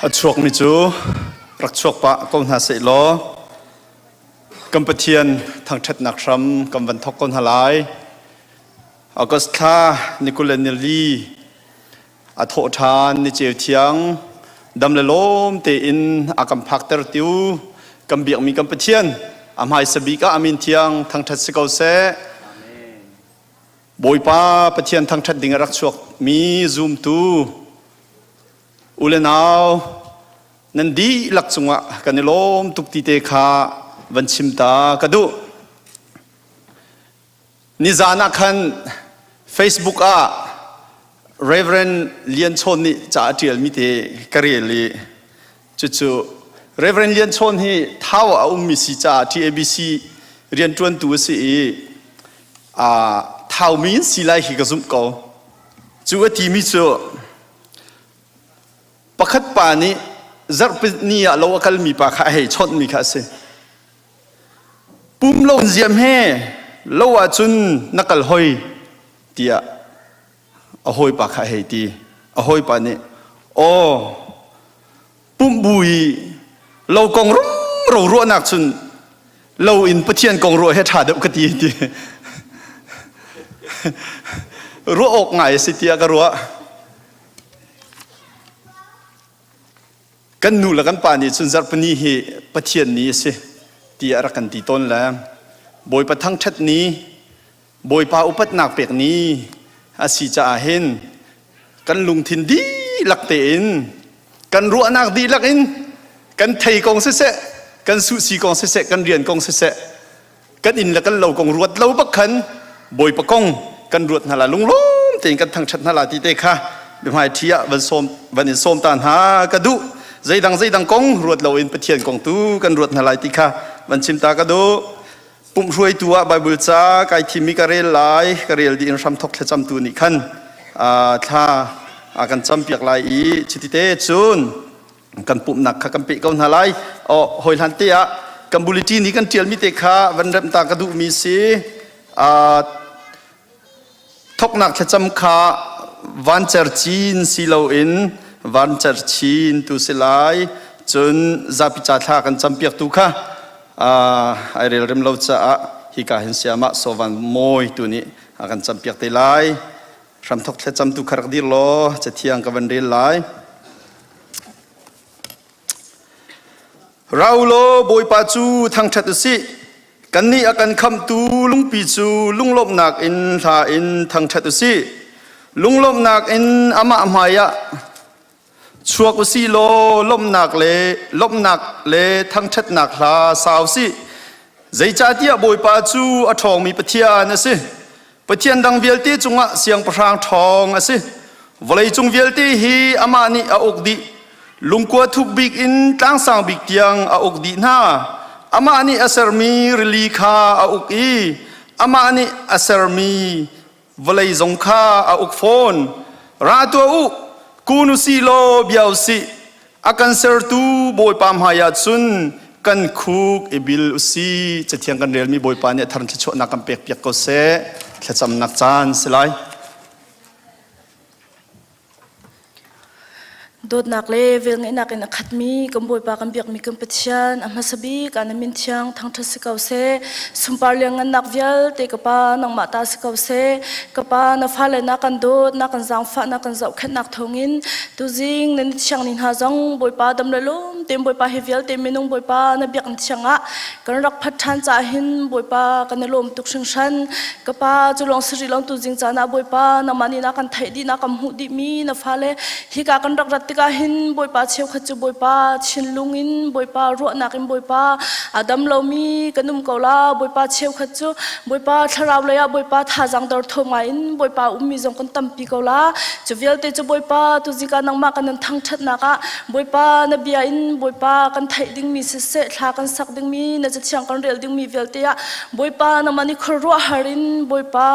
A chuakmi cu rak chuak pah ko hna seh law kan Pathian thangṭhatnak hram kan van thawk ko hna lai. August thla ni 24 a thawh ṭhan ni ceu thiang dam le lawm tein a kan phakter tiu kan biakmi kan Pathian a hmaisa bik ah a min thiang thangṭhat si ko seh. Bawipa Pathian thangṭhat ding a rak chuakmi zumtu U le nau nan dihlak cungah kan i lawm tuk ti te kha van chim ta ka duh. Nizan ah khan Facebook ah Reverend Lian Chawn nih ca a ṭialmi te ka rel i cucu Reverend Lian Chawn hi Thau ah a ummi si caah TABC rianṭuantu a si i Thaumi in si lai hi ka zumh ko. Cu a timi cu Pakhat pa nih zarhpi ni ah lo a kalmi pa kha a hei chawnhmi kha a si. Pum lo in ziam he lo ahcun na kal hoi tiah a hawipa kha a hei ti. A hawipa nih, aw pumh bu i lo kong rumro ruahnak cun lo in Pathian kong ruah he ṭha deuh ka ti ti. Ruah awk ngai a si tiah ka ruah. Kan nu le kan pa nih cun zarhpini hi Pathian ni a si tiah rak kan ti tawn le Bawipa thangṭhat ni, Bawipa upatnak pek ni a si caah hin kan lungthin dihlak tein kan ruahnak dihlak in kan thei kong siseh, kan suhsi kong siseh, kan rian kong siseh, kan inn le kan lo kong ruat lo bak khan Bawipa kong kan ruat hna la lunglawm tein kan thangṭhat hna la ti te kha biahmai ṭhi ah van sawm van in sawm ta hna ka duh zeidang zeidang kong ruat loin Pathian kong tu kan ruat hna lai ti kha van chim ta ka duh pumh hruaitu ah Bible ca kai thimmi ka rel lai ka rel dih in hramthok thlacamtu nih khan thla a kan campiak lai i chiti cun kan pumhnak kha kan peh ko hna lai oh hawi hlan te ah kan bulletin hi kan tialmi te kha van remh ta ka duhmi si thoknak thlacam kha vancer cin si loin vancer chin tu si lai cun zapi ca thla kan campiak tu kha ai rel rem lo caah hika hin siamah sovan mawi tu nih a kan campiak te lai hramthok thlacam tu kha rak dir law cathiang ka van rel lai Ra u law Bawipa cu thangṭhat u sih. Kannih a kan khamhtu lungpi cu lunglawmhnak in hla in thangṭhat u sih. Lunglawmhnak in amah hmaiah chuak u sih law lawmhnak le lawmhnak le thangṭhatnak hla sa u sih. Zeicahtiah Bawipa cu a ṭhawngmi Pathian a si. Pathian dang vialte cungah siangpahrang ṭhawng a si. Vawleicung vialte hi amah nih a uk dih. Lungkua thuk bik in tlangsang bik tiang a uk dih hna. Amah nih a sermi rili kha a uk i amah nih a sermi vawlei zong kha a uk fawn. Ra tuah u, kun u sih law bia u sih. A kan sertu Bawipa hmaiah cun kan khuk i bil u si. Cathiang kan relmi Bawipa nih a thar thluachuahnak kan pekpiak ko seh. Thlacamnak caan si lai. Dawtnak le velngeihnak in a khatmi kan Bawipa kan biakmi kan Pathian a hmasa bik ah na min thiang thangṭhat si ko seh. Sunpar lianngannak vialte ka Pa nangmah ta si ko seh. Ka Pa na fale na kan dawt, na kan zaangfah, na kan zohkhenhnak thawngin tuzing nan thiang ni hna zong Bawipa dam le lawm tein Bawipa hi vialte minung Bawipa na biakinn thiang ah kan rak phat ṭhan caah hin Bawipa kan i lawm tuk hringhran. Ka Pa cu lawng si rih lo tuzing caan ah Bawipa nangmah nih na kan theih dih na kan hmuh dihmi na fale hika kan rak rat tikah hin Bawipa cheukhat cu Bawipa thinlung in Bawipa ruahnak in Bawipa a dam lomi kan um ko la Bawipa cheukhat cu Bawipa thlarau lei ah Bawipa thazaang dorthawm ngai in Bawipa ummi zong kan tampi ko la cu vialte cu Bawipa tuzing ah nangmah kan in thangṭhatnak ah Bawipa na bia in Bawipa kan theih dingmi siseh thla kan sak dingmi na cathiang kan rel dingmi vialte ah Bawipa nangmah nih khuaruahhar in Bawipa.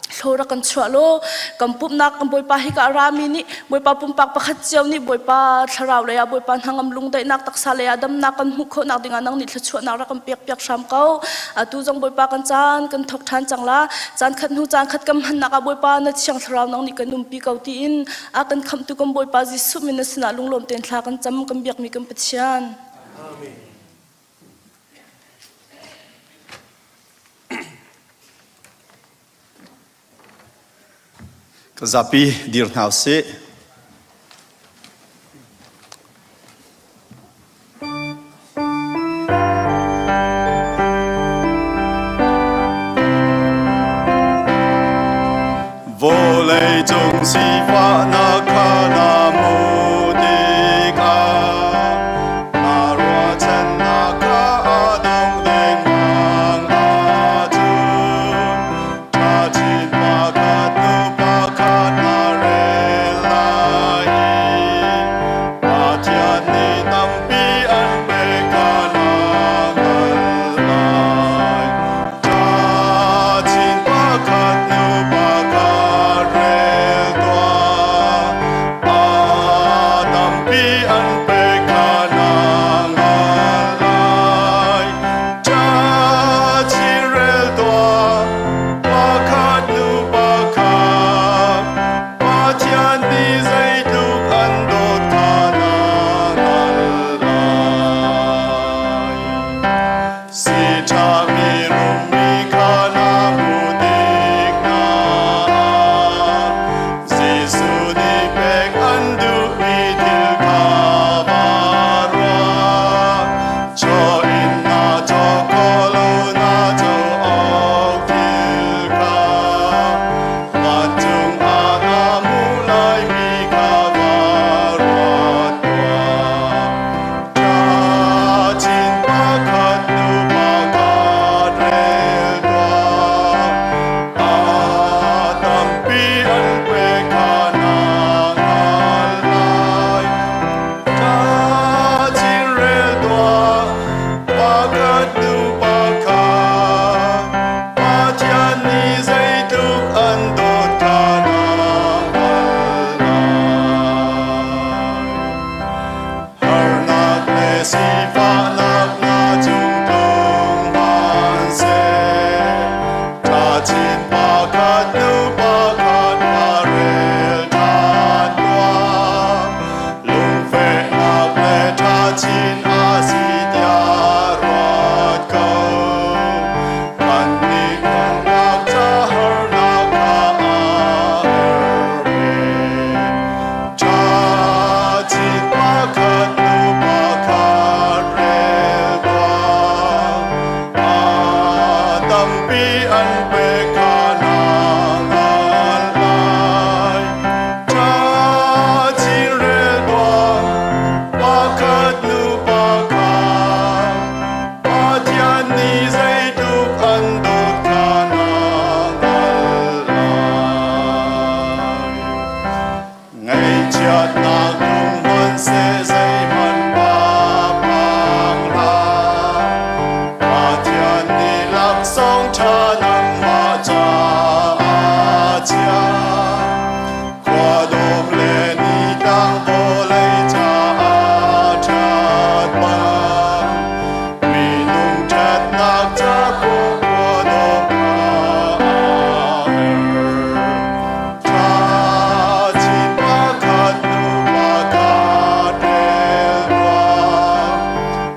Thlaw rak kan chuah law kan pumhnak kan Bawipa hi ka rami nih Bawipa pumpak pakhat cio nih Bawipa thlarau lei ah Bawipa hnangam lungdaihnak taksa lei ah damnak kan hmuh khawhnak dingah nang nih thluachuahnak rak kan pek piak hram ko. Atu zong Bawipa kan caan kan thok ṭhan cang la. Caan khat hnu caan khat kan hmannak ah Bawipa na thiang thlarau nang nih kan umpi ko tiin a kan khamhtu kan Bawipa Jesuh min na sinah lunglawm tein thla kan cam kan biakmi kan Pathian. Amen. Ka zapi dir hna usih. Vawlei cung sifahnak kha na hmu tikah na ruahchannak kha a dong dengmang ahcun ṭhachin pakhat hnu pakhat na rel lai i Pathian nih tampi an pek kha na hngalh lai. Ṭhachin pakhat hnu pakhat rel tuah. A tampi an pek kha na hngalh lai. Ṭhachin rel tuah. Pakhat hnu pakhat. Pathian nih zeitluk an dawt kha na hngalh lai. Siṭhami rummi kha na hmuh tik hna ah Jesuh nih pek an duhmi thil kha va ruah. Chaw in na caw khawh lo na co awk thil kha vancung ah na hmuh laimi kha va ruat tuah. Ṭhachin pakhat nu pakhat rel tuah. A tampi an pek kha na hngal lai. Ṭhachin rel tuah. Pakhat nu pakhat. Pathian nih zeitluk an dawt kha na hngal lai. Harnak le sifahnak na cung tlung hmanhseh, ṭhachin pakhat hnu pakhat va rel ṭhan tuah. Lungfehnak le ṭhachin a si tiah ruat ko. Kannih nunnak ca harnak kha a her ve. Ṭhachin pakhat hnu pakhat rel tuah. A tampi an pek kha na hngalh lai. Ṭhachin rel tuah. Pakhat hnu pakhat. Pathian nih zeitluk an dawt kha na hngalh lai. Ngaihchiatnak lung hmanhseh zeihmanh pa phang hlah. Pathian nih laksawng ṭha nangmah caah chia. Khuadawm le nitlang vawlei caah ṭhat bang. Minung ṭhatnak ca khuadawm kha a her. Ṭhachin pakhat hnu pakhat rel tuah.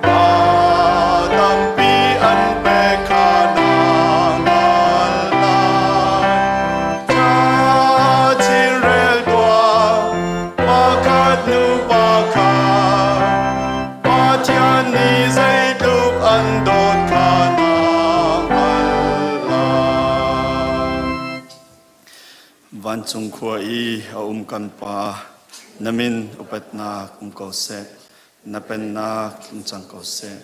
A tampi an pek kha na hngal lai. Ṭhachin rel tuah. Pakhat hnu pakhat. Pathian nih zeitluk an dawt kha na hngal lai. Vancung khua i a um kan Pa, na min upatnak um ko seh, na pennak tling cang ko seh.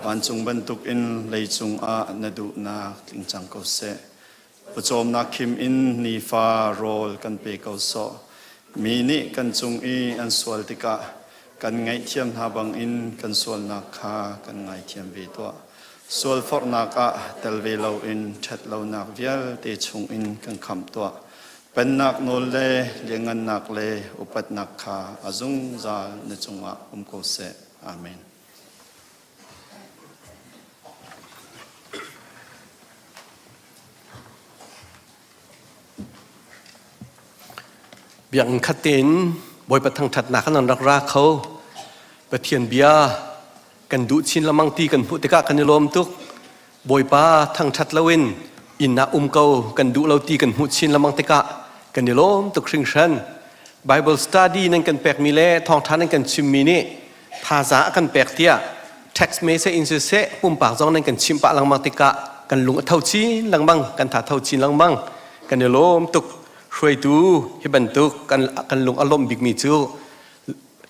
Vancung bantukin leicung ah na duhnak tling cang ko seh. Pawcawmnak khim in nifa rawl kan pe ko sawh. Mi nih kan cung i an sual tikah kan ngaihthiam hna bangin kan sualnak kha kan ngaithiam ve tuah. Sualforhnak ah tel ve loin ṭhatlonak vialte chungin kan khamh tuah. Pennak nawl le lianhngannak le upatnak kha a zungzal na cungah um ko seh. Amen. Biakinn khat tein Bawipa thangṭhatnak kan rak ra kho. Pathian bia kan duh chin lengmang ti kan hmuh tikah kan i lawm tuk. Bawipa thangṭhat loin inn ah um ko kan duh lo ti kan hmuh chin lengmang tikah kan i lawm tuk hringhran. Bible study nan kan pekmi le thawngṭha nan kan chimmi nih thazaang a kan pek tiah text message in siseh pumpak zong nan kan chimh pah lengmang tikah kan lung a tho chin lengmang kan tha tho chin lengmang kan i lawm tuk hruaitu hi bantuk kan kan lung a lawmh bikmi cu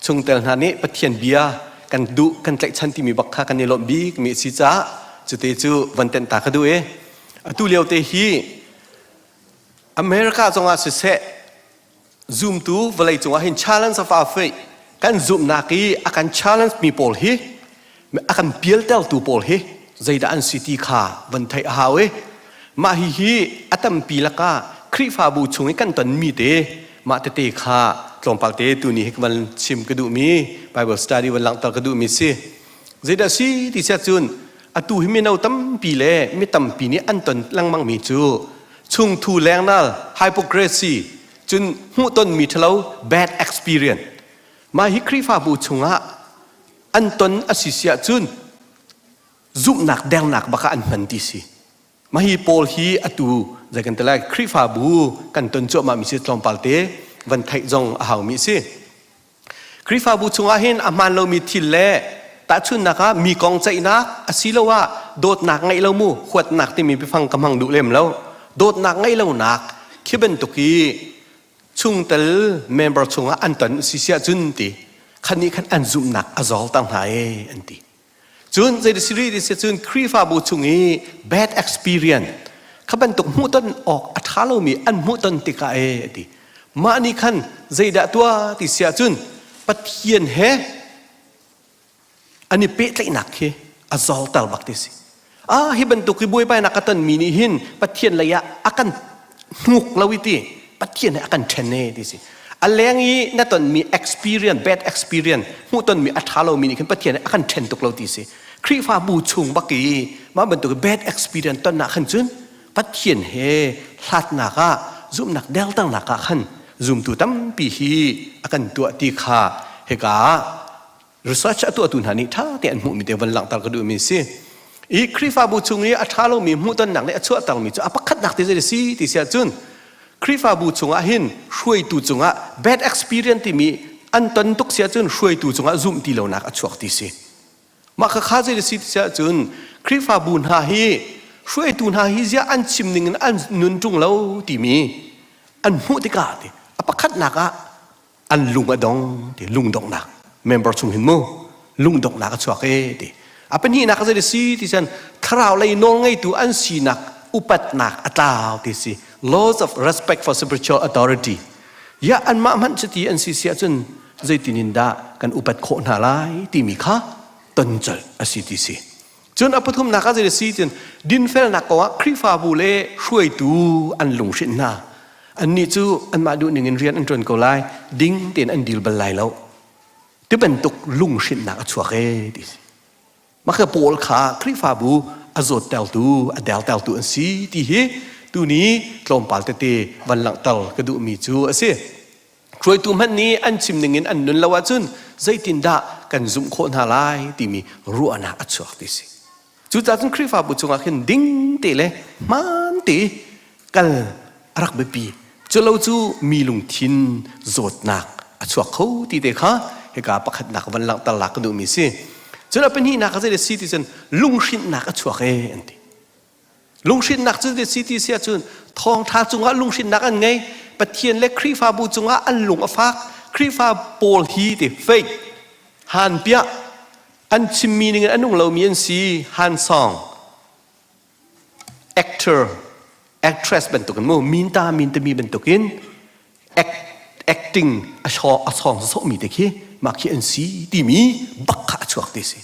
chungtel hna nih Pathian bia kan duh kan tlaihchan timi bak kha kan i lawmh bik mi a si caah cute cu van tenh ta ka duh i atu lio te hi America zongah siseh zumtu vawlei cungah hin challenge of our faith kan zumhnak i a kan challenge mi pawl hi a kan pialtertu pawl hi zeidah an si ti kha van theih a hau i mah hi hi a tampi lakah Khrihfabu chung i kan ton mi te mah tete kha tlawmpal te tuni hi van chim ka duh mi Bible study van langhter ka duh mi si zeidah si ti siah cun atu hi mino tampi le mi tampi nih an ton lengmang mi cu chungthu lengnal hypocrisy cun hmuhtonmi ṭhalo bad experience mah hi Khrihfabu chungah an ton a si si ahcun zumhnak dernak bak ah an hman ti si mah hi paul hi atu zei kan ti lai Khrihfabu kan ton cuahmah mi si tlawmpal te van theih zong a hau mi si Khrihfabu chungah hin a hmaan lomi thil le tahchunhnak ah mi kong ceihnak asiloah dawtnak ngeih lo mu huatnak timi biafang ka hmang duh lem lo. Dawtnak ngeih lonak khi bantuk i chungtel member chungah an ton si siah cun ti khan nih khan an zumhnak a zor ter hna ee an ti. Cun zei si rih ti si cun Khrihfabu chung i bad experience kha bantuk hmuhton awk a ṭha lomi an hmuhton tikah ee a ti. Mah nih khan zeidah tuah ti si ahcun Pathian he an i pehtlaihnak khi a zorter bak ti si. Ah hi bantuk hi buaibainak ka tonmi nih hin Pathian lei ah a kan hnuk lo i ti Pathian he a kan ṭhen e ti si. A leng i na tonmi experience bad experience hmuhtonmi a ṭha lomi nih khin Pathian he a kan ṭhen tuk lo ti si. Khrihfabu chung bak i mah bantuk bad experience tonnak khan cun Pathian he hlatnak ah zumhnak delternak ah khan zumtu tampi hi a kan tuah ti kha hika research a tuahtu hna nih ṭha tein an hmuhmi te van langhter ka duhmi si. I Khrihfabu chung i a ṭha lomi hmuhtonnak nih a chuahtermi cu a pakhatnak te zei si ti si ahcun Khrihfabu chungah hin hruaitu cungah bad experience timi an ton tuk si ahcun hruaitu cungah zumh ti lonak a chuak ti si. Mah kha kha zei si ti si ahcun Khrihfabu hna hi hruaitu hna hi ziah an chim ning in an nun ṭung lo timi an hmuh tikah ti a pakhatnak ah an lung a dong ti lungdonghnak member chung hin mu lungdonghnak a chuak e ti a pahnihnak zei si ti chan thlarau lei nawl ngeitu an sinak upatnak a tlau ti si laws of respect for spiritual authority ya anmah hmanh cuti an si si ahcun zeitin in dah kan upat khawh hna lai timi kha ton colh a si ti si cun a pathumnak ah zei si cun dinfelnak kongah Khrihfabu le hruaitu an lunghrinh hna annih cu anmah duh ning in rian an ṭuan ko lai ding tein an dil bal lai lo ti bantuk lunghrinhnak a chuak ee ti si mah kha Paul kha Khrihfabu a zawttertu a dertertu an si ti hi tuni tlawmpal tete van langhter ka duhmi cu a si Hruaitu hmanh nih an chim ning in an nun lo ahcun zeitindah kan zumh khawh hna lai timi ruahnak a chuak ti si. Cucaah cun Khrihfabu chungah khin ding te le hmaan te kal a rak biapi. Culo cu mi lungthin zawtnak a chuak kho ti te kha hika pakhatnak van langhter lak ka duhmi si. Cun a pahnihnak a zei si ti cun lunghrinhnak a chuak ee an ti. Lunghrinnak cu si ti si ahcun thawngṭha cungah lunghrinnak an ngei. Pathian le Khrihfabu cungah an lung a fak. Khrihfa pawl hi ti fake han piah an chimmi ning in a nung lomi an si han song actor actress bantukin mu minta mintami bantukin acting a shaw a song sawhmi te khi mah khi an si timi bak kha a chuak ti si.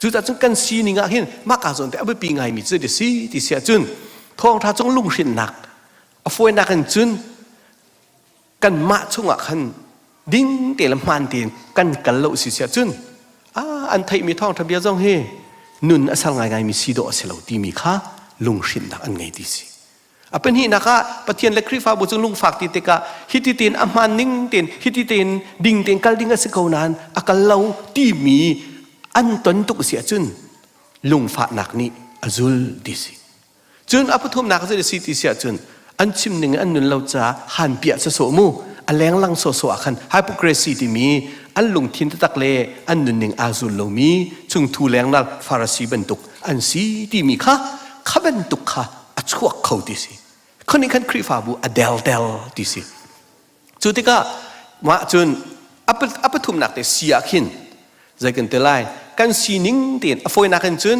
Cucaah cun kan sining ah hin mah ka zawn te a biapi ngaimi cu ti si ti si ahcun thawngṭha cung lunghrinnak a fawinak in cun kanmah chungah khan ding te le hmaan tein kan kal lo si si ahcun an theihmi thawngṭha bia zong hi nun a sal ngaingaimi si dawh a si lo timi kha lunghrinnak an ngei ti si. A pahnihnak ah Pathian le Khrihfabu cu lungfak ti tikah hiti tein a hmaan ning tein hiti tein ding tein kal ding a si ko nain a kal lo timi an ton tuk si ahcun lungfahnak nih a zul ti si. Cun a pathumnak cu si ti si ahcun an chim ning an nun lo caah han piah sawsawh mu a lenglang sawsawh ah khan hypocrisy timi an lungthin taktak le an nunning aa zul lomi chungthu lengnal Farasi bantuk an si timi kha kha bantuk kha a chuak kho ti si khoni khan Khrihfabu a del del ti si cu tikah mah cun a pathumnak te si ah khin zei kan ti lai kan sining tein a fawinak in cun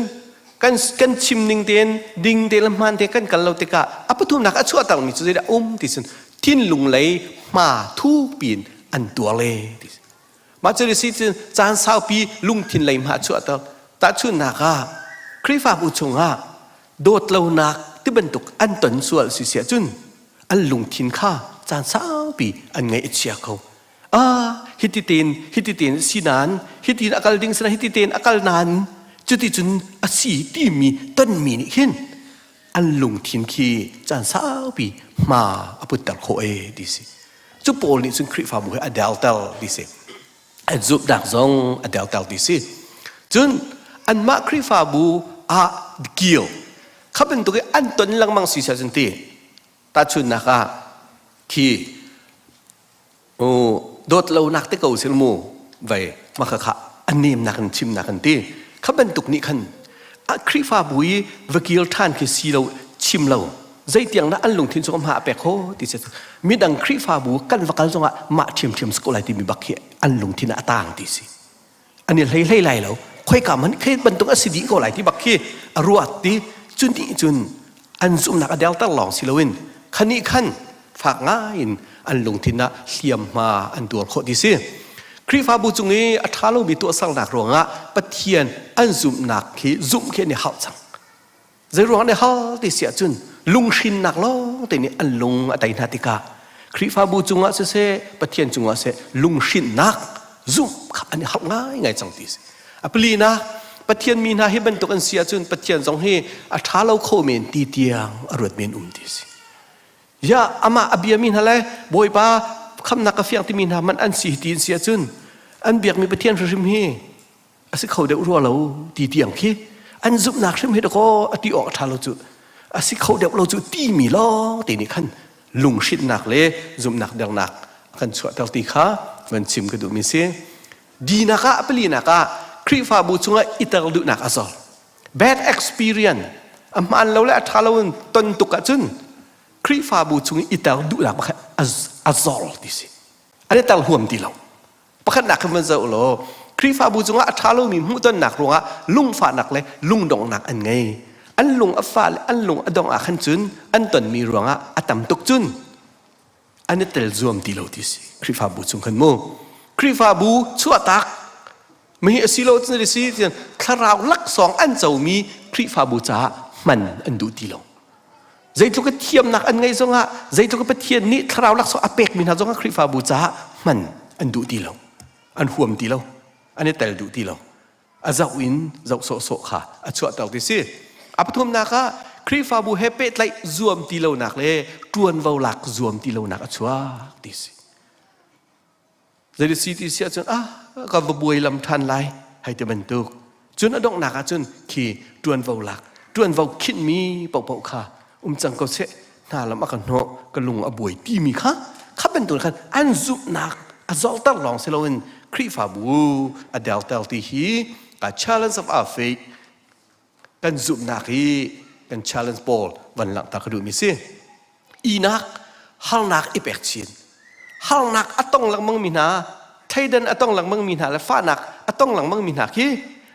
kan kan chim ning tein ding te le hmaan te kan kal lo tikah a pathumnak a chuahter mi cu zeidah um ti cun thinlung lei hma thuk piin an tuar le ti Mah cu si cun caan saupi lungthin lei hma chuahter. Tahchunhnak ah Khrihfabu chungah dawt lonak ti bantuk an ton sual si siah cun an lungthin kha caan saupi an ngaih a chia kho. Ah, hiti tein hiti tein si nain hiti in a kal ding si hiti tein a kal nain cuti cun a si timi tonmi nih khin an lungthin khi caan saupi hma a putter khawh e ti si. Cu Paul nih cun Khrihfabu he a delter ti si. An zumhnak zong a delter ti si. Cun anmah Khrihfabu ah kil kha bantuk i an ton lengmang si cun ti tahchunhnak ah khi dawt lonak te ko sil mu vei maka kha a nemnak in chimnak an ti kha bantuk nih khan Khrihfabu i va kil ṭhan khi si lo chim lo zeitiang dah an lungthin chung hma a pek ho ti si midang Khrihfabu kan va kal zongah mah ṭhiamṭhiam si ko lai timi bak khi an lungthin ah a taang ti si an i hlei hlei lai lo khoika man khi bantuk a si dih ko lai ti bak khi a ruat ti cu nih cun an zumhnak a delter lawng si loin khani khan fak ngai in an lungthin ah hliamhma an tuar khawh ti si Khrihfabu cung i a ṭha lomi tuahsernak ruangah Pathian an zumhnak khi zumh khi an i hauh cang Zeiruang nih hal ti si ahcun lunghrinnak lawng te nih an lung a tei hna tikah Khrihfabu cungah siseh Pathian cungah siseh lunghrinnak zumh kha an i harh ngaingai cang ti si. A palinak Pathian mi hna hi bantuk an si ahcun Pathian zong hi a ṭha lo kho men ti tiang a ruat men um ti si. Ya amah a biami hna le Bawipa khamnak ka fiang timi hna man an si ti an si ahcun an biakmi Pathian hrimhrim hi a si kho deuh rua lo ti tiang khi an zumhnak hrim hi dakaw a ti awk a ṭha lo cu a si kho deuh lo cu timi lawng te nih khan lunghrinnak le zumhnak dernak a kan chuahter ti kha van chim ka duhmi si dinak ah palinak ah Khrihfabu chungah i tel duhnak a zor bad experience a hmaan lo le a ṭha lo in ton tuk ahcun Khrihfabu chung i tel duhnak pakhat a zor ti si an i tel huam ti lo Pakhatnak kha van zoh law Khrihfabu cungah a ṭha lomi hmuhtonnak ruangah lungfahnak le lungdonghnak an ngei. An lung a fah le an lung a dongh ah khan cun an tonmi ruangah a tam tuk cun an i tel zuam ti lo ti si. Khrihfabu chung khan mu. Khrihfabu chuahtak mihi a si lo cun si thlarau laksawng an comi Khrihfabu caah hman an duh ti lo. Zeitluk i thiamnak an ngeih zongah, zeitluk i Pathian nih thlarau laksawng a pekmi hna zongah Khrihfabu caah hman an duh ti lo. An huam ti lo. An i tel duh ti lo. A zoh in zoh sawhsawh kha a chuahter ti si. A pathumnak ah Khrihfabu he pehtlaih zuam ti lonak le ṭuanvo lak zuam ti lonak a chuak ti si. Zei si ti si ahcun ah ka va buai lam ṭhan lai hei ti bantuk. Cun a donghnak ahcun khi ṭuanvo lak ṭuanvo khinhmi paohpaoh kha um cang ko seh hna lam a ka hnawh ka lung a buai timi kha kha bantuk khan an zumhnak a zorter lawng si loin Khrihfabu a delter ti hi ka challenge of our faith kan zumhnak hi kan challenge pawl van langhter ka duhmi si. Inak harnak i pek chin harnak a tong lengmang mi hna thleidan a tong lengmang mi hna le fahnak a tong lengmang mi hna khi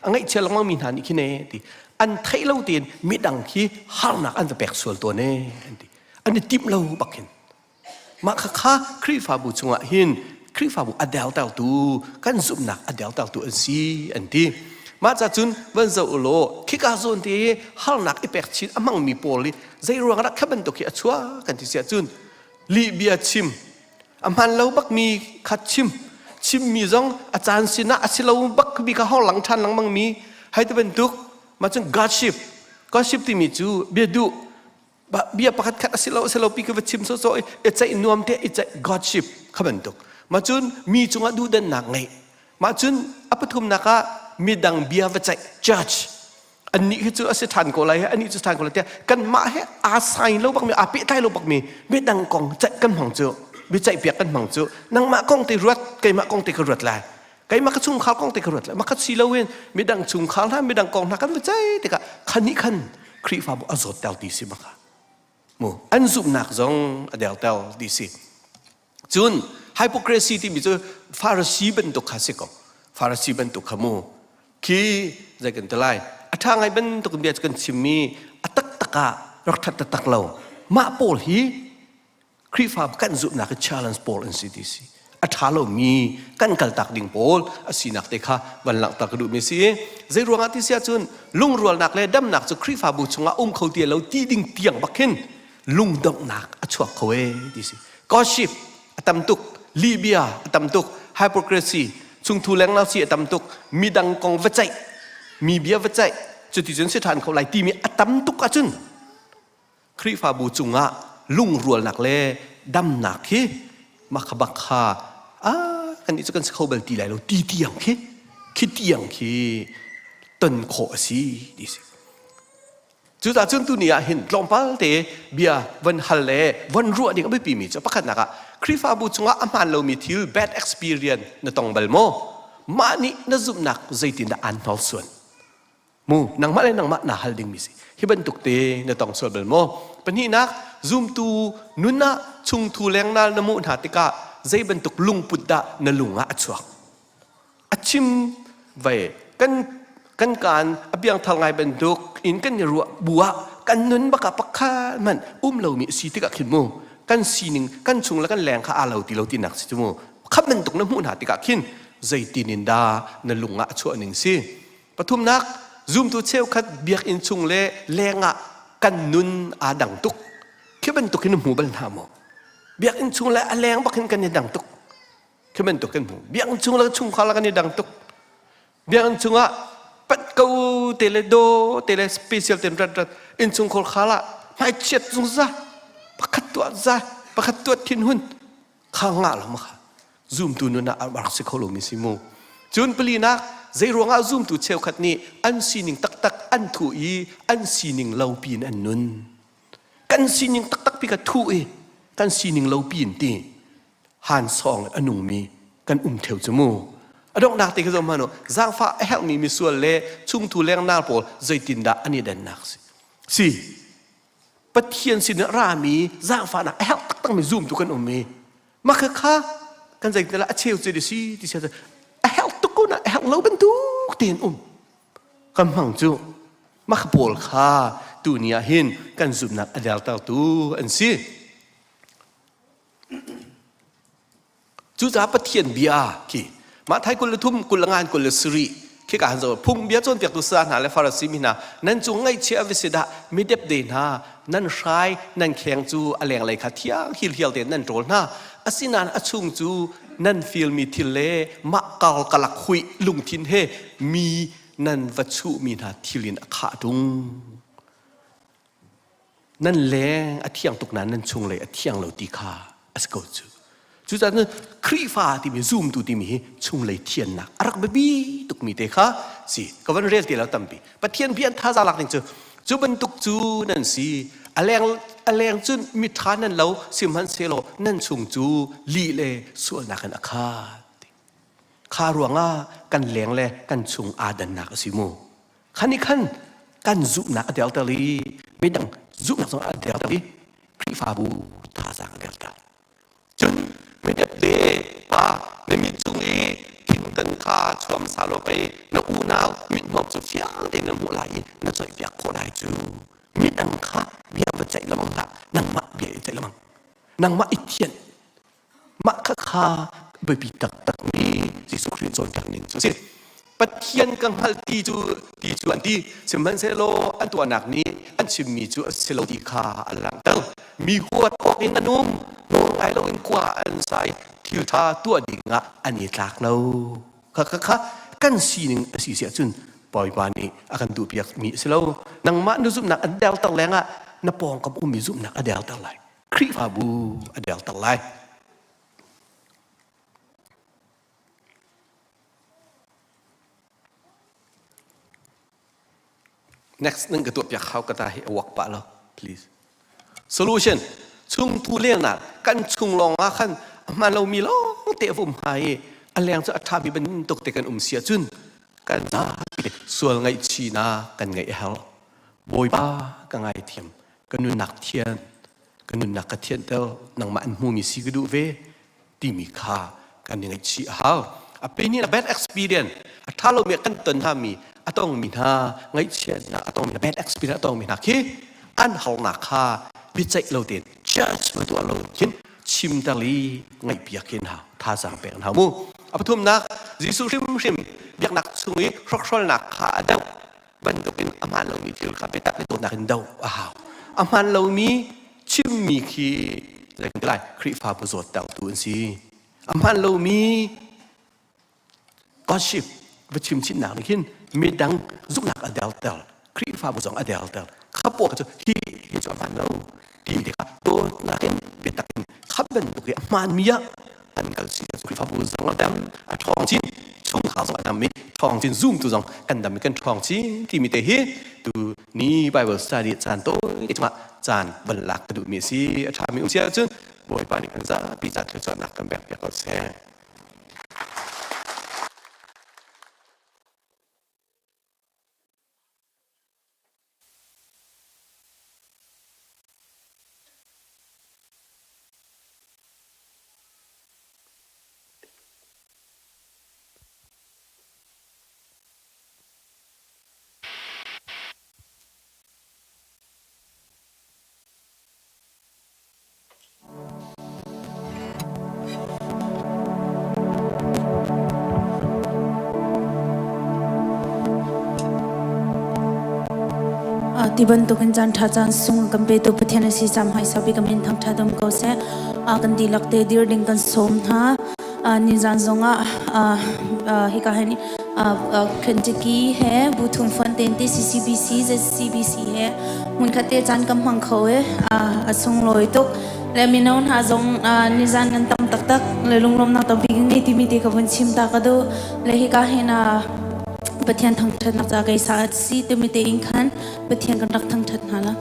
a ngaihchia lengmang mi hna nih khi ne ti an theih lo tein midang khi harnak an va pek sual tawn e an ti an i timh lo bak hin mah kha kha Khrihfabu chungah hin Khrihfabu a deltertu kan zumhnak a deltertu an si an ti. Mah ca cun van zoh u law khika zawn te i harnak i pek chin a hmangmi pawl hi zei ruang dah kha bantuk hi a chuah kan ti si ahcun lihbia chim a hmaan lo bakmi kha chim chimmi zong a caan sinah a si lo bakmi kha hor lang ṭhan lengmangmi hei ti bantuk mah cun gossip gossip timi cu bia duh bia pakhat khat a si lo a si lo pi ka va chim sawsawh i i ceih nuam te i ceih godship kha bantuk mah cun mi cungah duhdannak ngeih mah cun a pathumnak ah midang bia va ceih judge annih hi cu a si ṭhan ko lai anih cu ṭhan ko lai tiah kanmah he aa sai lo bakmi aa pehtlai lo bakmi midang kong ceih kan hmang cu biaceih piak kan hmang cu nangmah kong te ruat keimah kong te ka ruat lai keimah ka chungkhar kong te ka ruat lai mah kha si loin midang chungkhar hna midang kong hna kan va ceih tikah khan nih khan Khrihfabu a zawtter ti si baka mu an zumhnak zong a derter ti si cun hypocrisy timi cu Pharisee bantuk kha si ko Pharisee bantuk kha mu khi zei kan ti lai a ṭha ngai bantuk bia kan chimmi a taktak ah rak ṭhat taktak lo mah pawl hi Khrihfa kan zumhnak hi challenge pawl an si ti si. A ṭha lomi kan kaltak ding pawl a sinak te kha van langhter ka duhmi si. Zei ruangah ti si ahcun lungrualnak le damnak cu Khrihfabu chungah um kho ti lo ti ding tiang bak khin lungdonghnak a chuak kho ee ti si. Gossip a tam tuk, lihbia a tam tuk, hypocrisy, chungthu lenglo si a tam tuk, midang kong va ceih, mi bia va ceih, cuticun si ṭhan kho lai timi a tam tuk ahcun Khrihfabu cungah lungrualnak le damnak hi mah bak kha ah kan nih cu kan si kho bal ti lai lo ti tiang khi khi tiang khi ton khawh a si ti si. Cucaah cun tuni ah hin tlawmpal te bia van hal le van ruah ding a biapi mi cu pakhatnak ah Khrihfabu cungah a hmaan lomi thil bad experience na tong bal maw? Mah nih na zumhnak zeitindah aan hnorsuan? Mu nangmah le nangmah naa hal dingmi si. Hi bantuk te na tong sual bal maw? Pahnihnak, zumtu nun ah chungthu lengnal na muh hna tikah zei bantuk lungput dah na lung ah a chuak? A chim vai kan kan kaan a piangthar ngai bantuk in kan i ruah bu ah kan nun bak ah pakhat hmanh um lomi a si tikah khin mu kan sining kan chung le kan leng kha aa lo ti lo tinak si cu mu khat bantuk na hmuh hna tikah khin zeitin in dah na lung ah a chuah ning si Pathumnak, zumtu cheukhat biakinn chung le lengah kan nun aa dang tuk. Khi bantuk hin hmu bal hna maw? Biakinn chung le a leng bak hin kan i dang tuk. Khi bantuk kan hmu. Biakinn chung le chungkhar le kan i dang tuk. Biakinn chungah pat ko te le do te le special ten rat rat inn chungkhar khal ah hmaichiat zungza pakhat tuah za pakhat tuat thin hun kha ngah lo ma kha zumtu nun ah a rak si kho lomi si mu cun palinak zei ruangah zumtu cheukhat nih an sining taktak an thu i an sining lo piin an nun kan sining taktak pi ka thu i kan sining lo piin ti han sawng a nungmi kan um theu cu mu a donghnak te khi zo hmanu zaangfah a herhmi misual le chungthu lengnar pawl zeitindah an i dannak si si Pathian sin ah rami zaangfahnak a herh taktakmi zumtu kan um i mah kha kha kan zeitin a cheu cu si ti sia a herh tuk ko na a herh lo bantuk tein um kan hmang cu mah kha pawl kha tuni ah hin kan zumhnak a dertertu an si. Cucaah Pathian bia khi Matthai 23, 25, 27 khika han zoh phungbia cawnpiaktu sa hna le Farasi mi hna nan cung ngaihchia va si dah mi depde hna nan hrai nan kheng cu a lenglei kha thiang hilhial tein nan ṭawl hna asinain a chung cu nan filmi thil le mah kalkalak huih lungthin he mi nan va chuhmi hna thil in a khah ṭung Nan leng a thiang tuk nain nan chunglei a thiang lo ti kha a si ko cu. Cucaah cun Khrihfa timi zumtu timi hi chunglei thiannak a rak biapi tukmi te kha si. Ka van rel ti lo tampi. Pathian bia an thazaang lak ding cu cu bantuk cu nan si. A leng a leng cun miṭha nan lo sihmanhsehlaw nan chung cu lih le sualnak in a khat. Kha ruangah kan leng le kan chung aa dannak a si mu. Khan i khan kan zumhnak a derter i midang zumhnak zong a derter i Khrihfabu thazaang a derter. Cun midepde pa na mit cung i thingtan kha chuam sa law pei na unau mithnawk cu fiang tein na hmuh lai i na coihpiak khawh lai cu. Midang kha bia va ceih lengmang hlah, nangmah bia i ceih lengmang. Nangmah i thianh. Mah kha kha biapi taktakmi Jesuh Khrih cawnpiak ning cu a si. Pathian ka hngalh ti cu ti cu an ti. Sihmanhsehlaw an tuahnak nih an chimmi cu a si lo ti kha an langhter. Mi huat awk in an um, nawl ngai loin khua an sa i thil ṭha tuah ding ah an i tlak lo. Kha kha kha kan sining a si si ahcun Bawipa nih a kan duhpiak mi a si lo. Nangmah na zumhnak an derter lengah na pawngkam ummi zumhnak a derter lai. Khrihfabu a derter lai. Next nan ka tuah piak hau ka ta hi a wak pah lo please. Solution chungthu lengnak kan chung lawng ah khan a hmaan lomi lawng te a um hnga i a leng cu a ṭhami bantuk te kan um si ahcun kan zapi sual ngaihchihnak kan ngeih a herh. Bawipa ka ngaithiam ka nunnak thian ka nunnak ka thianter nangmah an hmumi si ka duh ve timi kha kan i ngaihchih a hau. A pehnih bad experience a ṭha lomi kan ton hngami a tongmi hna ngaihchiatnak a tongmi bad experience a tongmi hna khi an harnak kha biaceih lo tein judge va tuah lo khin chimter i ngaihpiak hin hau thazaang pek hna mu. A pathumnak Jesuh hrimhrim biaknak chung i hrokhrolnak kha a doh bantukin a hmaan lomi thil kha biatak le dawtnak in doh a hau. A hmaan lomi chimmi khi zeitin lai Khrihfabu zawttertu an si. A hmaan lomi gossip va chim chinnak nih khin midang zumhnak a derter, Khrihfabu zong a derter. Kha poah cu hi hi cu a hmaan lo ti tikah dawtnak in biatak in kha bantuk i a hmaanmi ah an kal si Khrihfabu zong a dam a ṭhawng chin chungkhar zong a dam i ṭhawng chin zumtu zong kan dam i kan ṭhawng chin timi te hi tu ni Bible study caan tawi te cungah caan van lak ka duhmi a si a ṭhami um si ahcun Bawipa nih kan zapi ca thluachuahnak kan pek piak ko seh. Ti bantukin caan ṭha caan sung kan petu Pathian a si cam hmaisa bik min thangṭhat um ko seh. Kan dihlak te dir ding kan sawm hna. Nizan zongah hika hin Kentucky he Buthum Fontaine te CCBC ZCBC he hmunkhat te caan kan hmang kho i a sunglawi tuk. Le mino hna zong nizan nan tam taktak le lunglawmnak tampi ka ngei timi te ka vun chim ta ka duh. Le hika hin Pathian thangṭhatnak ca kei sa a si timi te in khan Pathian kan rak thangṭhat hna la.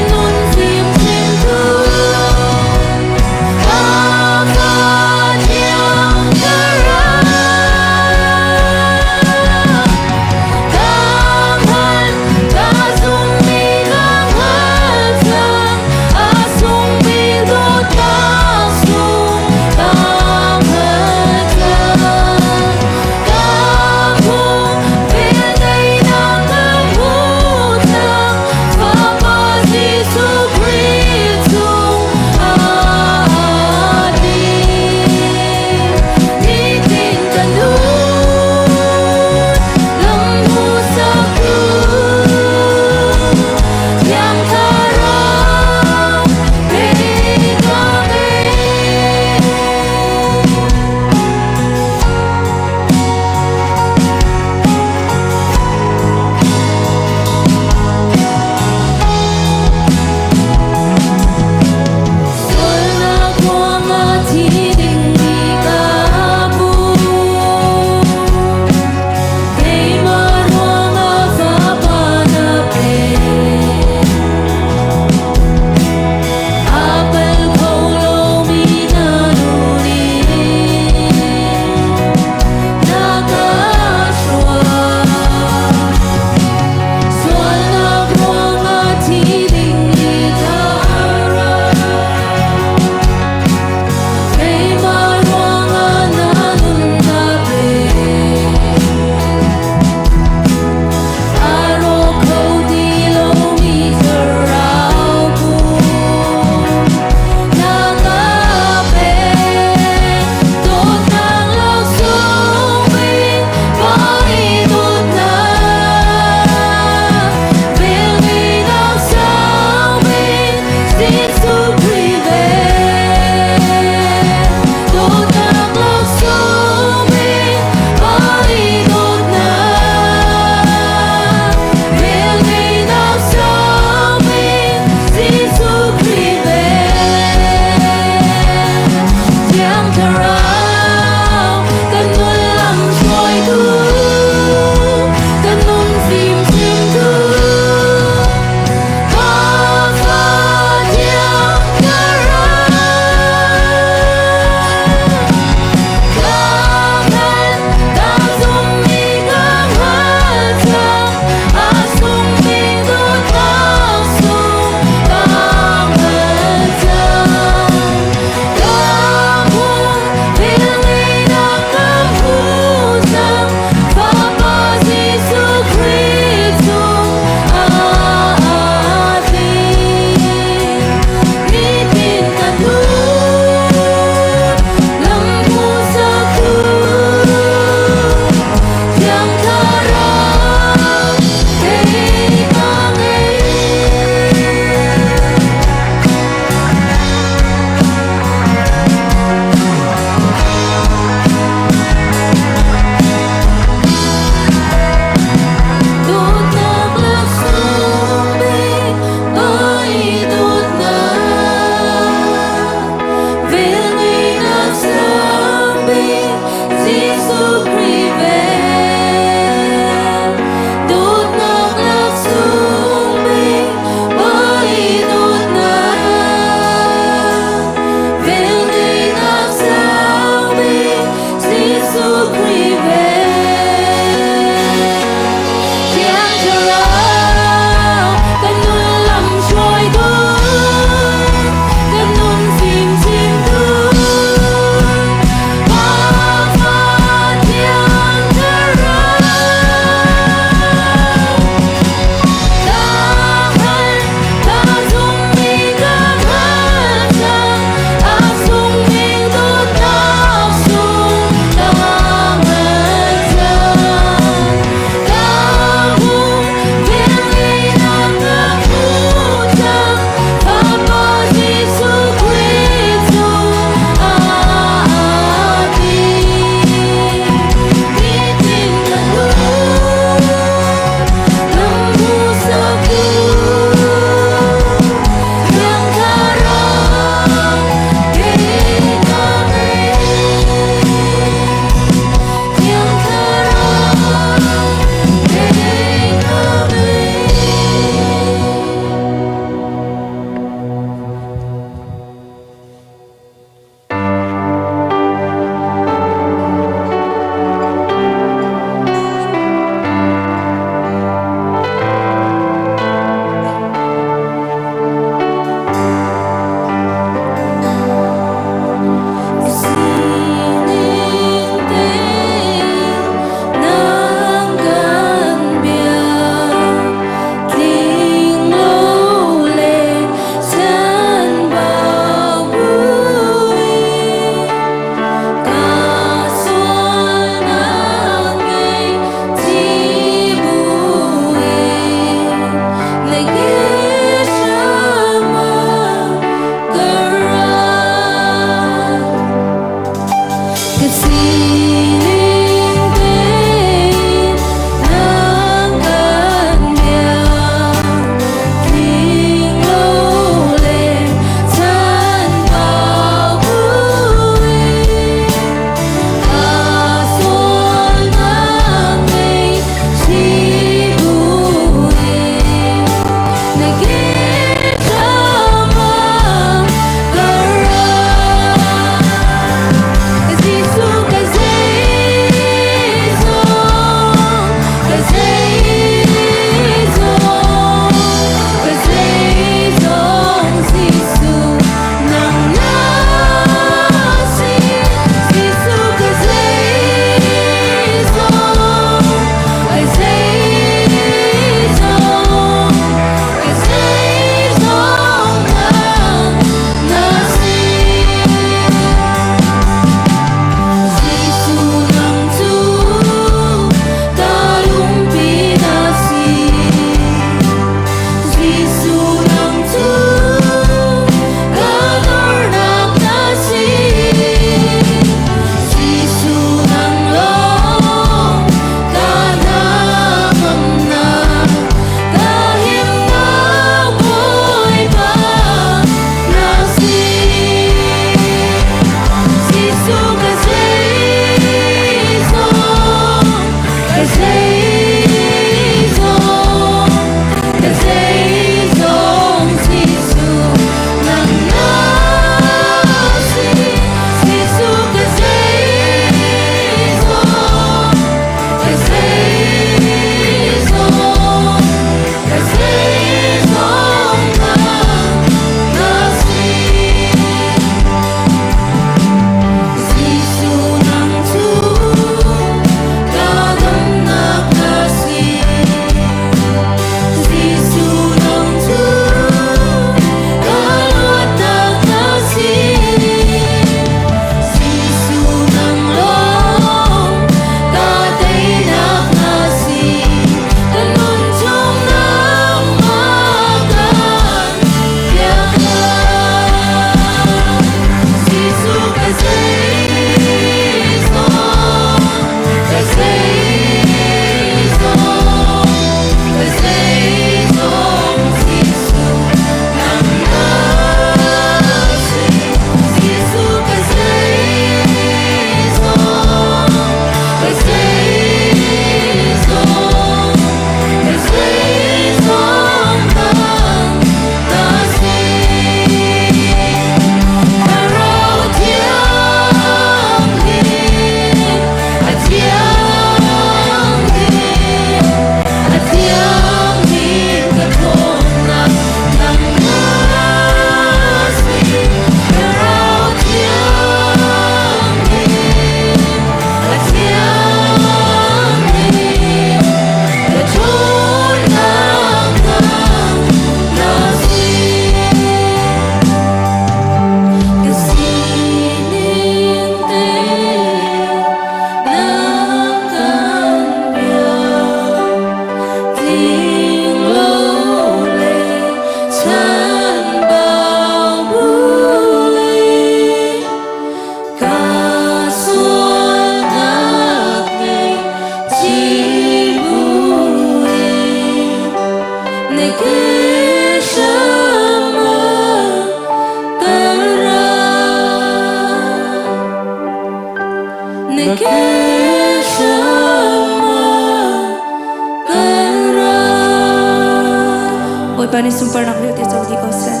Bawipa nih sunparnak vialte co dih ko seh.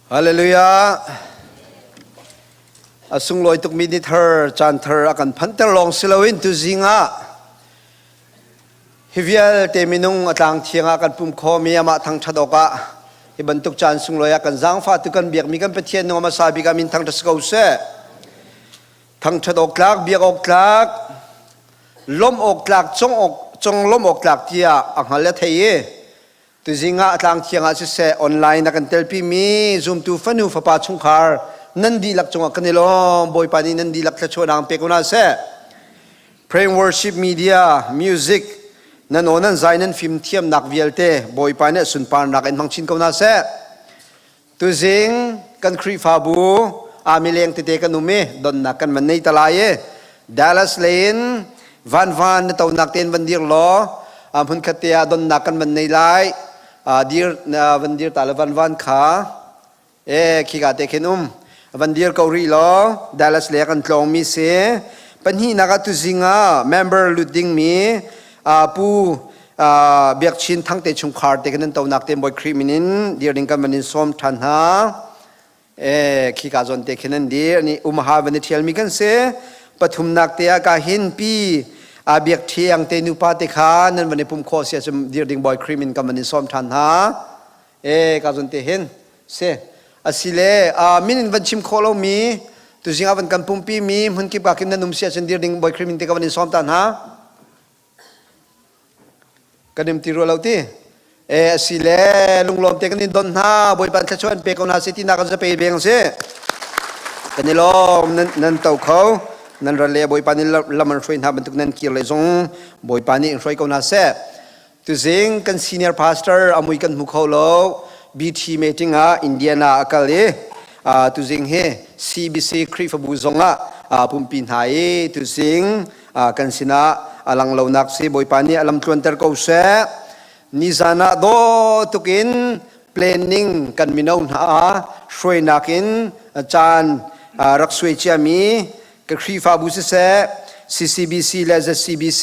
Hallelujah. A sunglawi tukmi ni thar caan thar a kan phanter lawng si loin tuzing ah hi vialte minung a tlang thiang ah kan pum khomi amah thangṭhat awkah hi bantuk caan sunglawi ah kan zaangfah tu kan biakmi kan Pathian nung hmasa bik ah min thangṭhat si ko seh. Thangṭhat awk tlak, biak awk tlak, lawmh awk tlak, cong awk cong lawmh awk tlak tiah a hngal a thei i tuzing ah a tlang thiang ah siseh online a kan telpi mi zumtu fanu fapa chungkhar nan dihlak cungah kan i lawm. Bawipa nih nan dihlak thluachuahnak pe ko hna seh. Pray and worship media, music, nan aw nan zai nan fim thiamnak vialte Bawipa nih sunparnak in hmang chin ko hna seh. Tuzing kan Khrihfabu ah mileng tete kan um i donnak kan van nei ta lai i Dallas lei in van van na tonak tein van dir law hmun khat te ah donnak kan van nei lai. Dir van dir ta le van van kha e khika te khin um van dir ko rih law Dallas le kan tlawng mi si. Pahnihnak ah tuzing ah member lut ding mi Pu Biakchin Thangte chungkhar te kan nan tonak te Bawi Khrih min in dir ding kan van in sawm ṭhan hna. E khika zawn te khin an dir ni umaha van i ṭhial mi kan si. Pathumnak te ah ka hin pi a biak ṭhiang te nupa te kha nan van i pum khawh si ahcun dir ding Bawi Khrih min kan van in sawm ṭhan hna. E ka zawn te hin si. Asile min in van chim khawh lomi tuzing ah van kan pumpi mi hmun kip ah khin nan um si ahcun dir ding Bawi Khrih min te ka van in sawm ta hna. Kan im ti rua lo ti. E asi le lunglawm te kan in don hna Bawipa thluachuah an pe ko hna si ti na kan za pe beng si. Kan i lawm nan, nan to kho nan ral le Bawipa nih lam an hruai hna bantuk nan kir le zong Bawipa nih in hruai ko hna seh. Tuzing kan senior pastor amui kan hmu kho lo BT meeting ah Indiana a kal i tuzing hi CBC Khrihfabu zong ah pumpi hna i tuzing kan sinah a lang lonak si Bawipa nih a lam tluanter ko seh. Nizan ah daw tukin planning kan mino hna hruainak in caan rak suai ciami ka Khrihfabu siseh CCBC le ZCBC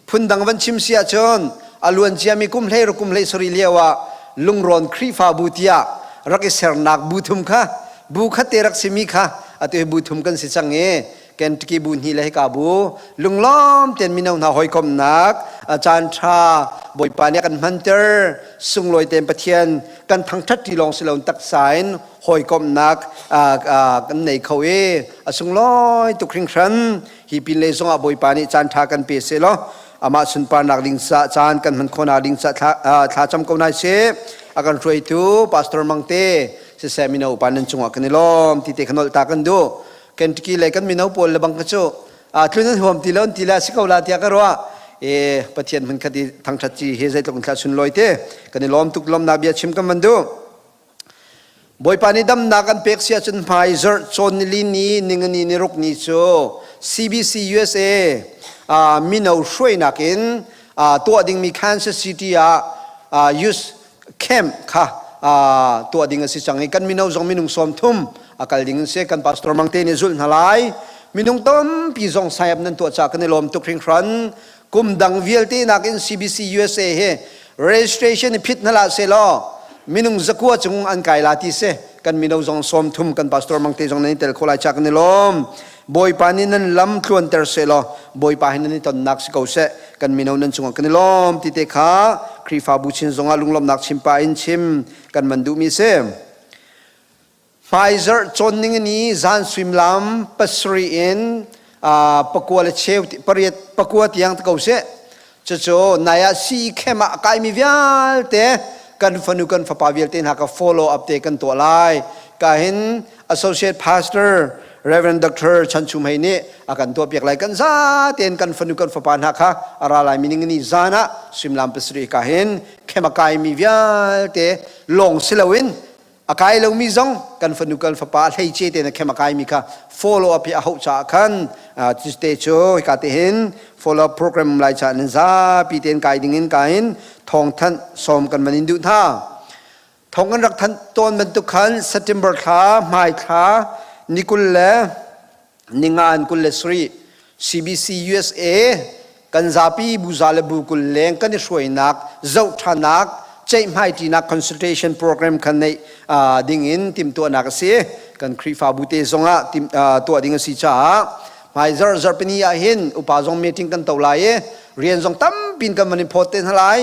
phundang van chim si ahcun a luan ciami kum hlei kum hlei sari lio ah lungrawn Khrihfabu tiah rak i sernak bu thum kha bu khat te rak simi kha atu hi bu thum kan si cang i Kentucky bu hnih le hika bu lunglawm ten mino hna hawikomnak caan ṭha Bawipa nih a kan hmanter sunglawi ten Pathian kan thangṭhat ṭi lawng si lo taksa in hawikomhnak kan nei kho i a sunglawi tuk hringhran hi pin le zongah Bawipa nih caan ṭha kan pe seh law amah sunparnak ding ca caan kan hman khawhnak ding ca thla cam ko nai sih a kan hruaitu Pastor Mangte siseh mino upa nan cungah kan i lawm ti te kha nolh ta kan duh Kentucky le kan mino pawl le bang kha cu tlun an huam ti lo an ti le a si ko la tiah ka ruah. E Pathian hmun khat i thangṭhat ci hi zeitluk in thla sunlawi te kan i lawm tuk lawmnak bia chim kan van duh. Bawipa nih damnak an pek si ahcun hmai zarh cawn nili ni ningani ni ruk ni cu CBC USA mino hruainak in tuah dingmi Kansas City ah youth camp kha tuah ding a si cang i kan mino zong minung 30 a kal ding an si. Kan pastor Mangte nih zulh hna lai. Minung tampi zong sign up nan tuah caah kan i lawm tuk hringhran. Kum dang vialte nakin CBC USA hi registration i phit hna hlah selaw minung zakua cung an kai la ti si. Kan mino zong 30 kan pastor Mangte zong nan i tel kho lai caah kan i lawm. Bawipa nih nan lam tluanter selaw Bawipa he nan i tonnak si ko seh. Kan mino nan cungah kan i lawm ti te kha Khrihfabu chin zongah lunglawmhnak chimpa in chim kan man duhmi si. Hmaizarh cawn ni zan suimlam pasarih in pakua le cheu pariat pakua tiang te ko seh. Cucu nai ah CE camp ah a kaimi vialte kan fanu kan fapa vialte hna ka follow up te kan tuah lai. Ka hin associate pastor. Reverend Dr. Chan Chum Hei nih a kan tuahpiak lai. Kan zatein kan fanu kan fapa hna kha a ra lai mi ni zan ah suimilam pasarih ka hin khem a kaimi vialte lawng si loin a kai lomi zong kan fanu kan fapa hleice te na khem a kaimi kha follow up hi a hauh caah khan te cu hika te hin follow up program lai ca nan zapi tein kai ding in ka in thawngthanh sawm kan van in duh hna. Thawng kan rak thanh tawn bantuk khan September thla hmai thla ni 20 le ninga an 27 CBC USA kan zapi buza le bu 20 leng kan i hruainak zohṭhanak ceihmaiṭinak consultation program khan neih ding in timhtuahnak a si. Kan Khrihfabu te zongah tim, tuah ding a si caah hmai zarh zarhpini ah hin upa zong meeting kan to lai i rian zong tampi in kan van in phawt te hna lai.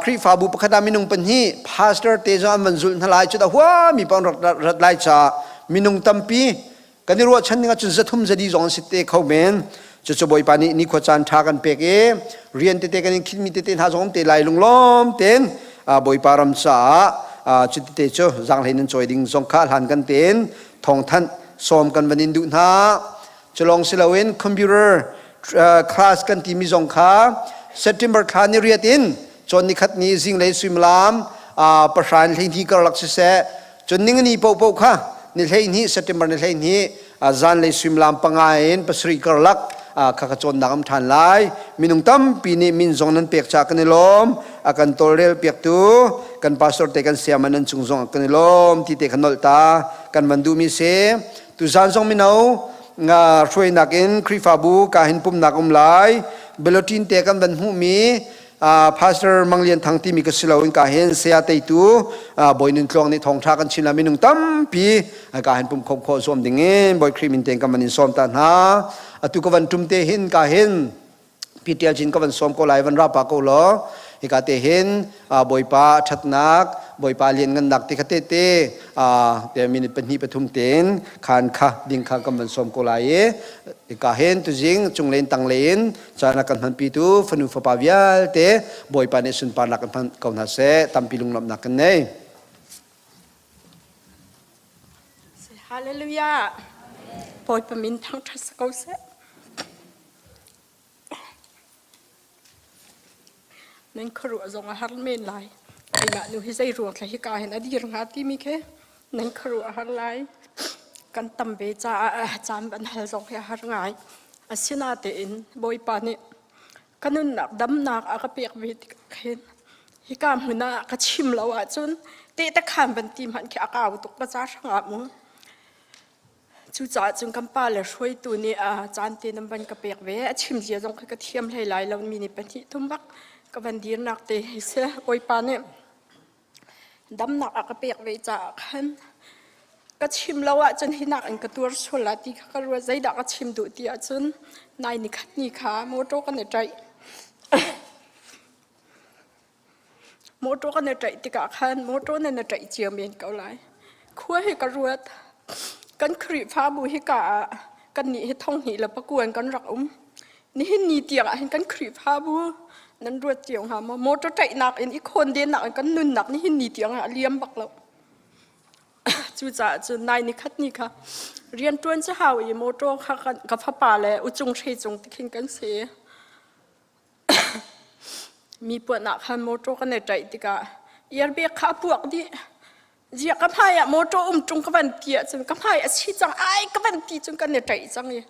Khrihfabu pakhat ah minung pahnih pastor te zong an van zulh hna lai cu dah huami pa rak rat lai caah minung tampi kan i ruahchan ning ahcun zathum zadi zong an si te kho men. Cucu Bawipa nih nikhua caan ṭha kan pek i rian tete kan in khinmi tete hna zong um te lai lunglawm tein Bawipa ram caah cu tete cu zaanghlei nan cawi ding zong kha hlan kan tein thawngthanh sawm kan van in duh hna. Cu lawng si loin computer class kan timi zong kha September thla ni riat in cawn nikhat ni zinglei suimilam pahra in 12 karlak siseh cun ningani paohpaoh kha ni 12 September ni 12 zanlei suimilam panga in pasarih karlak kha ka cawnnak am ṭhan lai. Minung tampi nih min zong nan pek caah kan i lawm. A kan tawlrel piaktu kan pastor te kan sayama nan cung zong kan i lawm ti te kha nolh ta kan van duhmi si. Tuzan zong mino nga hruainak in Khrihfabu ka hin pumnak um lai. Bulletin te kan van hmuhmi Pastor Mang Lian Thang timi ka si lo in ka hin saya teitu Bawi Nun Tluang nih thawngtha kan chim la minung tampi ka hin pum khom khawh zuam ding in Bawi Khrih min ten kan van in sawm ta hna. Atu ka van tum te hin ka hin PTL chin ka van sawm ko lai van ra pa ko law hika te hin Bawipa ṭhatnak Bawipa lianngannak ti kha te te te minute pahnih pathum tein khan kha ding kha kan van sawm ko lai i hika hin tuzing cunglen tanglen caan a kan hmanpi tu fanu fapa vialte Bawipa nih sunparnak kan hman ko hna seh tampi lunglawmhnak kan nei. Hallelujah. Bawipa min thangṭhat si ko seh. Nan khuaruah zong a har men lai. Keimah nu hi zei ruang thla hika hin a dir hnga timi khi nan khuaruah a har lai. Kan tam ve caah caan van hal zong hi a har ngai. Asinatein Bawipa nih ka nunnak damnak a ka pek ve tikah khin hika hmun ah ka chim lo ahcun tehte khaan van ti hmanh khi a kau tuk ka ca hrangah mu. Cucaah cun kan pale hruaitu nih caan te nan van ka pek ve. A chim zia zong khi ka thiam hlei lai lo mi nih pahnih thum bak ka van dirnak te hi si. Bawipa nih damnak a ka pek ve caah khan ka chim lo ahcun hi nak in ka tuar sual la ti kha ka ruat. Zeidah ka chim duh ti ahcun nai ni khat ni kha motor kan i ṭaih. Mawṭaw kan i ṭaih tikah khan mawṭaw nan i ṭaih cio men ko lai. Khua hi ka ruat. Kan Khrihfabu hika ah kannih hi thonghnih le pakuan kan rak um. Nihin ni tiang ah hin kan Khrihfabu nan ruat cio hnga maw? Mawṭaw ṭaihnak in i khawndennak in kan nunnak nihin ni tiang ah a liam bak lo. Cucaah cun nai ni khat ni kha rianṭuan cu hau i mawṭaw kha ka fapa le uchung hrecung ti khin kan si. Mi puan ah khan mawṭaw kan i ṭaih tikah earbag kha a puak dih. Ziah ka hmai ah mawṭaw um ṭung ka van ti ahcun ka hmai a si cang ai ka van ti cun kan i ṭaih cang i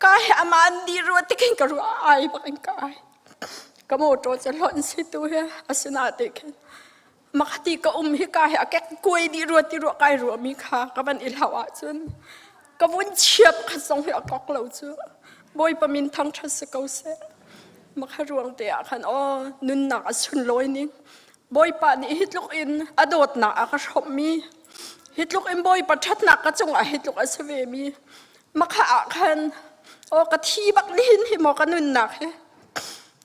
ka he amah an dih rua tikin ka ruah ai bak in ka ai. Ka mawṭaw cu hlonh si tu hi asinain khin Makati ka um hi ka hi a kek kuai dih rua ti ruah kai ruahmi kha ka van i hlau ahcun ka vun chia pakhat zong hi a kok lo cu Bawipa min thangṭhat si ko seh. Makha ruang te ah khan aw nunnak a sunlawi ning Bawipa nih hi tluk in a dawtnak a ka hrawmhmi hi tluk in Bawipa ṭhatnak ka cungah hi tluk a si ve mi makha ah khan aw ka thi bak nihin hi maw ka nunnak hi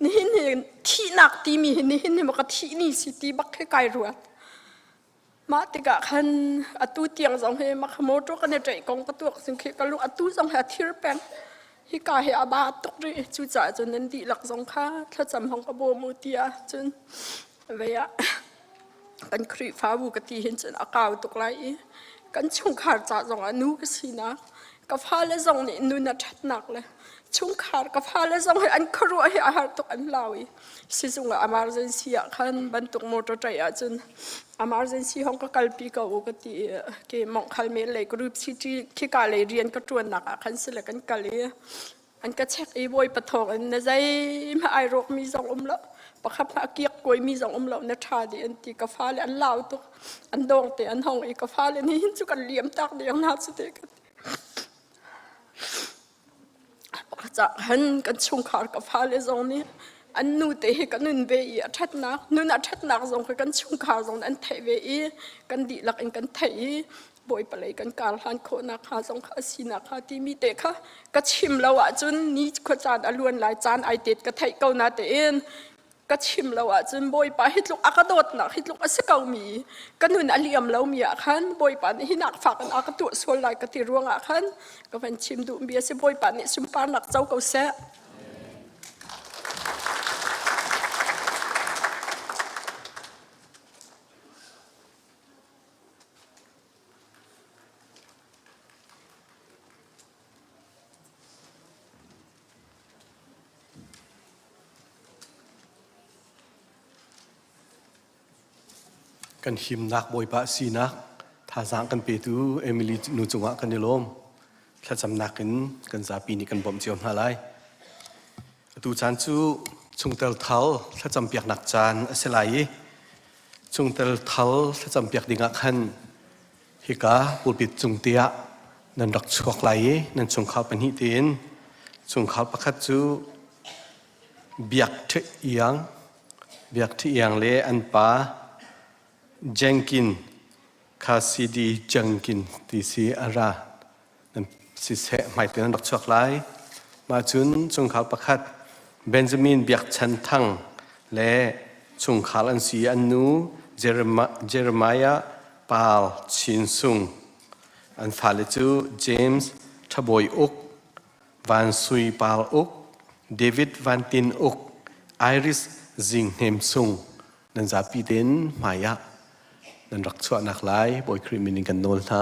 Nihin hi thihnak timi hi nihin hi maw ka thih ni si ti bak khi kai ruat. Mah tikah khan atu tiang zong hi mah motor kan i ṭaih kong ka tuak sing khi ka lung atu zong hi a thir peng. Hika hi a ba tuk rih. Cucaah cun nan dihlak zong kha thlacam hong ka bawm u tiah cun vei ah kan Khrihfabu ka ti hin cun a kau tuk lai i. Kan chungkhar ca zong ah nu ka sinak ka fale zong nih nun a ṭhatnak le chungkhar ka fale zong hi an khuaruah hi a har tuk an lau i sizung ah emergency ah khan bantuk motor ṭaih ahcun emergency hong ka kalpi ko u ka ti i ke mong khal men lei group city khika lei rian ka ṭuannak ah khan sile kan kal i an ka check i bawi pathawng in na zeihmah ai rawk mi zong um lo pakhat hmah kiak kuai mi zong um lo na ṭha dih an ti ka fale an lau tuk an dawng te an hong i ka fale nih hin cu kan liam tak ding hna cu te ka ti Cah han kan chungkhar ka fale zong nih an nu te hi ka nun ve i a ṭhatnak nun a ṭhatnak zong khi kan chungkhar zong an theih ve i kan dihlak in kan theih i bawipa lei kan kar hlan khawhnak hnga zong kha a sinak hnga timi te kha ka chim lo ahcun ni khua caan a luan lai caan ai tet ka theih ko na tein ka chim lo ahcun Bawipa hi tluk a ka dawtnak hi tluk a si ko mi ka nun a liam lo mi ah khan Bawipa nih hi nak fak in a ka tuah sual lai ka ti ruangah khan ka van chim duh mi a si Bawipa nih sunparnak co ko seh. Kan himnak Bawipa sinak thazaang kan petu Emily nu cungah kan i lawm. Thlacamnak in kan zapi nih kan bawmh cio hna lai. Atu caan cu chungtel thal thlacam piaknak caan a si lai i chungtel thal thlacam piak dingah khan hika pulpit cung te ah nan rak chuak lai i nan chungkhar pahnih tein chungkhar pakhat cu Biak Ṭhi Iang Biak Ṭhi Iang le an pa Jenkin kha CD Jenkin ti si a ra nan siseh hmaite nan rak chuak lai. Mah cun chungkhar pakhat Benjamin Biak Chan Thang le chungkhar an si an nu Jeremiah Pal Chin Sung an fale cu James Ṭhabawi Uk Van Sui Par Uk David Van Tin Uk Iris Zing Hnem Sung nan zapi tein hmai ah nan rak chuahnak lai Bawi Khrih min in kan nawl hna.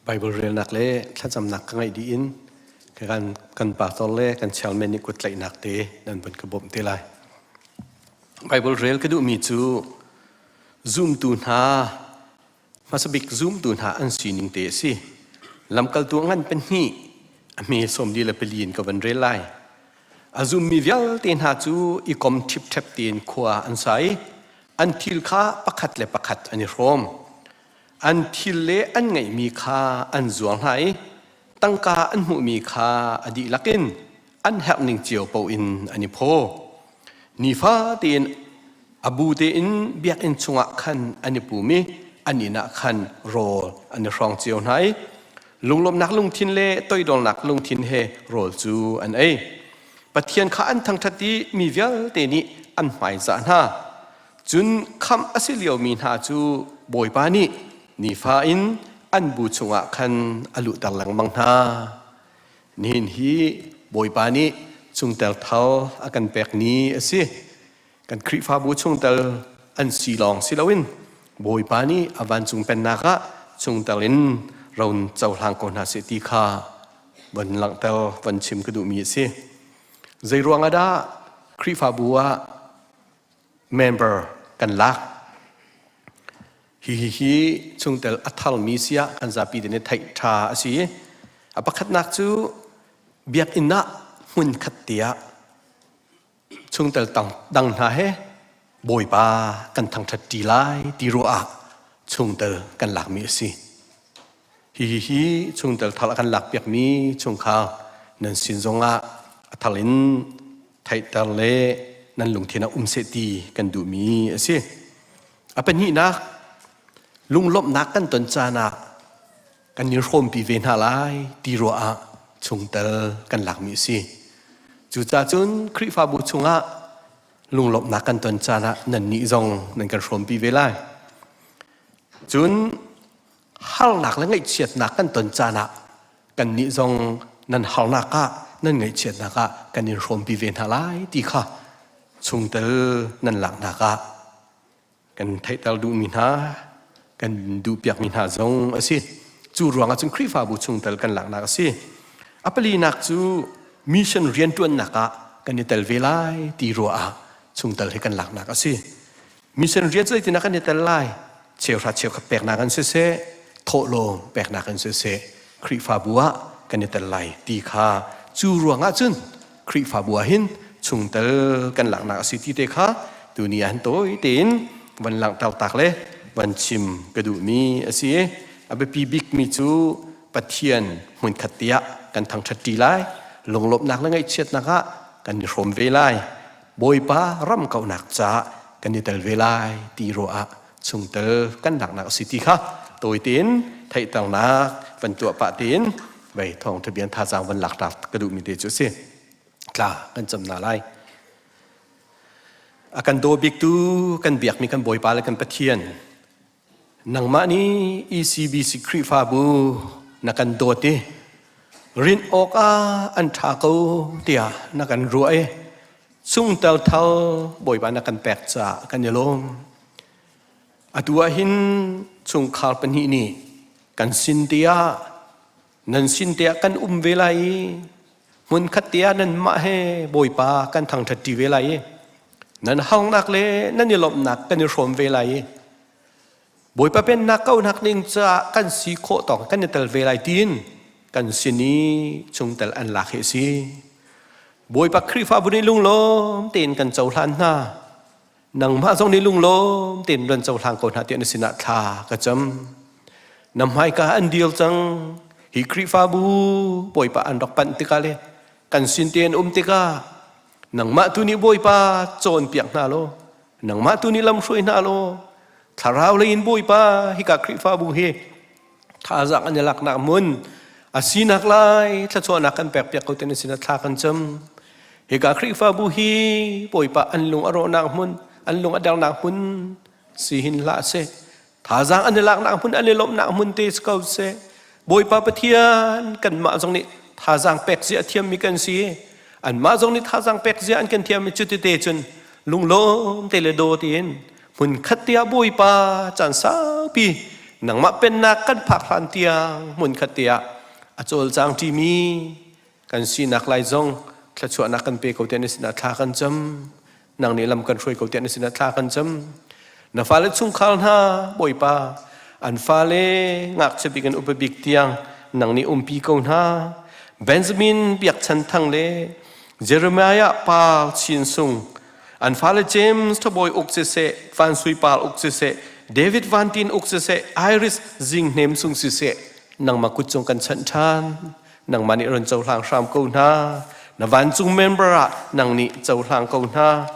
Bible relnak le thlacamnak ka ngaih dih in kan kan pastor le kan chairman nih kut tlaihnak te nan vun ka bawmh te lai. Bible rel ka duhmi cu zumtu hna Hmasabik zumtu hna an sining te a si. Lamkaltu ngan pahnih a hme sawmli le pali in ka van rel lai. A zummi vialte hna cu i kom ṭhipṭhep tein khua an sa i an thil kha pakhat le pakhat an i hrawm. An thil le an ngeihmi kha an zuar hna i tangka an hmuhmi kha a dihlak in an herhning cio paoh in an i phaw. Nifa tein a bu tein biakinn chungah khan an i pum i an inn ah khan rawl an i hrawng cio hna i lunglawmhnak lungthin le toidornak lungthin he rawl cu an ei. Pathian kha an thangṭhat i mi vialte nih an hmaizah hna. Cun khamh a si liomi hna cu Bawipa nih nifa in an bu chungah khan a luhter lengmang hna. Nihin hi Bawipa nih chungtel thar a kan pek ni a si. Kan Khrihfabu chungtel an si lawng si loin Bawipa nih a vancung pennak ah chungtel in ron cohlang ko hna seh ti kha von langhter von chim ka duhmi a si. Zei ruang ah dah Khrihfabu ah member kan lak? Hihi hi chungtel a tharmi siah kan zapi te nih theih ṭha a si. A pakhatnak cu biakinn ah hmun khat te ah chungtel dang hna he Bawipa kan thangṭhat ṭi lai ti ruah ah chungtel kan lakmi a si. Hihi hi chungtel thar a kan lakpiakmi chungkhar nan sin zongah a thar in theihter le nan lungthin ah um seh ti kan duhmi a si. A pahnihnak, lunglawmhnak kan ton caan ah kan i hrawmpi ve hna lai ti ruah ah chungtel kan lakmi a si. Cucaah cun Khrihfabu chungah lunglawmhnak kan ton caan ah nannih zong nan kan hrawmpi ve lai. Cun harnak le ngaihchiatnak kan ton caan ah Kannih zong nan harnak ah nan ngaihchiatnak ah kan in hrawmpi ve hna lai ti kha chungtel nan laknak ah kan theihter duhmi hna kan duhpiakmi hna zong a si. Cu ruangah cun Khrihfabu chungtel kan laknak a si. A palinak cu mission rianṭuannak ah kan i tel ve lai ti ruah ah chungtel hi kan laknak a si. Mission rian cu zeitinah kan i tel lai? Cheuhra cheukhat peknak in siseh, thawhlawm peknak in siseh, Khrihfabu ah kan i tel lai ti kha cu ruangah cun Khrihfabu ah hin chungtel kan laknak a si ti te kha tuni ah hin tawi tein van langhter tak le van chim ka duhmi a si. A biapi bikmi cu Pathian hmunkhat tiah kan thangṭhat ṭi lai, lunglawmhnak le ngaihchiatnak ah kan i hrawm ve lai. Bawipa ram kauhnak caah kan i tel ve lai ti ruah ah chungtel kan laknak a si ti kha tawi tein theihternak van tuah pah tein vei thawngṭha bia thazaang van lak ka duhmi te cu a si. Tla kan cam hna lai. A kan daw biktu kan biakmi kan Bawipa le kan Pathian nangmah nih ECBC Khrihfabu na kan dawt i rinh awkah an ṭha ko tiah na kan ruah i chungtel thal Bawipa na kan pek caah kan i lawm. Atu ah hin chungkhar pahnih nih kan sin tiah nan sin tiah kan um ve lai i hmunkhat tiah nanmah he Bawipa kan thangṭhat ṭi ve lai i nan harnak le nan i lawmhnak kan i hrawm ve lai i Bawipa pennak kauhnak ding caah kan si khawh tawk kan i tel ve lai tiin kan sin i chungtel an lak hi a si. Bawipa Khrihfabu nih lunglawm tein kan cohlan hna. Nangmah zong nih lunglawm tein ran cohlang ko hna tiah na sinah thla ka cam. Na hmaika an dir cang. Hi Khrihfabu Bawipa an rak panh tikah le kan sin tein um tikah nangmah tu nih Bawipa cawnpiak hna law nangmah tu nih lamhruai hna law thlarau lei in Bawipa hika Khrihfabu hi thazaang an i laknak hmun a sinak lai thluachuahnak kan pekpiak ko te na sinah thla kan cam hika Khrihfabu hi Bawipa an lung a rawhnak hmun an lung a dernak hmun si hin hlah seh thazaang an i laknak hmun an i lawmhnak hmun te si ko seh Bawipa Pathian kanmah zong nih thazaang pek zia a thiammi kan si anmah zong nih thazaang pek zia an kan thiammi cu tete cun lunglawm te le daw tiin hmunkhat te ah Bawipa caan saupi nangmah pennak kan phak hlan tiang hmunkhat te ah a cawlcang ṭimi kan sinak lai zong thluachuahnak kan pe ko tiah na sinah thla kan cam nang nih lam kan hruai ko tiah na sinah thla kan cam na fale chungkhar hna Bawipa an fale ngakchia bik in upa bik tiang nang nih umpi ko hna Benjamin Biakchan Thang le Jeremiah Par Chin Sung an fale James Thabawi uk siseh Van Sui Par uk siseh David Van Tin uk siseh Iris Zing Hnem Sung siseh nangmah kut cung kan chanh ṭhan nangmah nih run cohlang hram ko hna na vancung member ah nang nih cohlang ko hna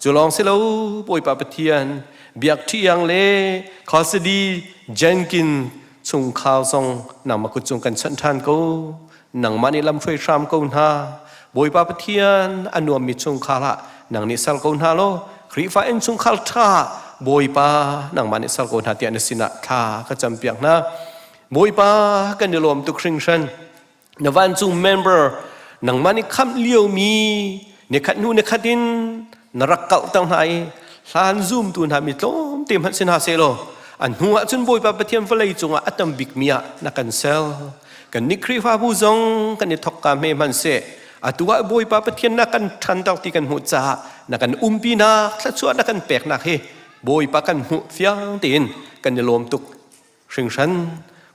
cu lawng si lo Bawipa Pathian biak ṭhiang le Cassidy Jenkin chungkhar zong nangmah kut cung kan chanh ṭhan ko nangmah nih lamhruai hram ko hna Bawipa Pathian a nuammi chungkhar ah nang nih ser ko hna law Khrihfa innchungkhar ṭha Bawipa nangmah nih ser ko hna tiah na sinah thla ka campiak hna Bawipa kan i lawm tuk hringhran na vancung member nangmah nih khamh liomi nikhat hnu nikhat in na rak kauhter hna i hlan zumtu hna mi tlawmte hmanh si hna sehlaw an hnu ah cun Bawipa Pathian vawlei cungah a tam bikmi ah na kan ser Kannih Khrihfabu zong kan i thokka hme hmanhseh atu ah Bawipa Pathian na kan ṭhanter ti kan hmuh caah na kan umpinak thluachuah na kan peknak hi Bawipa kan hmuh fiang tein kan i lawm tuk hringhran.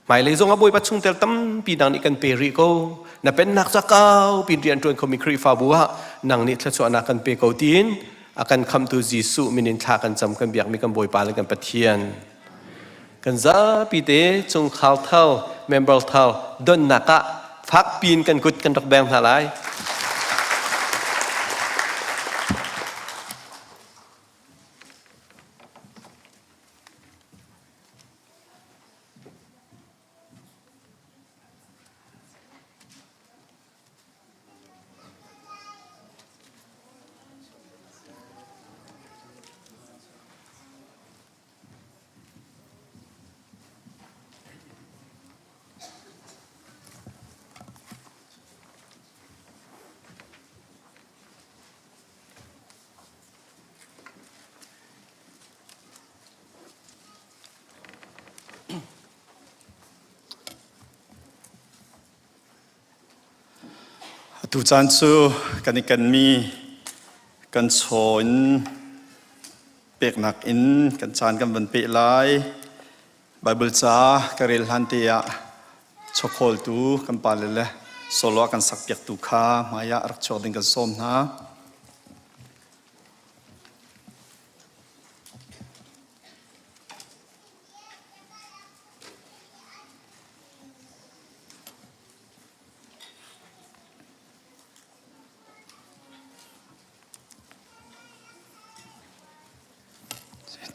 Hmailei zong ah Bawipa chungtel tampi nang nih kan pe rih ko. Na pennak ca kau pin rian ṭuan khomi Khrihfabu ah nang nih thluachuahnak kan pe ko tiin a kan khamtu Jesuh min in thla kan cam kan biakmi kan Bawipa le kan Pathian. Kan zapi te chungkhar thar, member thar donnak ah fakpi in kan kut kan rak beng hna lai. Atu caan cu kan i kenmi kan chaw in peknak in kan caan kan van peh lai. Baibal ca ka rel hlan te ah chawkhawltu kan pale le solo a kan sakpiaktu kha hmai ah rak chuak ding kan sawm hna.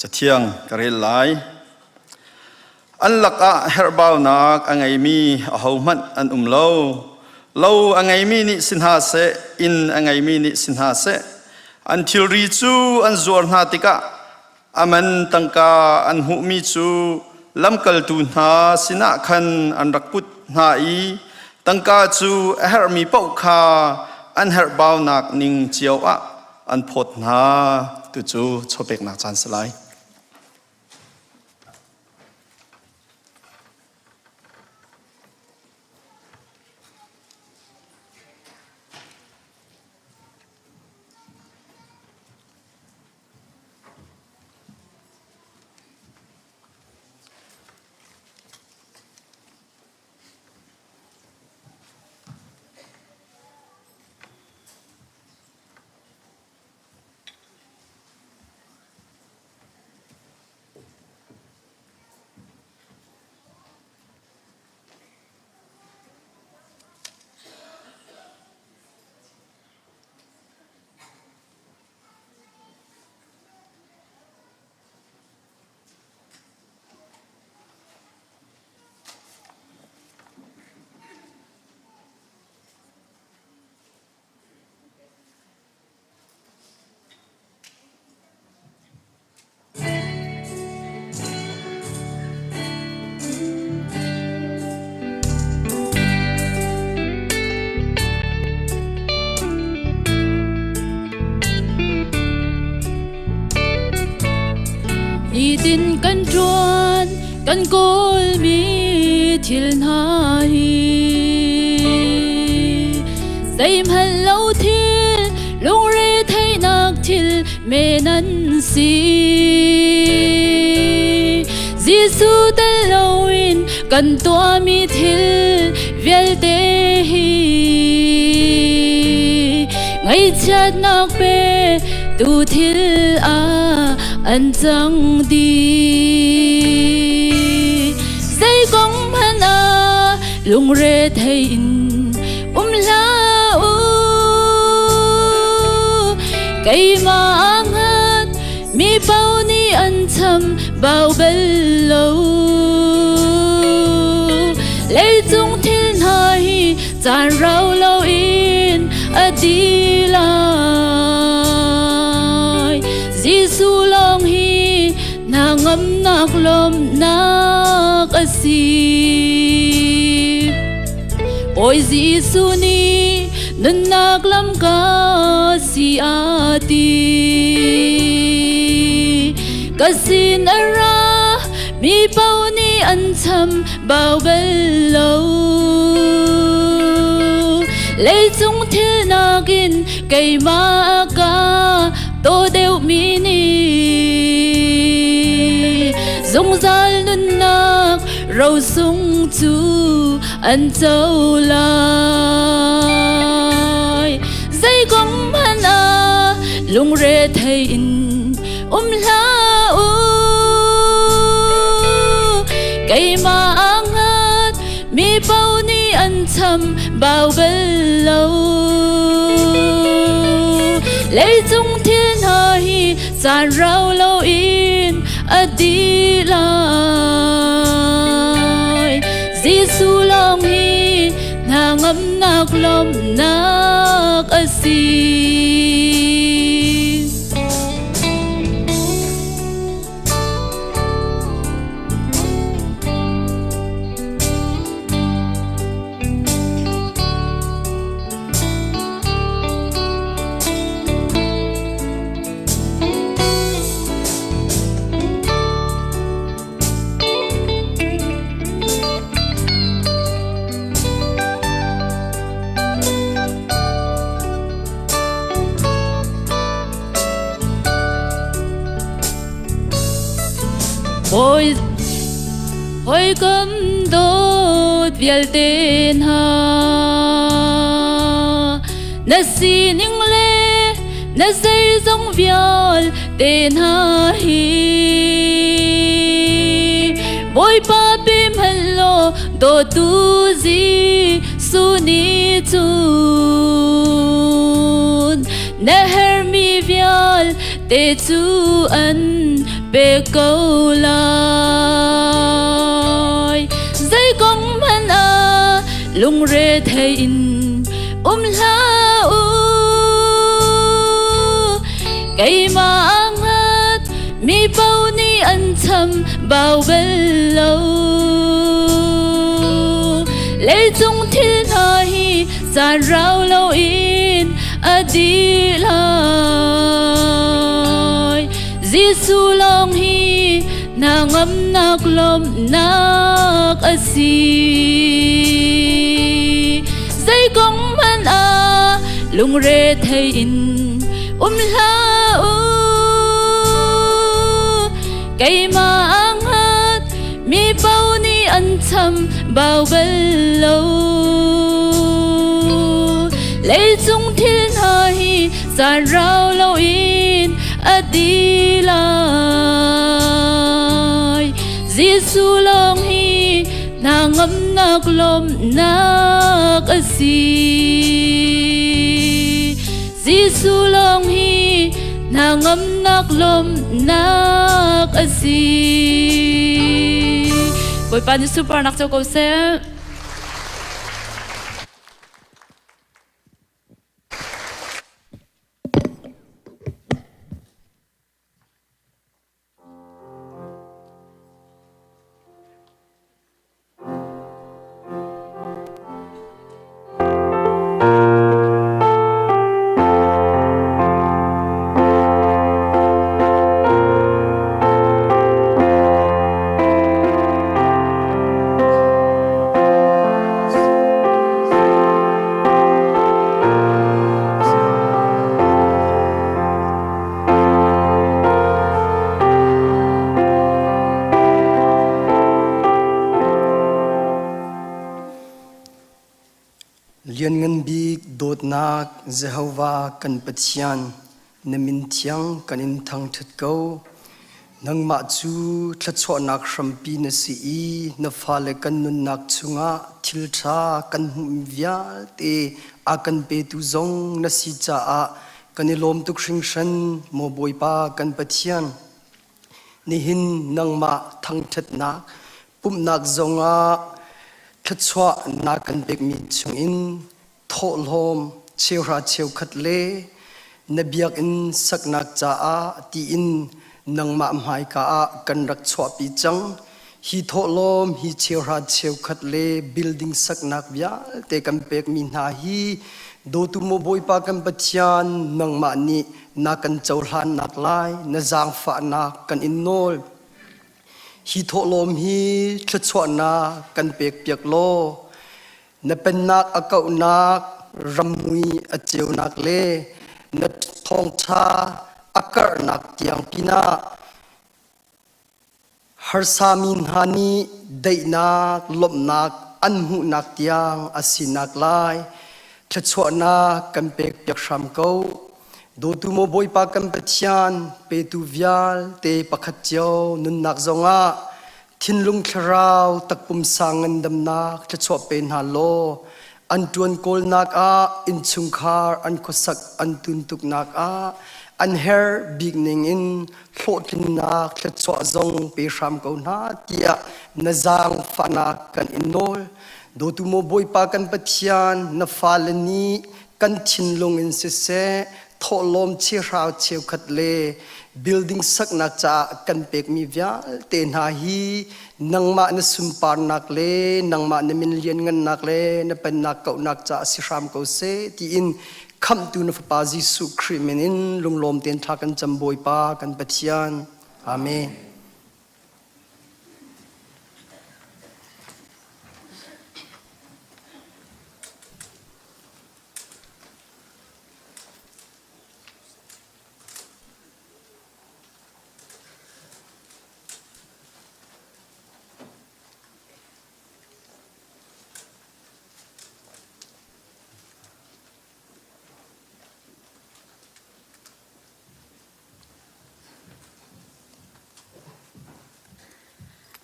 Cathiang ka rel lai. An lakah herhbaunak a ngeimi ahohmanh an um lo. Lo a ngeimi nih si hna seh, inn a ngeimi nih si hna seh, an thilri cu an zuar hna tikah A man tangka an hmuhmi cu lamkaltu hna sinah khan an rak put hna i tangka cu a herhmi paoh kha an herhbaunak ning cio ah an phawt hna. Tucu chawpeknak caan si lai. Nitin kan ṭuan kan kawlmi thil hna hi zeihmanh lo thil lungre theihnak thil men an si. Jesuh tel loin kan tuahmi thil vialte hi ngaihchiatnak pe tu thil ah an cang dih. Zei kong hmanh ah lungre thei in um hlah u. Keimah ngat mi paoh nih an cham bau bal lo. Leicung thil hna hi caan rau loin a di lai. Jesuh lawng hi hna ngamnak lawmhnak a si. Bawi Jesuh nih nunnak lam ka si a ti. Ka sin a ra mi paoh nih an cham bau bal lo. Leicung thil nakin keimah ka taw deuhmi nih zungzal nunnak rosung cu an co lai. Zei kong hmanh ah lungre thei in um hlah u. Keimah aa hngat mi paoh nih an cham bau bal lo. Leicung thil hna hi caan rau loin a dih lai. Jesuh lawng hi hna ngamnak lawmhnak a si. Bawi hawikom dawt vialte hna na sining le na zeizong vialte hna hi Bawipa pe hmanh law dawtu Jesuh nih cun na herhmi vialte cu an pe ko lai. Zei kong hmanh ah lungre thei in um hlah u. Keimah aa hngat mi paoh nih an cham bau bal lo. Leicung thil hna hi caan rau loin a dih lai. Jesuh lawng hi hna ngamnak lawmhnak a si. Zei kong hmanh ah lungre thei in um hlah u. Keimah aa hngat mi paoh nih an cham bau bal lo. Leicung thil hna hi caan rau loin a dih lai. Jesuh lawng hi hna ngamnak lawmhnak a si. Jesuh lawng hi hna ngamnak lawmhnak a si. Bawipa nih sunparnak co ko seh. Lianngan bik dawtnak Jehovah kan Pathian, na min thiang kan in thangṭhat ko. Nangmah cu thluachuahnak hrampi na si i na fale kan nunnak chungah thil ṭha kan hmuhmi vialte a kan petu zong na si caah kan i lawm tuk hringhran, maw Bawipa kan Pathian. Nihin nangmah thangṭhatnak pumhnak zongah thluachuah na kan pekmi chungin thawhlawm cheuhra cheukhat le na biakinn saknak caah tiin nangmah hmaika ah kan rak chuahpi cang. Hi thawhlawm hi cheuhra cheukhat le building saknak vialte kan pekmi hna hi dawtu maw Bawipa kan Pathian nangmah nih na kan cohlannak lai na zaangfahnak kan in nawl. Hi thawhlawm hi thluachuahnak kan pekpiak law na pennak a kauhnak rammui a ceunak le na thawngṭha a karhnak tiang pinah Harsami hna nih daihnak, lawmhnak an hmuhnak tiang a sinak lai thluachuahnak kan pekpiak hram ko. Dawtu maw Bawipa kan Pathian, petu vialte pakhat cio nunnak zongah thinlung thlarau takpumsa ngandamnak thluachuah pe hna law an ṭuan kawlnak ah innchungkhar an khuasak an tuntuknak ah an herh bik ningin hlawhtlinnak thluachuah zong pe hram ko hna tiah na zaangfahnak kan in nawl. Dawtu maw Bawipa kan Pathian, na fale nih kan thinlung in siseh, thawhlawm chihrau cheukhat le building saknak caah kan pekmi vialte hna hi nangmah na sunparnak le nangmah na min lianngannak le na pennak kauhnak caah si hram ko seh tiin Khamhtu na Fapa Jesuh Khrih min in lunglawm tein thla kan cam Bawipa kan Pathian. Amen.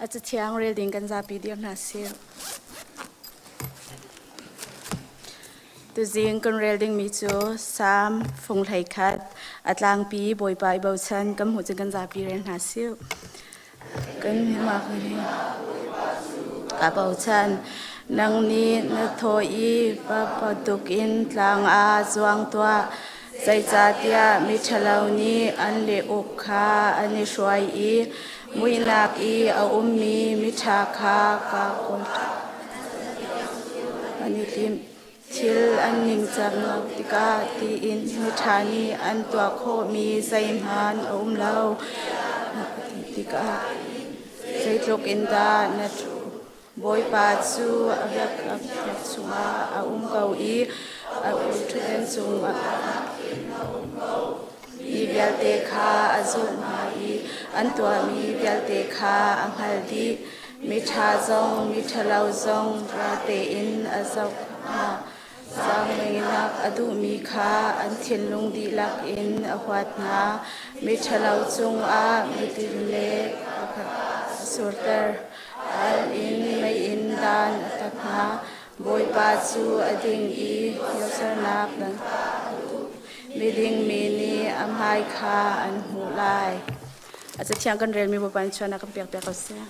A cathiang rel ding kan zapi dir hna sih. Tuzing kan rel dingmi cu Salm fung 11 a tlangpi Bawipa i bochan kan hmuh cun kan zapi rel hna sih. Kan hmuak hi a bochan. Nang nih na thaw i pa in tlang ah zuang tuah. Zeicahtiah miṭhalo nih an le uk kha an i hruai i muihnak i a ummi miṭha kha ka kawl an i timh. Thil an ningcang lo tikah tiin miṭha nih an tuah khawhmi zeihmanh a um lo. Tikah zeitluk in dah na Bawipa cu a biakam chungah a um ko i a ṭhutden cungah mi vialte kha a zulh hna i an tuahmi vialte kha a hngalh dih. Miṭha zong miṭhalo zong ral tein a zoh hna. Zaangmeinak a duhmi kha an thinlung dihlak in a huat hna. Miṭhalo cungah mitin le a surter. Al in mei in dan a tat hna. Bawipa cu a ding i hiosernak dan miding mi nih a hmai kha an hmuh lai. A cathiang kan relmi Bawipa in chuan a kan pek piak ko seh.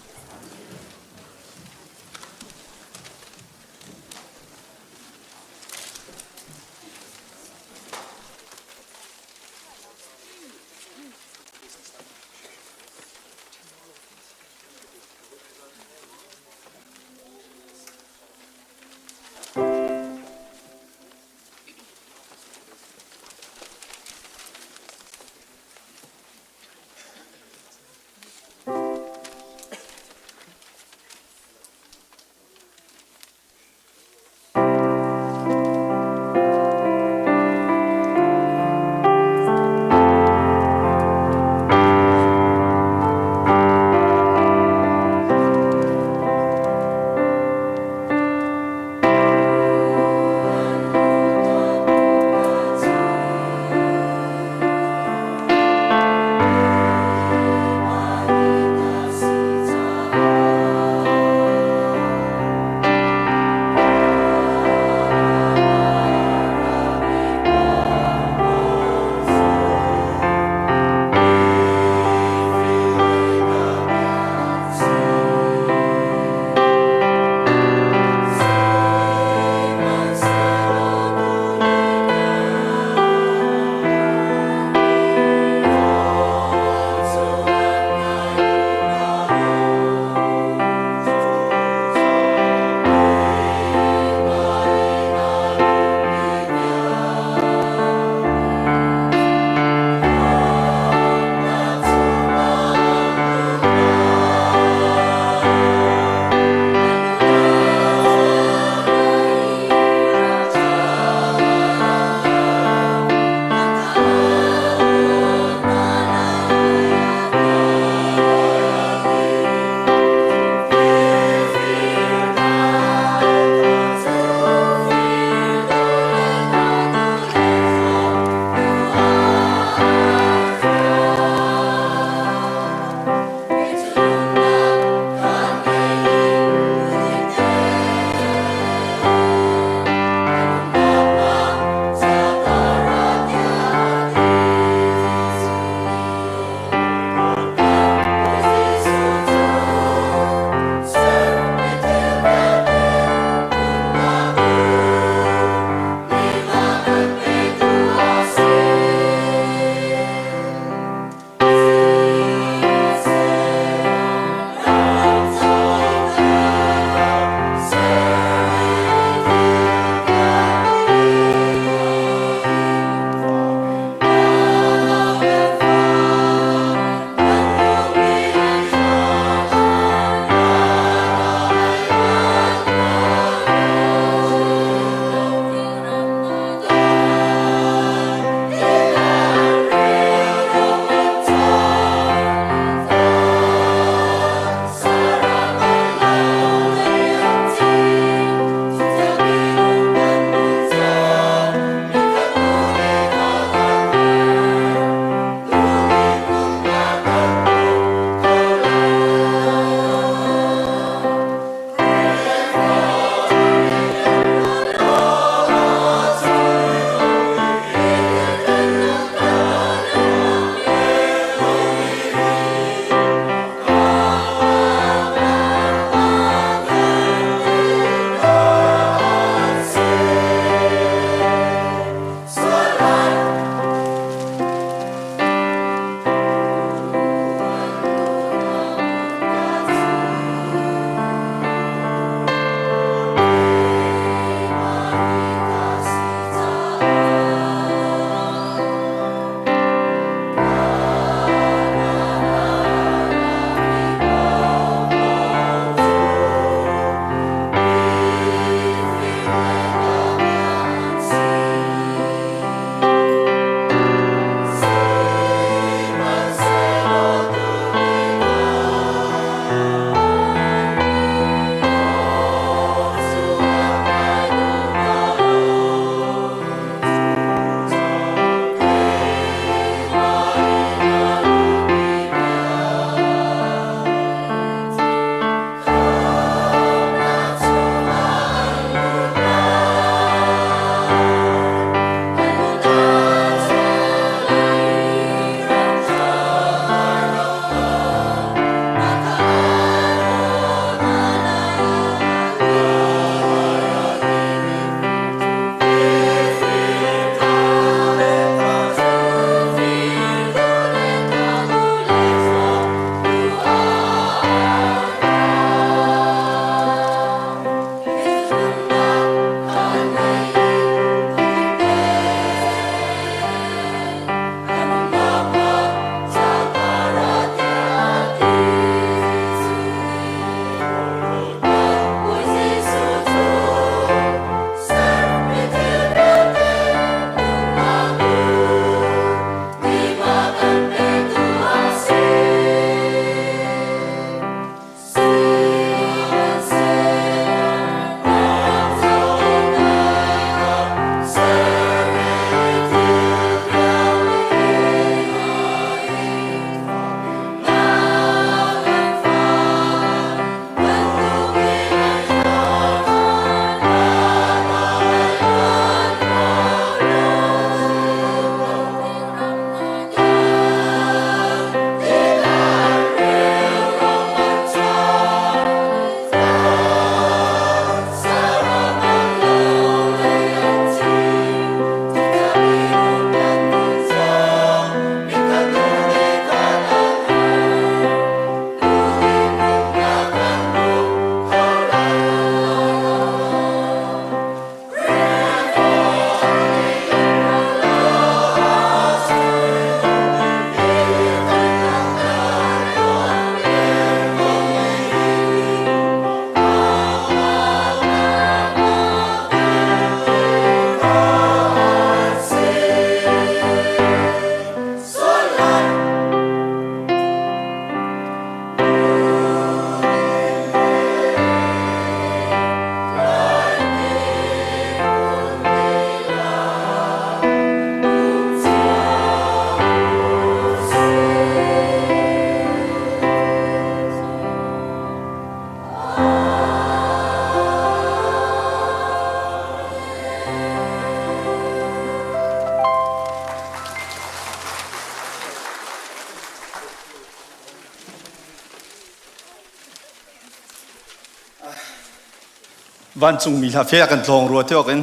Vancungmi hla fe kan tlawng rua tiawk in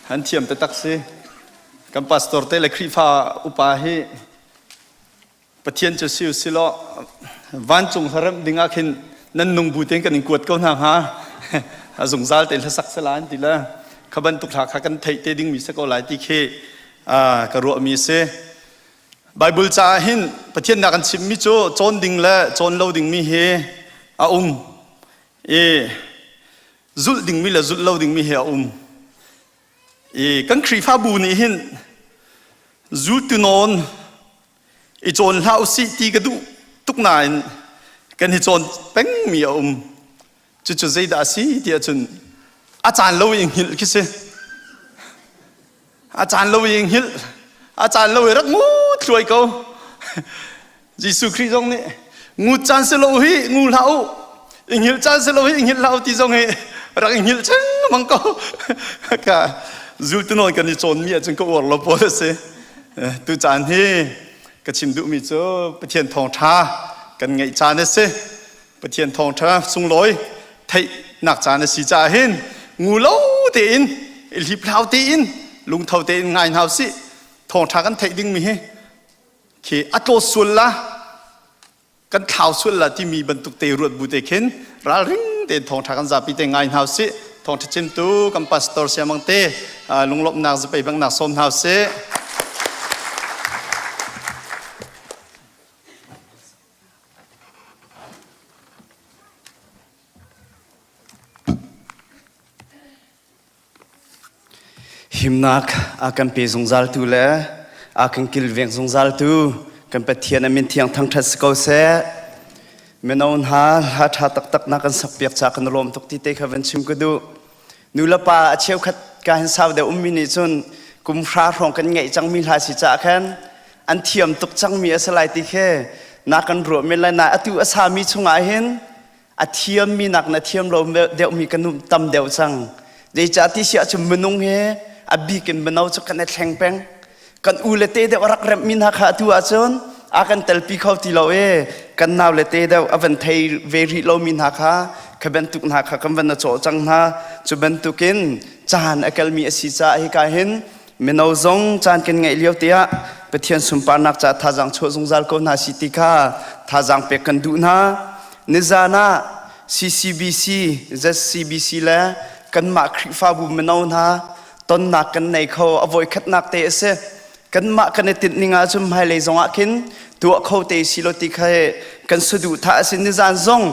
an thiam taktak si. Kan pastor te le Khrihfa upa hi Pathian cu si si law vancung hlaremh ding ah khin nan nung bu tein kan in kuat ko hna hnga. A zungzal tein hlasak sela an ti le kha bantuk hla kha kan theih te dingmi si ko lai ti khi ka ruahmi a si. Bible caah hin Pathian nak an chimmi cu cawn ding le cawn lo dingmi hi a um i zulh dingmi le zulh lo dingmi hi a um. I kan Khrihfabu nih hin zultu nawn i cawn hlah usih ti ka duh tuk nain kan i cawn pengmi a um. Cucu zeidah a si ti ahcun a caan lo i hngilh khi si. A caan lo i hngilh, a caan lo i rak ngut thluai ko. Jesuh Khrih zong nih ngut caan si lo hi ngu hlah u, i hngilh caan si lo hi i hngilh hlah u ti zong hi rak i hngilh lengmang ko. Ka zultu nawn kan i cawnmi ahcun ka uar lo pawl a si. Tu caan hi ka chim duhmi cu Pathian thawngṭha kan ngeih caan a si. Pathian thawngṭha sunglawi theihnak caan a si caah hin ngu lo tein i hliphlau tein lungtho tein ngai hna usih thawngṭha kan theih dingmi hi khi a tlaw sual la kan thlau sual la timi bantuk te ruat bu te khin ralring tein thawngṭha kan zapi te ngai hna usih thawngṭha chimtu kan pastor siamang te lunglawmhnak zapei bangnak sawm hna usih Himnak a kan pe zungzaltu le a kan kilveng zungzaltu kan Pathian a min thiang thangṭhat si ko seh. Mino hna hla ṭha taktak na kan sakpiak ca kan lawm tuk ti te kha van chim ka duh. Nu le pa a cheukhat ka hin sau deuh ummi nih cun kum hra hrawng kan ngeih cangmi hla si caah khan an thiam tuk cangmi a si lai ti khi na kan ruah men lai na atu a sami chungah hin a thiammi nak na thiam lo deuhmi kan um tam deuh cang zeicah ti si ahcun minung he a bik in mino cu kan i thleng peng kan u le te deuh a rak remhmi hna kha atu ahcun a kan telpi kho ti lo e kan nau le te deuh a van thei ve rih lomi hna kha kha bantuk hna kha kan van a cawh cang hna cu bantukin caan a kalmi a si caah hika hin mino zong caan kan ngeih lio tiah Pathian sunparnak ca thazaang chuah zungzal ko hna si ti kha thazaang pek kan duh hna nizan ah CCBC ZCBC le kanmah Khrihfabu mino hna tonnak kan nei kho a voikhatnak te a si kanmah kan i tinh ning ahcun hmailei zong ah khin tuah kho te si lo ti kha kan saduhthah a si nizan zong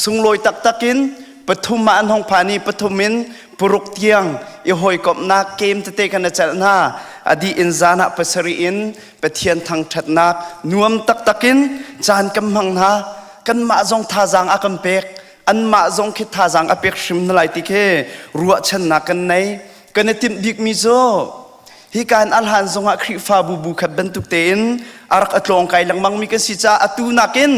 sunglawi taktak in pathum ah an hong phan i pathum in puruk tiang i hawikomhnak kem tete kan i celh hna a dih in zan ah pasarih in Pathian thangṭhatnak nuam taktak in caan kan hmang hna kanmah zong thazaang a kan pek anmah zong khi thazaang a pek hrim hna lai ti khi ruahchannak kan nei kan i timh bikmi cu hi kan alhan zongah Khrihfabu bu khat bantuk tein a rak a tlawngkai lengmang mi kan si caah atu nakin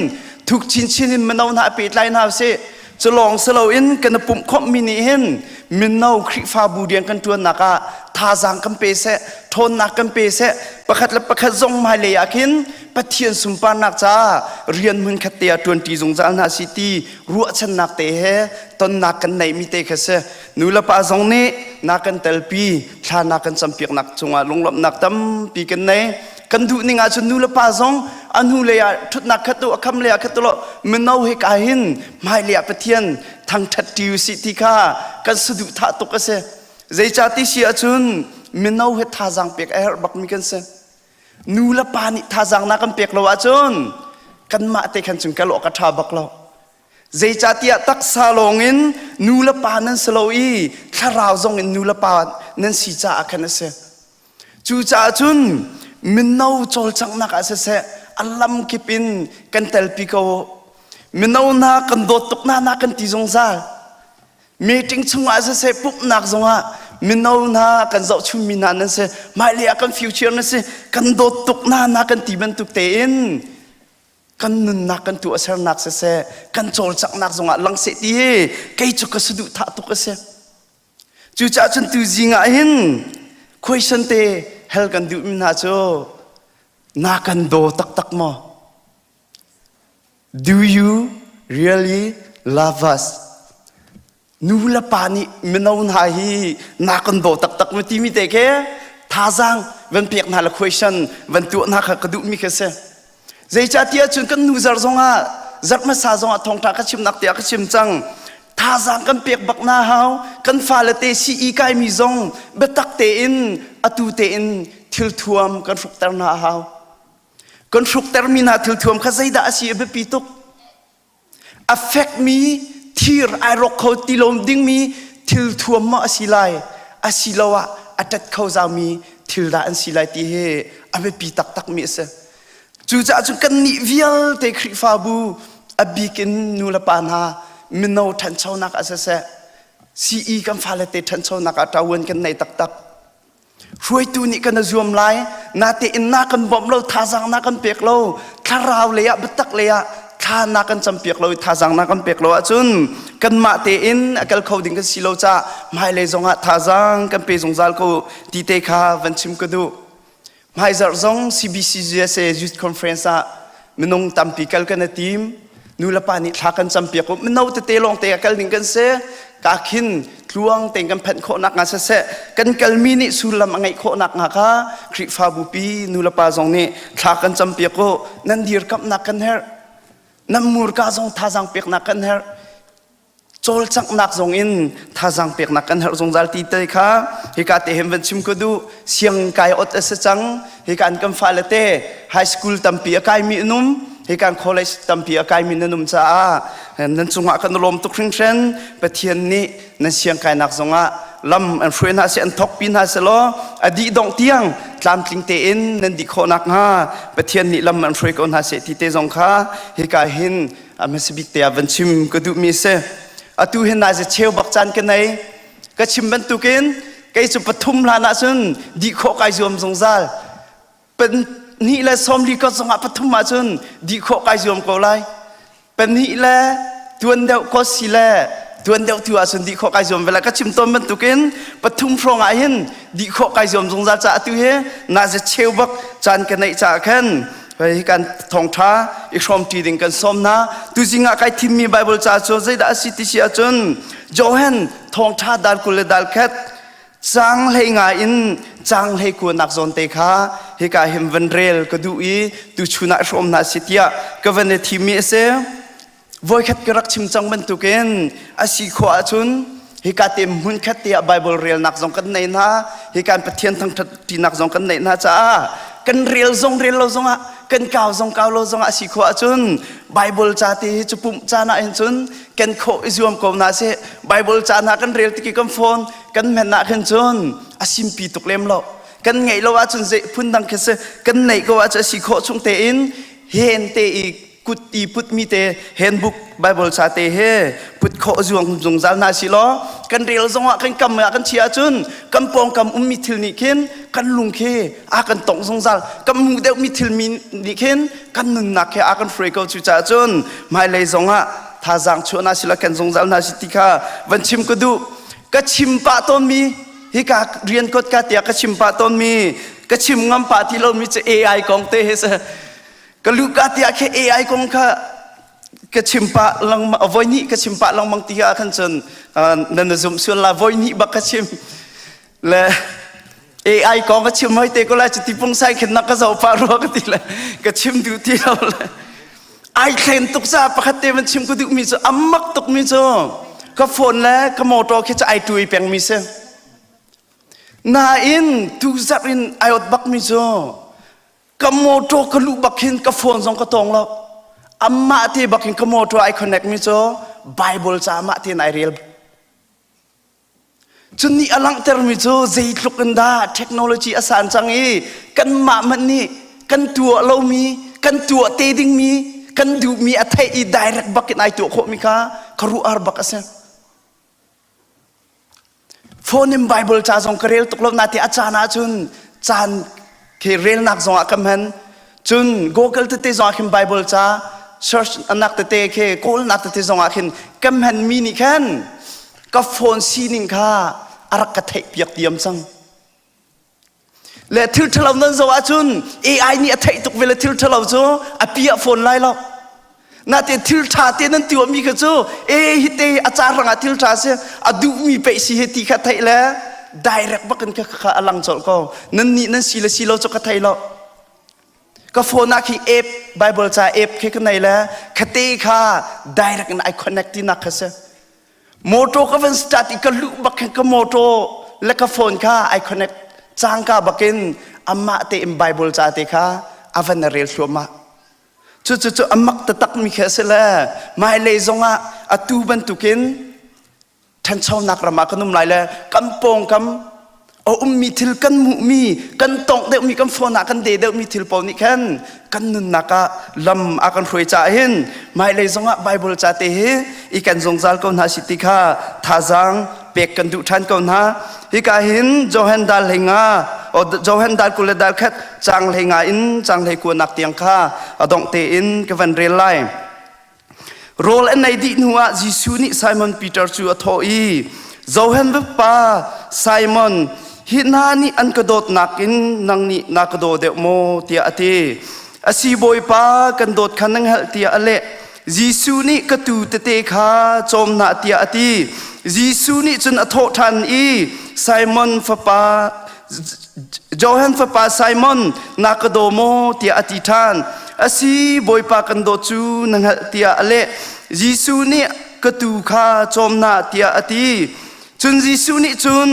thuk chinchin in mino hna a pehtlai hna usih cu lawng si loin kan i pumh khawmhmi nih hin mino Khrihfabu rian kan ṭuannak ah thazaang kan pe seh ṭhawnnak kan pe seh pakhat le pakhat zong hmailei ah khin Pathian sunparnak caah rian hmun khat te ah ṭuanṭi zungzal hna si ti ruahchannak te he tonnak kan neihmi te kha si nu le pa zong nih na kan telpi thla na kan campiaknak cungah lunglawmhnak tampi kan nei kan duh ning ahcun nu le pa zong a hnu lei ah ṭhutnak khat u a kham lei ah khat u law mino he ka hin hmailei ah Pathian thangṭhat ṭi usih ti kha kan saduhthah tuk a si zeicah ti si ahcun mino he thazaang pek a herh bakmi kan si nu le pa nih thazaang na kan pek lo ahcun kanmah te khan cun kal awk a ṭha bak lo zeicahtiah taksa lawngin nu le pa nan si lo i thlarau zong in nu le pa nan si caah khan a si cucaah cun mino cawlcanghnak ah siseh a lam kip in kan telpi ko mino hna kan dawt tuk hna na kan ti zungzal meeting chungah siseh pumhnak zongah mino hna kan zohchunmi hna nan si hmailei ah kan future nan si kan dawt tuk hna na kan ti bantuk tein kan nunnak kan tuahsernak siseh kan cawlcanghnak zongah lang seh ti hi kei cu ka saduhthah tuk a si cucaah cun tu zing ah hin question te hel kan duhmi hna cu na kan daw taktak maw Do you really love us? Nu le pa nih mino hna hi na kan daw taktak ma timi te ke thazaang van pek hna le question van tuah hna kha ka duhmi kha si. Zeicahtiah cun kan nu zar zongah zarh hmasa zongah thawngṭha ka chimnak tiah ka chim cang. Thazaang kan pek bak na hau. Kan fale te CE kaimi zong biatak tein atu tein thilthuam kan hrukter hna hau. Kan hruktermi hna thilthuam kha zeidah a si a biapi tuk. A fekmi thir ai rawk kho ti lo dingmi thil thuam maw a si lai asiloah a ṭet kho zaumi thil dah an si lai ti hi a biapi taktakmi a si. Cucaah cun kannih vialte Khrihfabu a bik in nu le pa hna mino ṭhanchonak ah siseh CE kan fale te ṭhanchonak ah ṭavuan kan nei taktak. Hruaitu nih kan zuam lai, natein na kan bawmh lo, thazaang na kan pek lo, thlarau lei ah biatak lei ah thla na kan campiak lo i thazaang na kan pek lo ahcun kanmah tein a kal kho ding kan si lo caah hmailei zongah thazaang kan pe zungzal ko ti te kha van chim ka duh. Hmaizarh zong CBCUSA Youth Conference ah minung tampi kal kan i tim. Nu le pa nih thla kan campiak u. Mino tete lawng te ah kal ding kan si. Ka khin tluang tein kan phanh khawh nakhnga siseh, kan kalmi nih sullam a ngeih khawh nakhnga kha Khrihfabu pi nu le pa zong nih thla kan campiak u. Nan dirkamhnak kan herh. Nan murka zong thazaang peknak kan herh. Cawlcanghnak zong in thazaang peknak kan herh zungzal ti te kha hika te hin van chim ka duh. Siang kai ot a si cang. Hika an kan fale te high school tampi a kaimi an um. Hika college tampi a kaimi nan um caah nan cungah kan lawm tuk hringhran. Pathian nih nan siang kainak zongah lam an hruai hna seh an thawkpi hna selaw a dih dongh tiang tlamtling tein nan dih khawh nakhnga Pathian nih lam an hruai ko hna seh ti te zong kha hika hin a hmasa bik te ah van chim ka duhmi a si. Atu hin nai cheu bak caan ka nei. Ka chim bantukin kei cu pathum hlan ahcun dih khawh kai zuam zungzal. Pahnih le 40 kot zongah pathum ahcun dih khawh kai zuam ko lai. Pahnih le tuan deuh ko si le tuan deuh tu ahcun dih khawh kai zuam ve lai. Ka chim tawn bantukin pathum hrawng ah hin dih khawh kai zuam zungzal caah atu hi naze cheu bak caan ka neih caah khan Hei kan thawngṭha i hrawmṭi ding kan sawm hna. Tuzing ah kai thimmi Bible ca cu zeidah a si ti si ahcun Johan thawngṭha dal 20 le dal khat caang hlei nga in caang hlei kuanak zawn te kha hika hin van rel ka duh i tuchun ah hrawm hna si tiah ka van i thimmi a si. Voikhat ka rak chim cang bantukin a si khawh ahcun hika te hmun khat te ah Bible relnak zong kan nei hna, hika in Pathian thangṭhat ṭinak zong kan neih hna caah kan rel zong rel lo zongah kan kau zong kau lo zongah a si khawh ahcun Bible ca te hi cu pumh caan ah hin cun kan khawh i zuam ko hna sih. Bible ca hna kan rel tik i kan phone kan hman ah khin cun a simpi tuk lem lo. Kan ngeih lo ahcun zei phun dang khi si kan neih ko ahcun a si khawh chung tein hen te i kut i putmi te handbook Bible ca te he put khawh zuang zungzal hna si law kan rel zongah kan kam ah kan chia ahcun kan pawngkam ummi thil nih khin kan lung khi a kan tongh zungzal kan hmuh deuhmi thil mi nih khin kan nunnak he a kan hruai ko cu caah cun hmailei zongah thazaang chuah hna sila kan zungzal hna si ti kha van chim ka duh ka chim pah tawnmi hika rian kot ka tiah ka chim pah tawnmi ka chim ngam pah ti lomi cu AI kong te he se Ka luka tiah khi AI kong kha ka chim pah lengmang voi hnih ka chim pah lengmang ti ah khan cun nan zumh sual la voi hnih bak ka chim le AI kong ka chim hoi te ko lai cuti pungsai khin na ka zoh pah rua ka ti le ka chim duh ti lo le ai thlen tuk ca pakhat te man chim ka duh mi cu amak tuk mi cu ka phone le ka motor khi cu ai tui peng mi si nain tu zarh in ai ot bak mi cu Ka motor ka luh bak hin ka phone zong ka tawng lo. Amah te bak in ka motor ai connect mi cu Bible ca amah tein ai rel. Cun nih a langhter mi cu zeitluk in dah technology a san cang i kanmah hmanh nih kan tuah lomi, kan tuah te dingmi, kan duhmi a theih i direct bak in ai tuah khawhmi kha ka ruah bak a si. Phone in Bible ca zong ka rel tuk lo nate a caan ahcun caan khi relnak zong ah ka hman. Cun Google tete zong ah khin Bible ca search nak tete khi kawlnak tete zong ah khin ka hmanmi nih khan ka phone sining kha a rak ka theih piak diam cang. Le thil ṭhalo nan zoh ahcun AI nih a theih tuk ve le thil ṭhalo cu a piah fawn lai lo. Natein thil ṭha te nan tuahmi kha cu e hi te a ca hrangah thil ṭha si a duhmi peih si he ti kha theih le direct bakin kha kha a lang colh ko. Nan nih nan si le si lo cu ka thei lo. Ka phone ah khi app Bible ca app khi ka nei le khate kha direct in I connect ti nak kha si. Motor ka van start i ka luh bak khin ka motor le ka phone kha I connect cangka bakin amah tein Bible ca te kha a van rel thluahmah. Cucu cu a mak taktakmi khi a si le hmailei zongah atu bantukin ṭhanchonak ram ah kan um lai le kan pawngkam a ummi thil kan hmuhmi kan tongh deuhmi kan phone ah kan de deuhmi thil pawl nih khan kan nunnak ah lam a kan hruai caah hin hmailei zongah Bible ca te hi i kan zungzal ko hna si ti kha thazaang pek kan duh ṭhan ko hna. Hika hin Johan dal hleinga Johan dal 20 le dal khat cang hleinga in cang hlei kuanak tiang kha a dongh tein ka van rel lai. Rawl an ei dih hnuah Jesuh nih Simon Peter cu a thawh i Johan pa Simon hi hna nih an ka dawtnak in nang nih na ka daw deuh maw tiah a ti. A si Bawipa kan dawt kha na hngalh tiah a leh. Jesuh nih ka tuu tete kha cawm hna tiah a ti. Jesuh nih cun a thawh ṭhan i Simon fapa Johan fapa Simon na ka daw maw tiah a ti ṭhan. A si Bawipa kan dawt cu na hngalh tiah a leh. Jesuh nih ka tuu kha cawm hna tiah a ti. Cun Jesuh nih cun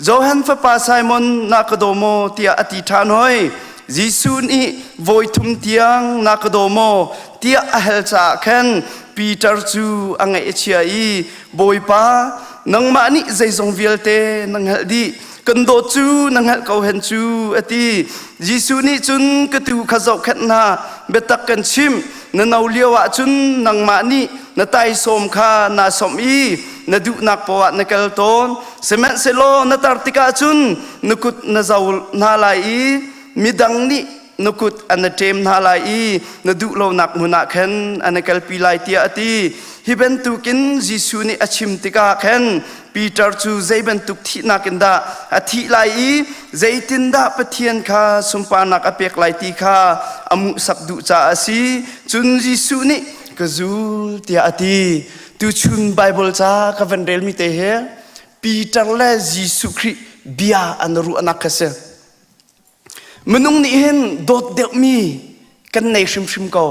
Johan fapa Simon na ka daw maw tiah a ti ṭhan hoi. Jesuh nih vawi thum tiang na ka daw maw tiah a hal caah khan Peter cu a ngaih a chia i Bawipa nangmah nih zeizong vialte na hngalh dih kan dawt cu na hngalh ko hen cu a ti. Jesuh nih cun ka tuu kha zohkhenh hna biatak kan chimh na no lio ah cun nangmah nih na taisawm kha naa sawmh i na duhnak poah na kal tawn sihmanhsehlaw na tar tikah cun na kut na zo hna lai i midang nih na kut an na ṭem hna lai i na duh lonak hmun ah khan an na kalpi lai tiah a ti hi bantukin Jesuh nih a chim tikah khan Peter cu zei bantuk thihnak in dah a thih lai i zeitindah Pathian kha sunparnak a pek lai ti kha a muhsak duh caah a si cun Jesuh nih ka zul tiah a ti tuchun Bible ca ka van relmi te hi Peter le Jesuh Khrih bia an ruahnak kha si minung nih hin dawt deuhmi kan nei hrimhrim ko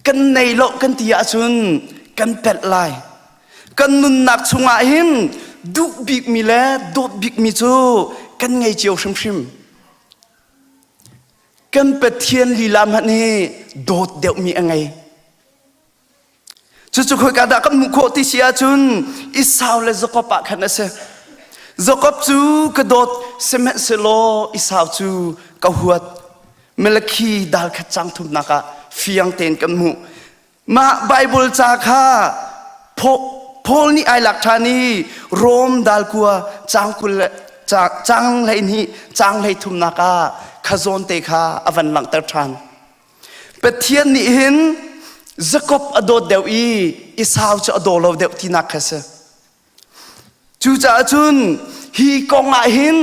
kan nei lo kan ti ahcun kan pelh lai kan nunnak chungah hin duh bikmi le dawt bikmi cu kan ngei cio hrimhrim kan Pathian lila hmanh hi dawt deuhmi a ngei Cucu khoika dah kan hmuh khawh ti si ahcun Esau le Jakob ah khan a si. Jakob cu ka dawt sihmanhsehlaw Esau cu ka huat. Malakhi dal khat cang thumnak ah fiang tein kan hmuh. Mah Bible ca kha Paul nih ai lak ṭhan i Rom dal kua cang 20 le cang 12 cang hlei thumnak ah kha zawn te kha a van langhter ṭhan. Pathian nih hin Jakob a dawt deuh i Esau cu a daw lo deuh tinak kha si. Cucaah cun hi kong ah hin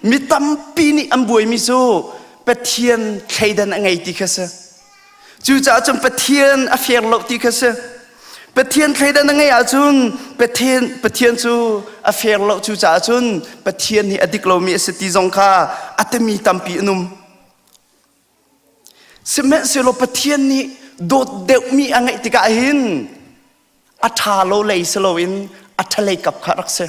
mi tampi nih an buaimi cu Pathian thleidan a ngei ti kha si. Cucaah cun Pathian a fair lo ti kha si. Pathian thleidan a ngeih ahcun Pathian, Pathian cu a fair lo cucaah cun Pathian hi a dik lomi a si ti zong kha a timi tampi an um. Sihmanhsehlaw Pathian nih dawt deuhmi a ngeih tikah hin a ṭha lo lei si loin a ṭhalei kap kha rak si.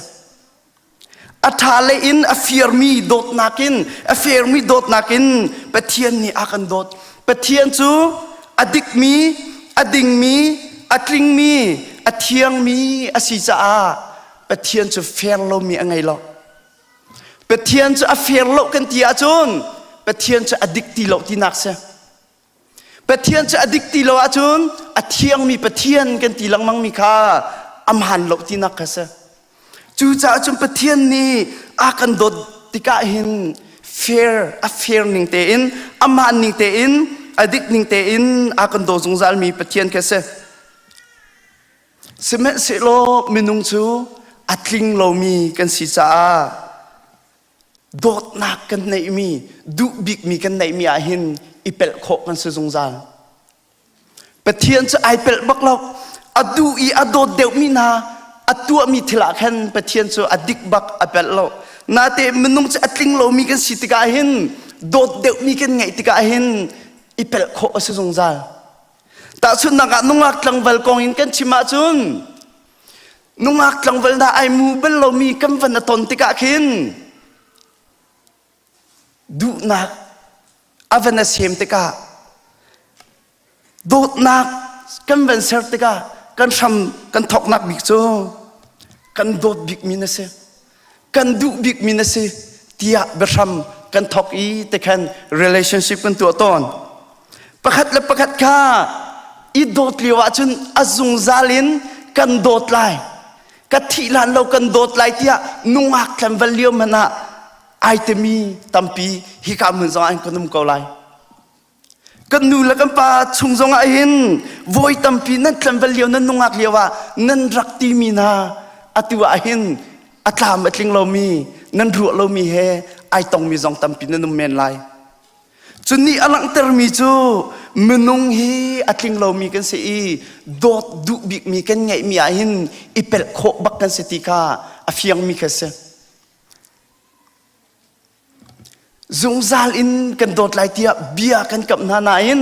A ṭha lei in a firmi dawtnak in a firmi dawtnak in Pathian nih a kan dawt. Pathian cu a dikmi, a dingmi, a tlingmi, a thiangmi a si caah Pathian cu fair lomi a ngei lo. Pathian cu a fair lo kan ti ahcun Pathian cu a dik ti lo tinak si. Pathian cu a dik ti lo ahcun a thiangmi Pathian kan ti lengmangmi kha a hmaan lo tinak kha si. Cucaah cun Pathian nih a kan dawt tikah hin fair a fair ning tein a hmaan ning tein a dik ning tein a kan daw zungzalmi Pathian kha si. Sihmanhsehlaw minung cu a tling lomi kan si caah dawtnak kan neihmi, duh bikmi kan neihmi ah hin i pelh khawh kan si zungzal. Pathian cu ai pelh bak lo. A duh i a dawt deuhmi hna a tuahmi thil ah khan Pathian cu a dik bak a pelh lo. Nate minung cu a tling lomi kan si tikah hin dawt deuhmi kan ngeih tikah hin i pelh khawh a si zungzal. Tahchunhnak ah nungak tlangval kong in kan chim ahcun nungak tlangval hna ai mu bal lomi kan van a ton tikah khin duhnak a van a sem tikah dawtnak kan van ser tikah kan hram kan thawknak bik cu kan dawt bikmi na si kan duh bikmi na si tiah biahram kan thawk i tikhan relationship kan tuah tawn pakhat le pakhat kha i dawt lio ahcun a zungzal in kan dawt lai ka thih hlan lo kan dawt lai tiah nungak tlanval lio hmanh ah ai timi tampi hika hmun zong ah kan um ko lai kan nu le kan pa chung zong ah hin voi tampi nan tlanval lio nan nungak lio ah nan rak timi hna atu ah hin a tlam a tling lomi nan ruah lomi he ai tongmi zong tampi nan um men lai Cu nih a langhtermi cu minung hi a tling lomi kan si i dawt duh bikmi kan ngeihmi ah hin i pelh khawh bak kan si ti kha a fiangmi kha si. Zungzal in kan dawt lai tiah bia kan kamh hna nain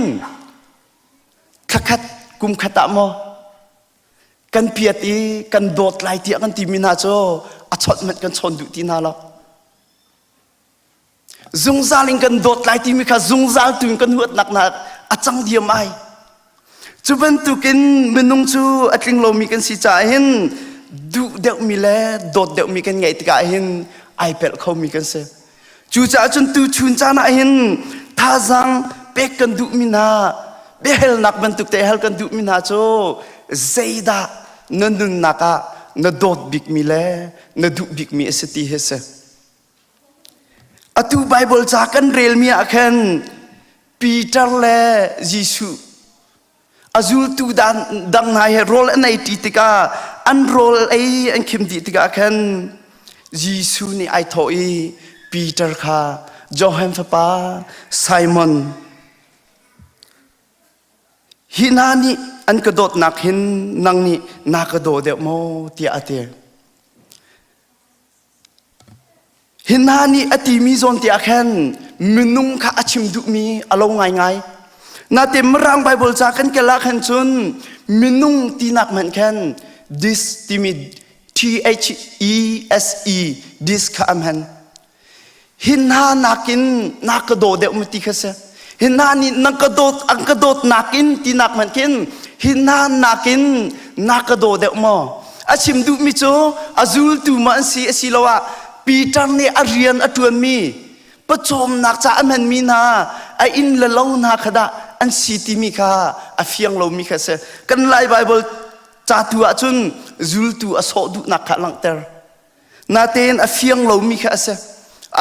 thlakhat kum khat ah maw kan piat i kan dawt lai tiah kan timi hna cu a chawnh hmanh kan chawn duh ti hna lo. Zungzal in kan dawt lai timi kha zungzal tu in kan huatnak hna a cang diam ai. Cu bantukin minung cu a tling lomi kan si caah hin duh deuhmi le dawt deuhmi kan ngeih tikah hin ai pelh khomi kan si. Cucaah cun tuchun caan ah hin thazaang pek kan duhmi hna biahalnak bantuk te hal kan duhmi hna cu zeidah na nunnak ah na dawt bikmi le na duh bikmi a si ti hi a si. Atu Baibal ca kan relmi ah khan Peter le Jesuh a zultu dang hna he rawl an ei ṭi tikah an rawl ei an khim dih tikah khan Jesuh nih ai thawh i Peter kha Johan fapa Simon hi hna nih an ka dawtnak hin nang nih na ka daw deuh maw tiah a ti. Hi hna nih a timi zawn te ah khan minung kha a chim duhmi a lo ngaingai. Natin Mirang Bible ca kan kel ah khan cun minung tinak hmanh khan this timi T H E S E this kha a hman. Hi hna nakin na ka daw deuh ma ti kha si. Hi hna nih na ka dawt an ka dawt nakin tinak hmanh khin hi hna nakin na ka daw deuh maw? A chim duhmi cu a zultu ma an si asiloah Peter nih a rian a ṭuanmi pawcawmnak ca a hmanmi hna a inn le lo hna kha dah an si timi kha a fiang lomi kha a si. Kan Lai Baibal ca tu ahcun zultu a sawh duhnak kha a langhter. Natein a fiang lomi kha a si.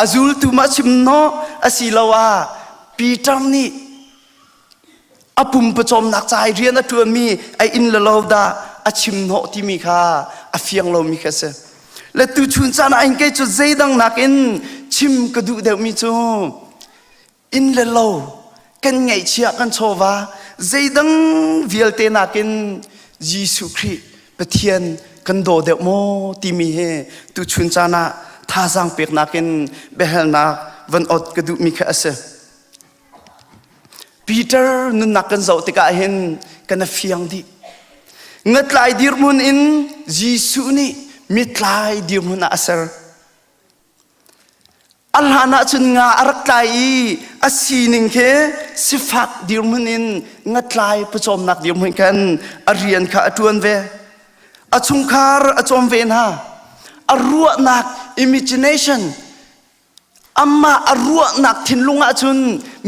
A zultu mah chim hnawh asiloah Peter nih a pum pawcawmnak ca i rian a ṭuanmi a inn le lo dah a chim hnawh timi kha a fiang lomi kha a si. Le tuchun caan ah hin kei cu zeidang nakin chim ka duh deuhmi cu inn le lo kan ngaihchiah kan chawva zeidang vialte nakin Jesuh Khrih Pathian kan daw deuh maw timi hi tuchun caan ah thazaang peknak in biahalnak van ot ka duhmi kha a si. Peter nunnak kan zoh tikah hin kan a fiang dih. Ngatlai dirhmun in Jesuh nih mitlai dirhmun ah a ser. A hlan ah cun nga a rak tlai i a sining khi sifak dirhmun in ngatlai pawcawmnak dirhmun khan a rian kha a ṭuan ve. A chungkhar a cawm ve hna. A ruahnak imagination amah a ruahnak thinlung ah cun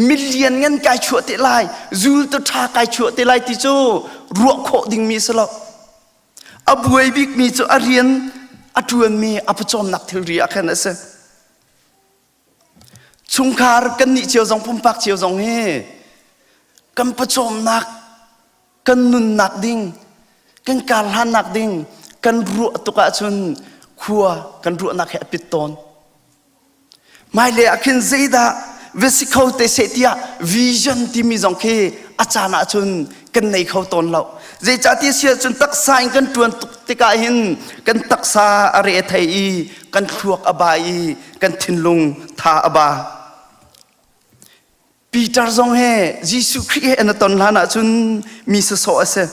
milian ngan kai chuah te lai zultu ṭha kai chuah te lai ti cu ruah khawh dingmi a si lo. A buai bikmi cu a rian a ṭuanmi a pawcawmnak thilri ah khan a si. Chungkhar kannih cio zong pumpak cio zong hi kan pawcawmnak kan nunnak ding kan karhlannak ding kan ruah tuk ahcun khua kan ruahnak he a pit tawn. Hmailei ah khin zeidah va si kho te seh tiah vision timi zong khi a caan ahcun kan nei kho tawn lo. Zeicahtiah si ahcun taksa in kan ṭuan tuk tikah hin kan taksa a re a thei i kan thluak a ba i kan thinlung tha a ba. Peter zong he Jesuh Khrih he an i ton hlan ahcun mi sawsawh a si.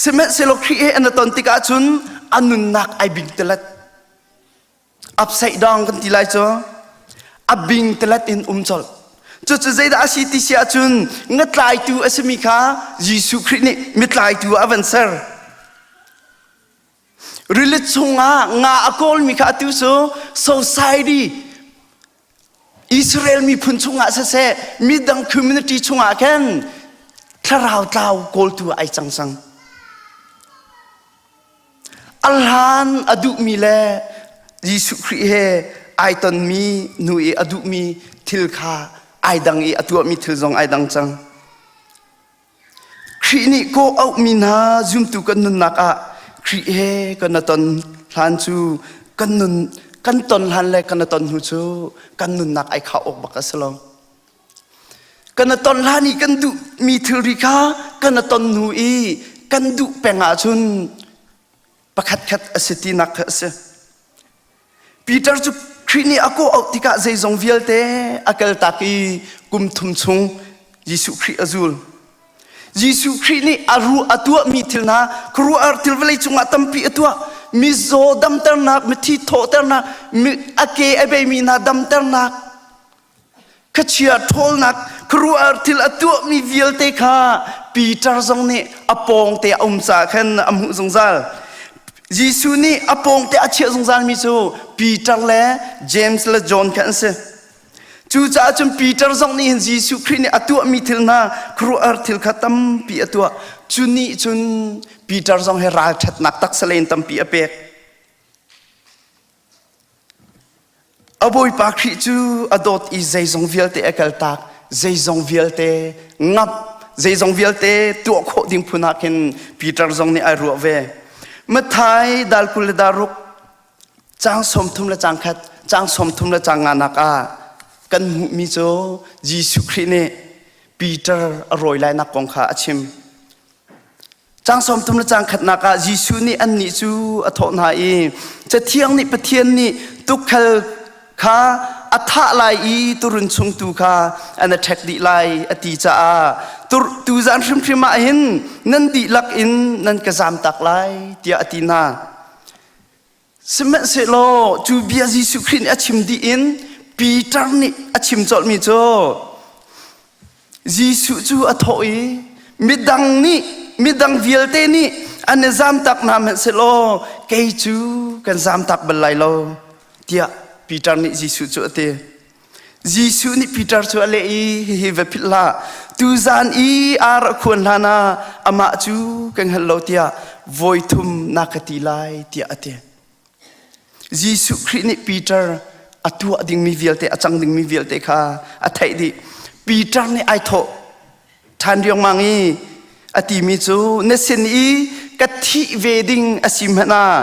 Sihmanhsehlaw Khrih he an i ton tikah cun a nunnak ai bing telet. Upside down kan ti lai cu a bing telet in um colh. Cucu zeidah a si ti si ahcun ngatlaitu a simi kha Jesuh Khrih nih mitlaitu ah a van ser. Rili chungah nga a kawlmi kha atu cu society Israel miphun chungah siseh midang community chungah khan thlarau tlau kawltu ai cang cang. A hlan a duhmi le Jesuh Khrih he ai tonmi hnu i a duhmi thil kha ai dang i a tuahmi thil zong ai dang cang. Khrih nih kawh auhmi hna zumtu kan nunnak ah Khrih he kan i ton hlan cu kan nun kan ton hlan le kan i ton hnu cu kan nunnak ai khah awk bak a si lo. Kan i ton hlan i kan duhmi thilri kha kan i ton hnu i kan duh peng ahcun pakhatkhat a si tinak kha a si. Peter cu Khrih nih a kawh auh tikah zeizong vialte a kaltak i kum thum chung Jesuh Khrih a zul. Jesuh Khrih nih a ruah a tuahmi thil hna khuaruahhar thil vawlei cungah tampi a tuah. Mizaw damternak, mithi thawhternak, a ke a beimi hna damternak, Khuachia ṭhawlnak khuaruahhar thil a tuahmi vialte kha Peter zong nih a pawngte a um caah khan a hmuh zungzal. Jesuh nih a pawngte a chiah zungzalmi cu Peter le James le John kha an si. Cucaah cun Peter zong nih hin Jesuh Khrih nih a tuahmi thil hna khuaruahhar thil kha tampi a tuah. Cu nih cun Peter zong hi ralṭhatnak taksa lei in tampi a pek. A Bawipa Khrih cu a dawt i zeizong vialte a kaltak, zeizong vialte ngamh, zeizong vialte tuah khawh ding phun ah khin Peter zong nih ai ruah ve. Matthai dal 20 le dal ruk caang 30 le caang khat, caang 30 le caang nganak ah kan hmuhmi cu Jesuh Khrih nih Peter a rawi lainak kong kha a chim. Caang 30 le caang khatnak ah Jesuh nih annih cu a thawh hna i Cathiang nih Pathian nih tukhal kha a thah lai i turun chung tu kha an a ṭhek dih lai a ti caah tuzan hrimhrim ah hin nan dihlak in nan ka zamtak lai tiah a ti hna. Sihmanhsehlaw cu bia Jesuh Khrih nih a chim dih in Peter nih a chim colhmi cu Jesuh cu a thawh i midang nih midang vialte nih an i zamtak hna hmanhsehlaw kei cu kan zamtak bal lai lo tiah Peter nih Jesuh cu a ti. Jesuh nih Peter cu a leh i hihi va philh hlah tuzan i ar a khuan hlan ah amah cu ka hngal lo tiah voi thum na ka ti lai tiah a ti. Jesuh Khrih nih Peter a tuah dingmi vialte a cang dingmi vialte kha a theih dih. Peter nih ai thawh ṭhan riangmang i a timi cu na sin i ka thih ve ding a si hmanh ah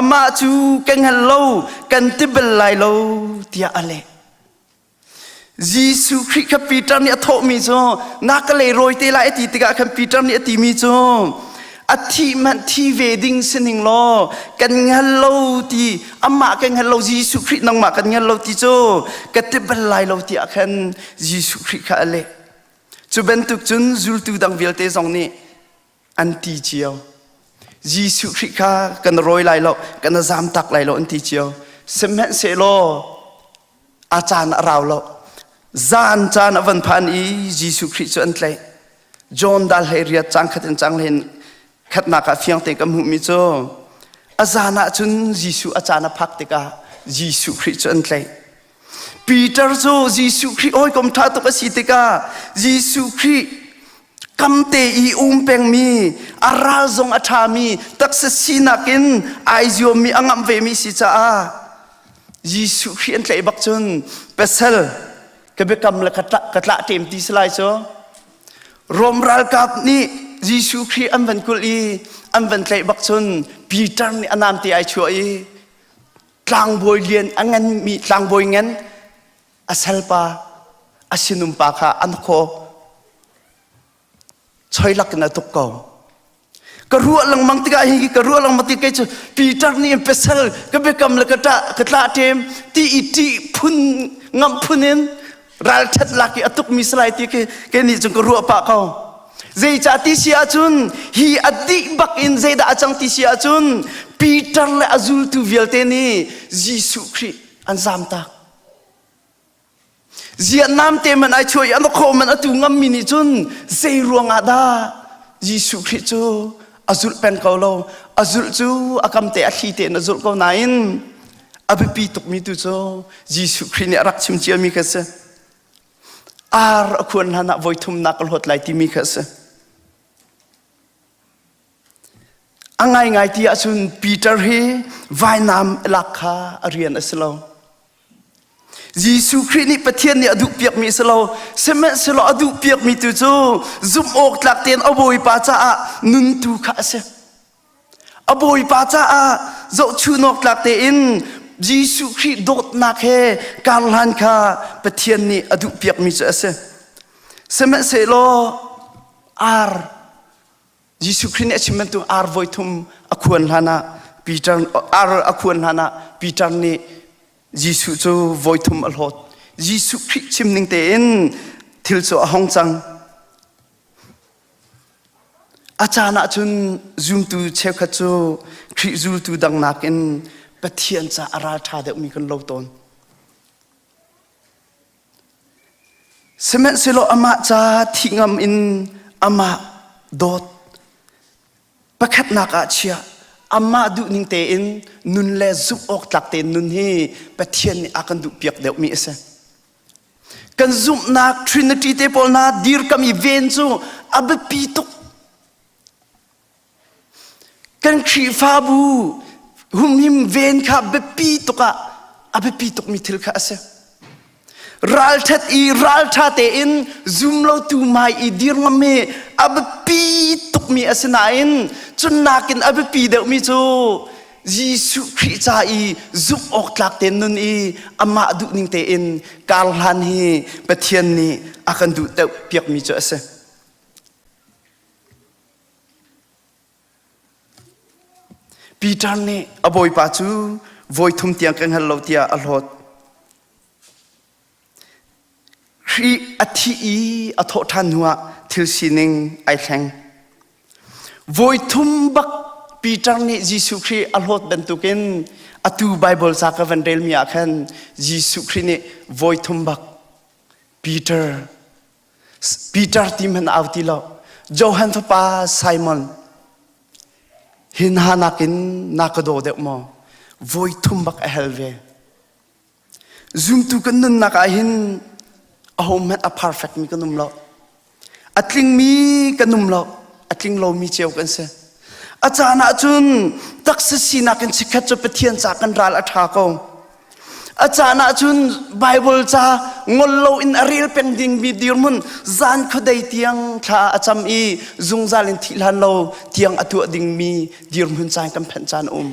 amah cu ka hngal lo kan ti bal lai lo tiah a leh. Jesuh Khrih kha Peter nih a thawhmi cu na ka leirawi te lai a ti tikah khan Peter nih a timi cu a thih hmanh thi ve ding sining law kan hngal lo ti amah kan hngal lo Jesuh Khrih nangmah kan hngal lo ti cu ka ti bal lai lo tiah khan Jesuh Khrih kha a leh. Cu bantuk cun zultu dang vialte zong nih an ti cio. Jesuh Khrih kha kan rawi lai lo, kan zamtak lai lo an ti cio. Sihmanhsehlaw a caan a rau lo. Zan caan a van phan i Jesuh Khrih cu an tlaih. John dal hlei riat cang khat in cang hlein khatnak ah fiang te kan hmuhmi cu a zan ah cun Jesuh a caan a phak tikah Jesuh Khrih cu an tlaih. Peter cu Jesuh Khrih hawikom ṭha tuk a si tikah Jesuh Khrih kamte i um pengmi a ral zong a ṭhami taksa sinak in ai zuammi a ngamh vemi si caah Jesuh Khrih an tlaih bak cun pasal ka biakam le ka tlah ṭem ti si lai cu Rom ralkap nih Jesuh Khrih an van kulh i an van tlaih bak cun Peter nih a namte ai chuah i tlangbawi lian a nganmi tlangbawi ngan a salpa a sinum pa kha an khaw. Choilak in a tuk ko. Ka ruah lengmang tikah hi ka ruah lengmang tik kei cu Peter nih pasal ka biakam le ka ṭah ka tlah ṭem ti i ṭih phun ngamh phun in ralṭhat lak i a tukmi salai ti khi kei nih cun ka ruah pah ko. Zeicah ti si ahcun hi a dih bak in zeidah a cang ti si ahcun Peter le a zultu vialte nih Jesuh Khrih an zamtak. Ziah namte man ai chuah i an khawh man atu ngammi nih cun zei ruangah dah Jesuh Khrih cu a zulh peng ko lo a zulh cu a kamte a thli tein a zulh ko nain a biapi tukmi tu cu Jesuh Khrih nih a rak chim ciami kha si ar a khuan hlan ah voi thum nak ka hlawt lai timi kha si A ngaingai ti ahcun Peter hi vainam lak kha a rian a si lo. Jesuh Khrih nih Pathian nih a duhpiakmi a si lo. Sihmanhsehlaw a duhpiakmi tu cu zumh awk tlak tein a Bawipa caah nuntu kha a si. A Bawipa caah zohchun awk tlak tein Jesuh Khrih dawtnak he karhlan kha Pathian nih a duhpiakmi cu a si. Sihmanhsehlaw ar Jesuh Khrih nih a chim bantuk ar voi thum a khuan hlan ah Peter ar a khuan hlan ah Peter nih Jesuh cu voi thum a hlawt. Jesuh Khrih chim ning tein thil cu a hong cang. A caan ah cun zumtu cheukhat cu Khrih zultu dang nakin Pathian ca a ralṭha deuhmi kan lo tawn. Sihmanhsehlaw amah ca thih ngam in amah dawt pakhatnak ah chia amah duhning tein nun le zumh awk tlak tein nun hi Pathian nih a kan duhpiak deuhmi a si. Kan zumhnak Trinity te pawl hna dirkam i ven cu a biapi tuk. Kan Khrihfabu humhim ven kha biapi tuk ah a biapi tukmi thil kha a si. Ralṭhat i ralṭha tein zumlotu hmai i dir ngam hi a biapi tukmi a si nain cun nakin a biapi deuhmi cu Jesuh Khrih ca i zumh awk tlak tein nun i amah duhning tein karhlan hi Pathian nih a kan duh deuh piakmi cu a si. Peter nih a bawipa cu voi thum tiang ka hngal lo tiah a hlawt. Khrih a thih i a thawh ṭhan hnuah thil sining ai thleng. Voi thum bak Peter nih Jesuh Khrih a hlawt bantukin atu Baibal ca ka van relmi ah khan Jesuh Khrih nih voi thum bak Peter Peter ti hmanh au ti lo. Johan fapa Simon, hi hna nakin na ka daw deuh maw? Voi thum bak a hel ve. Zumtu kan nunnak ah hin ahohmanh a perfect mi kan um lo. A tlingmi kan um lo. A tling lomi cio kan si. A caan ah cun taksa sinak in chikkhat cu Pathian ca kan ral a ṭha ko. A caan ah cun Baibal ca ngol loin a rel peng dingmi dirhmun zan khuadei tiang thla a cam i zungzal in thih hlan lo tiang a tuah dingmi dirhmun caan kan phanh caan a um.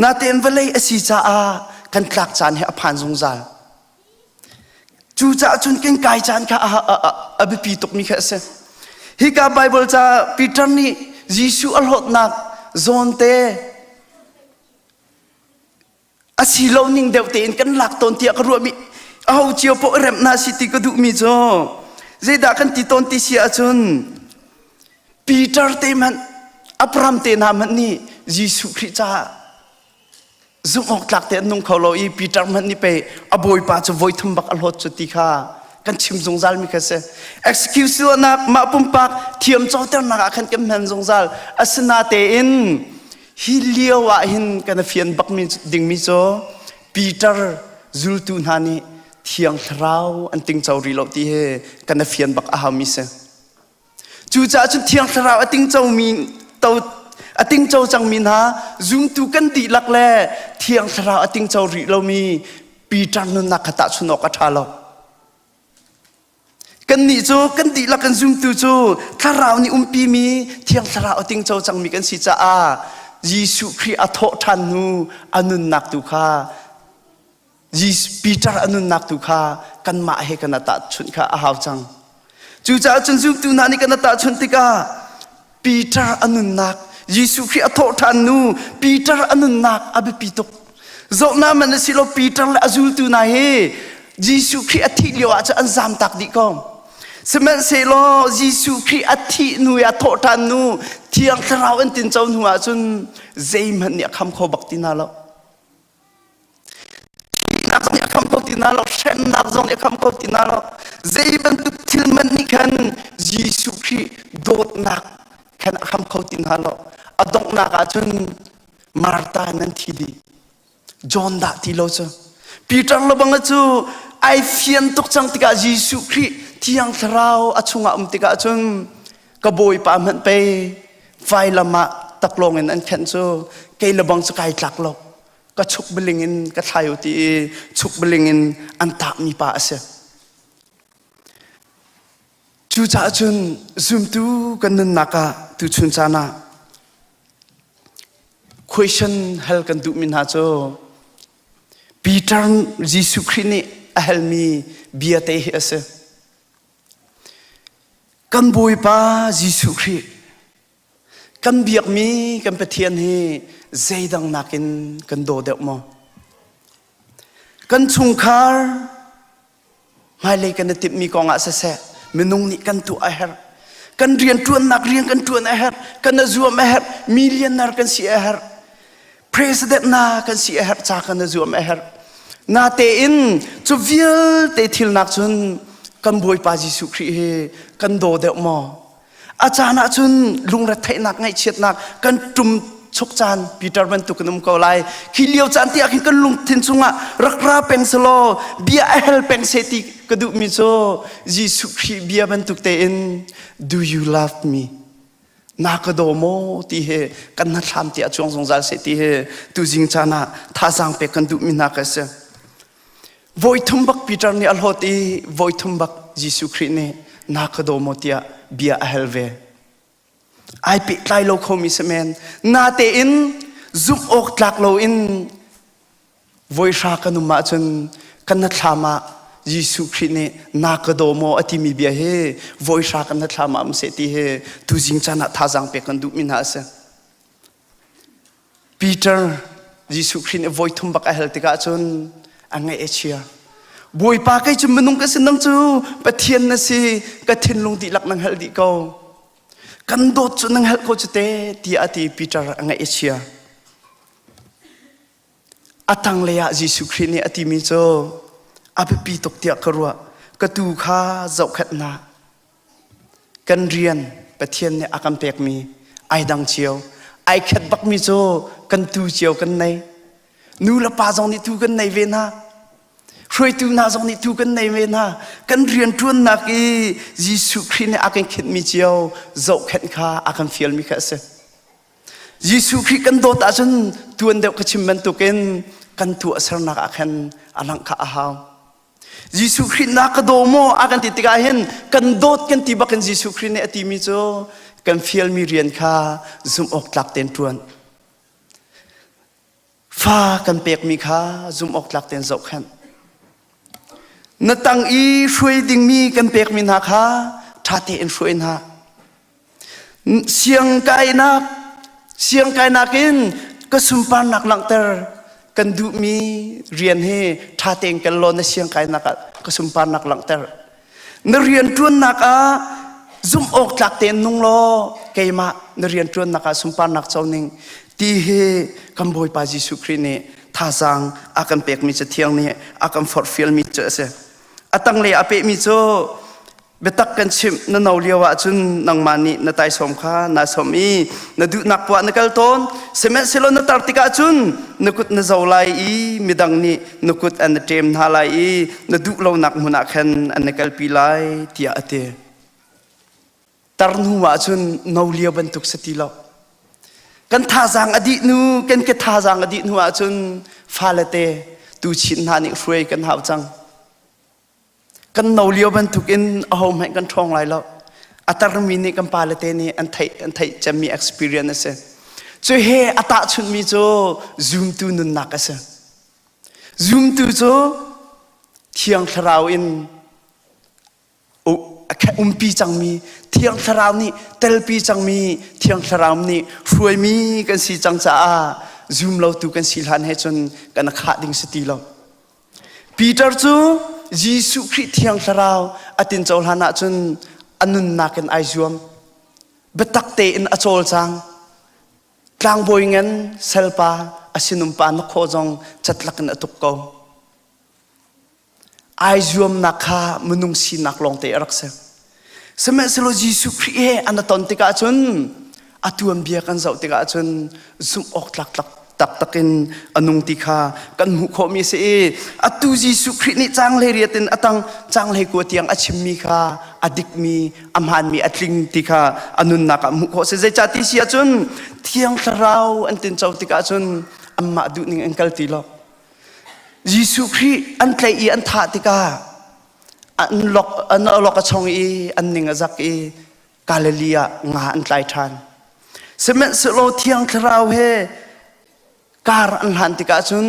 Natein vawlei a si caah kan tlak caan hi a phan zungzal. Cucaah cun kan kai caan kha a biapi tukmi kha a si. Hika Baibal ca Peter nih Jesuh a hlawtnak zawn te a si lo ning deuh tein kan lak tawn tiah ka ruahmi aho cio poh remh hna si ti ka duhmi cu zeidah kan ti tawn ti si ahcun Peter te hmanh Abraham te hna hmanh nih Jesuh Khrih caah zumh awk tlak te an nung kho lo i Peter hmanh nih pei a bawipa cu voi thum bak a hlawt cu ti kha kan chim zungzal mi kha si excuse tuahnak mah pumpak thiam coternak ah khan kan hman zungzal asinatein Hi lio ah hin kan fian bakmi dingmi cu Peter zultu hna nih Thiang Thlarau an tingco rih lo ti hi kan fian bak a haumi si. Cucaah cun Thiang Thlarau a tingcomi to a tingco cangmi hna zumtu kan dihlak le Thiang Thlarau a tingco rih lomi Peter nunnak kha tahchun awk a ṭha lo. Kannih cu kan dihlak kan zumtu cu thlarau nih umpimi Thiang Thlarau a tingco cangmi kan si caah Jesuh Khrih a thawh ṭhan hnu a nunnak tu kha Peter a nunnak tu kha kanmah he kan tahchunh kha a hau cang. Cucaah cun zumtu hna nih kan tahchunh tikah Peter a nunnak Jesuh Khrih a thawh ṭhan nu Peter a nunnak a biapi tuk. Zohna man a si lo Peter le a zultu hna hi Jesuh Khrih a thih lio ah cun an zamtak dih ko. Sihmanhsehlaw Jesuh Khrih a thih hnu i a thawh ṭhan hnu Thiang Thlarau an tinco hnu ah cun zeihmanh nih a kham kho bak ti hna lo. Thihnak zong nih a kham kho ti hna lo, hremnak zong nih a kham kho ti hna lo. Zei bantuk thil hmanh nih khan Jesuh Khrih dawtnak khan a kham kho ti hna lo. A donghnak ah cun Martha nan thi dih. John dah ti lo cu. Peter le bang cu ai fian tuk cang tikah Jesuh Khrih Thiang Thlarau a chungah um tikah cun ka bawipa hmanh pei vailam ah taklawng in an khenh cu kei le bang cu kai tlak lo ka chuk beling in ka thlai u ti i chuk beling in an tahmi pa a si. Cucaah cun zumtu kan nunnak ah tuchun caan ah question hal kan duhmi hna cu Peter Jesuh Khrih nih a halmi bia te hi a si. Kan Bawipa Jesuh Khrih kan biakmi kan Pathian hi zeidang nakin kan daw deuh maw? Kan chungkhar hmailei kan i timhmi kong ah siseh minung nih kan tuah a herh. Kan rian ṭuannak rian kan ṭuan a herh, kan i zuam a herh, millionaire kan si a herh, president na kan si a herh ca kan i zuam a herh. Natein cu vialte thil nak cun kan Bawipa Jesuh Khrih hi kan daw deuh maw? A caan ah cun lungretheihnak ngaihchiatnak kan ṭum chuk caan Peter bantuk in um ko lai. Khi lio caan ti ah khin kan lungthin chungah rak ra peng selaw bia a hel peng seh ti ka duhmi cu Jesuh Khrih bia bantuk tein do you love me? Na ka daw maw ti hi kan hnathlam ti a cuang zungzal seh ti hi tuzing caan ah thazaang pek kan duhmi hna ka si. Voi thum bak Peter nih a hlawt i voi thum bak Jesuh Khrih nih na ka daw maw tiah bia a hal ve. Ai pehtlai lo khomi si men. Natein zumh awk tlak loin voi hra kan um ahcun kan hnathlam ah Jesuh Khrih nih na ka daw maw a timi bia hi voi hra kan hnathlam ah um seh ti hi tuzing caan ah thazaang pek kan duhmi hna a si. Peter Jesuh Khrih nih voi thum bak a hal tikah cun a ngaih a chia. Bawipa kei cu minung ka si nang cu Pathian na si ka thinlung dihlak nang hngalh dih ko. Kan dawt cu nang hngalh ko cu te tiah a ti Peter a ngaih a chia. A tanglei ah Jesuh Khrih nih a timi cu a biapi tuk tiah ka ruah. Ka tuu kha zohkhenh hna. Kan rian Pathian nih a kan pekmi ai dang cio. Ai khat bakmi cu kan tu cio kan nei. Nu le pa zong nih tu kan nei ve hna. Hruaitu hna zong nih tu kan nei ve hna. Kan rian ṭuannak i Jesuh Khrih nih a kan khenhmi cio zohkhenh kha a kan fialmi kha a si. Jesuh Khrih kan dawt ahcun tuan deuh ka chim bantukin kan tuahsernak ah khan a langh kha a hau. Jesuh Khrih na ka daw maw a kan ti tikah hin kan dawt kan ti bakin Jesuh Khrih nih a timi cu kan fialmi rian kha zumh awk tlak tein ṭuan. Fa kan pekmi kha zumh awk tlak tein zohkhenh. Na tang i hruai dingmi kan pekmi hna kha ṭha tein hruai hna. Siang kainak siang kainak in ka sunparnak langhter kan duhmi rian hi ṭha tein kal law na siang kainak ah ka sunparnak langhter. Na rian ṭuannak ah zumh awk tlak tein nung law keimah na rian ṭuannak ah sunparnak co ning ti hi kan Bawipa Jesuh Khrih nih thazaang a kan pekmi Cathiang nih a kan forhfialmi cu a si. A tanglei a pehmi cu Biatak kan chimh na no lio ahcun nangmah nih na taisawm kha naa sawm i na duhnak poah na kal tawn. Sihmanhsehlaw na tar tikah cun na kut na zo lai i midang nih na kut an na ṭem hna lai i na duh lonak hmun ah khan an na kalpi lai tiah a ti. Tar hnu ahcun no lio bantuk si ti lo. Kan thazaang a dih hnu, kan ke thazaang a dih hnu ahcun fale te tuchin hna nih hruai kan hau cang. Kan no lio bantukin ahohmanh kan ṭhawng lai lo. A tarmi nih kan pale te nih an theih an theih cemmi experience a si. Cu he a tahchunhmi cu zumtu nunnak a si. Zumtu cu Thiang Thlarau in. a umpi cangmi Thiang Thlarau nih telpi cangmi Thiang Thlarau nih hruaimi kan si cang caah zum lotu kan si hlan he cun kan khah ding si ti lo. Peter cu Jesuh Khrih Thiang Thlarau a tinco hlan ah cun a nunnak in ai zuam. Biatak tein a cawlcang. Tlangbawi ngan salpa a sinumpa na khawh zong catlak in a tuk ko. Ai zuamnak kha minung sinak lawngte a rak si. Sihmanhsehlaw Jesuh Khrih he an ton tikah cun a tuanbia kan zoh tikah cun zumh awk tlak taktak in a nung ti kha kan hmuh khawhmi a si i atu Jesuh Khrih nih caang 18 in a tang caang 19 tiang a chimmi kha a dikmi a hmaanmi a tling ti kha a nunnak ah hmuh khawh a si. Zeicah ti si ahcun Thiang Thlarau an tinco tikah cun anmah duhning an kal ti lo. Jesuh Khrih an tlaih i an thah tikah an lok an lok a chong i an ning a zak i Galilee ah nga an tlai ṭhan. Sihmanhsehlaw Thiang Thlarau he kar an hlan tikah cun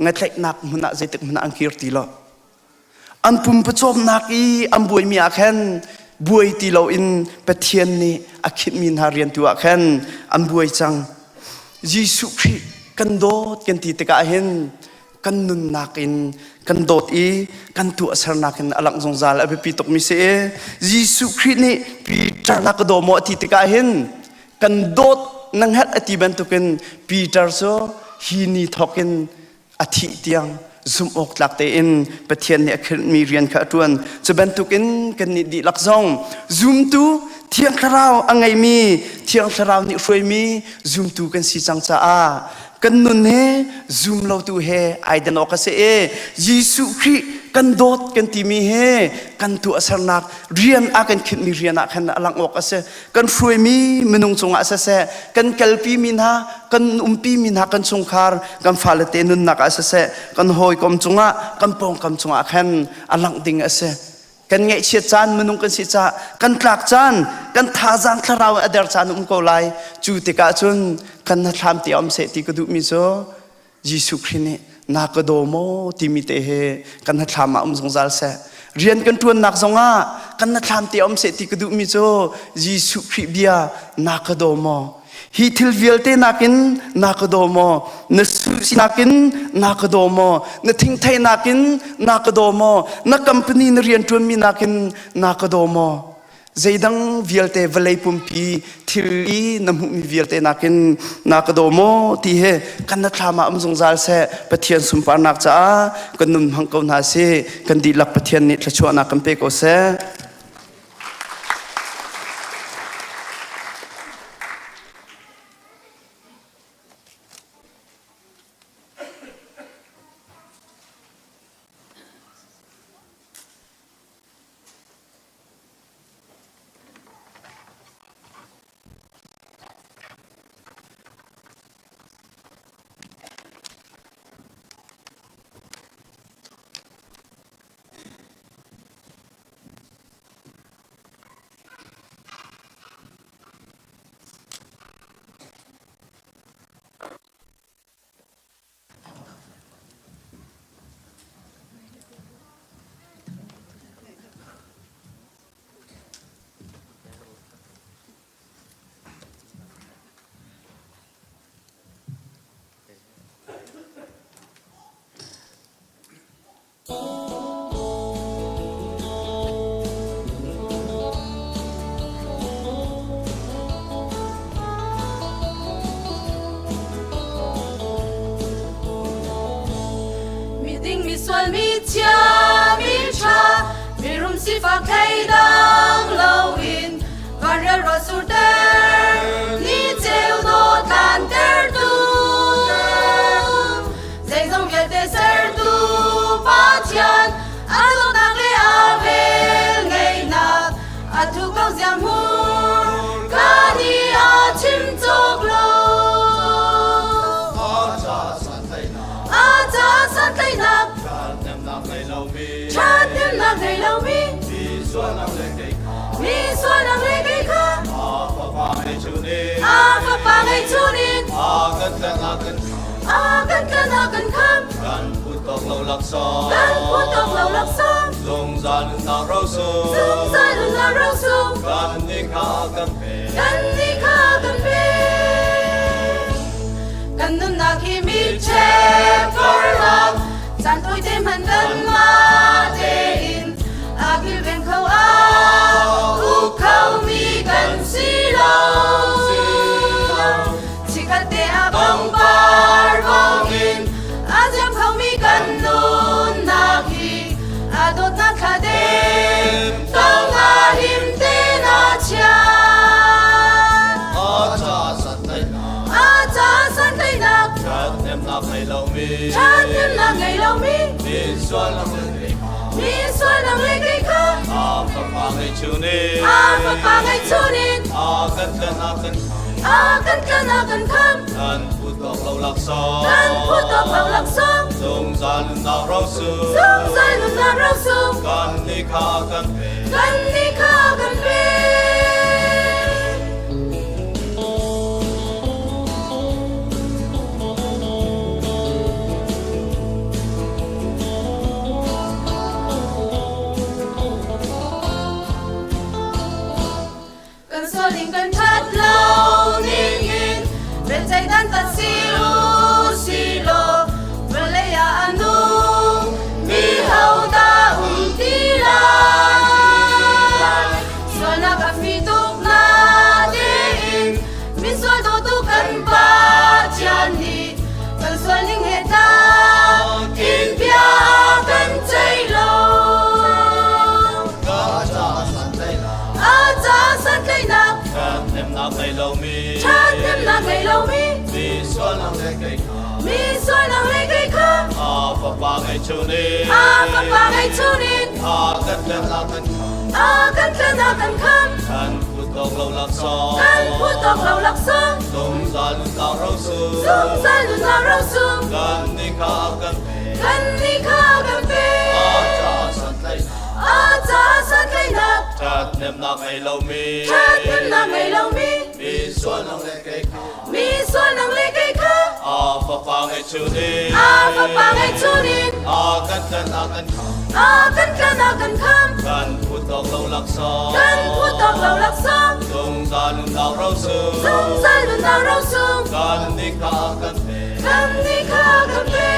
ngatlaihnak hmun ah zeitik hmanh ah an kir ti lo. An pumpawcawmnak i an buaimi ah khan buai ti loin Pathian nih a khinhmi hna rian tu ah khan an buai cang. Jesuh Khrih kan dawt kan ti tikah hin kan nunnak in kan dawt i kan tuahsernak in a langh zungzal a biapi tukmi si i Jesuh Khrih nih Peter na ka daw maw a ti tikah hin kan dawt na hngalh a ti bantukin Peter cu hi ni thawk in a thih tiang zumh awk tlak tein Pathian nih a khirhmi rian kha a ṭuan. Cu bantukin kannih dihlak zong zumtu Thiang Thlarau a ngeimi Thiang Thlarau nih hruaimi zumtu kan si cang caah kan nun he zum lotu he ai dan awk a si i Jesuh Khrih kan dawt kan timi he kan tuahsernak rian a kan khinhmi rian ah khan a langh awk a si. Kan hruaimi minung cungah siseh, kan kalpimi hna, kan umpimi hna, kan chungkhar, kan fale te nunnak ah siseh, kan hawikom cungah, kan pawngkam cungah khan a langh ding a si. Kan ngaihchiat caan minung kan si caah kan tlak caan, kan thazaang thlarau a der caan um ko lai. Cu tikah cun kan hnathlam te um seh ti ka duhmi cu Jesuh Khrih nih na ka daw maw timi te he kan hnathlam ah um zungzal seh. Rian kan ṭuannak zongah kan hnathlam te um seh ti ka duhmi cu Jesuh Khrih bia na ka daw maw? Hi thil vialte nakin na ka daw maw? Na susi nakin na ka daw maw? Na thingthei nakin na ka daw maw? Na company na rian ṭuanmi nakin na ka daw maw? Zeidang vialte vawlei pumpi thil i na hmuhmi vialte nakin na ka daw maw ti he kan na thlam ah um zungzal seh Pathian sunparnak caah kan nun hmang ko hna si kan dihlak Pathian nih thluachuahnak kan pe ko seh. Miding misual mi chia mi tha mirum sifak thleidang loin vanrial ruah surter ni ceu dawt tlanter tu Zeizong vialte sertu Pathian a dawtnak le a vel ngeihnak a thu ko ziahmur ka nih a chim cawk lo. A ca santlaihnak ṭhathnemnak ngei lomi mi sualnak le kei kha a fapa ngeihchun in a kan tlan a kan kham kan phu tawk lo laksawng kan phu tawk lo laksawng. Zungzal nunnak rosung. Zungzal nunnak rosung. Kan nih kha kan pe. Kan nih kha kan pe. Kan nunnak hi mi chep karlak caan tawite hmanh kanmah tein a kilveng kho a uk kho mi kan si lo. Chikkhat te ah pangpar bangin a ziam khomi kan nunnak hi a dawtnak thla dem tong ah him te na chia. A ca santlaihnak. A ca santlaihnak. Ṭhathnemnak ngei lomi. Ṭhathnemnak ngei lomi. Mi sualnak le kei kha. Mi sualnak le kei kha. A fapa ngeihchun in. A fapa ngeihchun in. A kan tlanh a kan kham. A kan tlanh a kan kham. Kan phu tawk lo laksawng. Kan phu tawk lo laksawng. Zungzal nunnak rosung. Zungzal nunnak rosung. Kan nih kha kan pe. Kan nih kha kan pe. Kan sualing kan ṭhat lo ningin biaceih dantat si u si law vawlei ah a nung mi hodah um ti lai? Sualnak a fi tuk na tein misual dawtu kan Pathian nih kan sual ning he tlak in bia a kan ceih lo. Ka caah santlaihnak. A caah santlaihnak. Ṭhathnemnak ngei lomi. Ṭhathnemnak ngei lomi. Mi sualnak le kei kha. Mi sualnak le kei kha. A fapa ngeihchun in. A fapa ngeihchun in. A kan tlanhnak kan kham. A kan tlanhnak kan kham. Kan phu tawk lo laksawng. Kan phu tawk lo laksawng. Zungzal nunnak rosung. Zungzal nunnak rosung. Kan nih kha kan pe. Kan nih kha kan pe. A caah santlaihnak. A caah santlaihnak. Ṭhathnemnak ngei lomi. Ṭhathnemnak ngei lomi. Mi sualnak le kei kha. Mi sualnak le kei kha. A fapa ngeihchun in. A fapa ngeihchun in. A kan tlanh a kan kham. A kan tlanh a kan kham. Kan phu tawk lo laksawng. Kan phu tawk lo laksawng. Zungzal nunnak rosung. Zungzal nunnak rosung. Kan nih kha kan pe. Kan nih kha kan pe.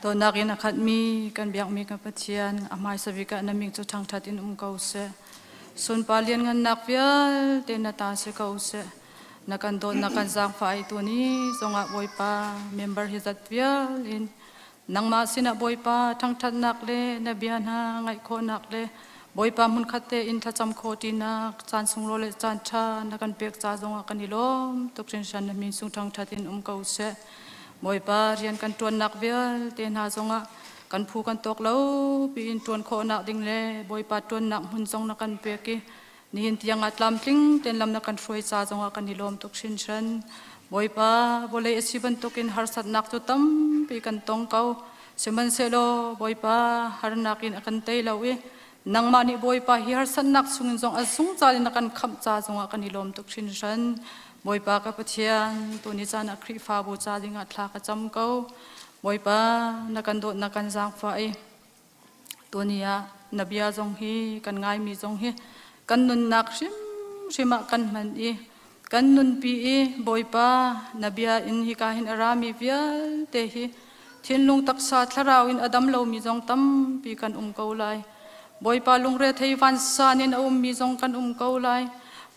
Dawtnak in a khatmi kan biakmi kan Pathian a hmaisa bik ah na min cu ṭhangṭhat in um ko seh. Sunpar lianngannak vialte na ta si ko seh. Na kan dawt na kan zaangfah i tuni zongah Bawipa member hi zat vial in nangmah sinah Bawipa ṭhangṭhatnak le na bia hna ngaih khawhnak le Bawipa hmunkhat tein thlacam khawh ṭinak caan sunglawi le caan ṭha na kan pek ca zongah kan i lawm tuk hringhran na min sung ṭhangṭhat in um ko seh. Bawipa rian kan ṭuannak vialte hna zongah kan phu kan tawk lo piin ṭuan khawhnak ding le Bawipa ṭuannak hmun zong na kan pek i nihin tiang ah tlamtling tein lam na kan hruai ca zongah kan i lawm tuk hringhran. Bawipa vawlei a si bantukin harsatnak cu tampi kan tong ko. Sihmanhsehlaw Bawipa harnak in a kan tei lo i nangmah nih Bawipa hi harsatnak chungin zong a zungzal in na kan khamh ca zongah kan i lawm tuk hringhran. Bawipa ka Pathian, tuni caan ah Khrihfabu ca dingah thla ka cam ko. Bawipa na kan dawt na kan zaangfah i tuni ah na bia zong hi kan ngaimi zong hi kan nunnak hrimhrim ah kan hman i kan nunpi i Bawipa na bia in hika hin a rami vialte hi thinlung taksa thlarau in a dam lomi zong tampi kan um ko lai. Bawipa lungre thei vansan in a ummi zong kan um ko lai.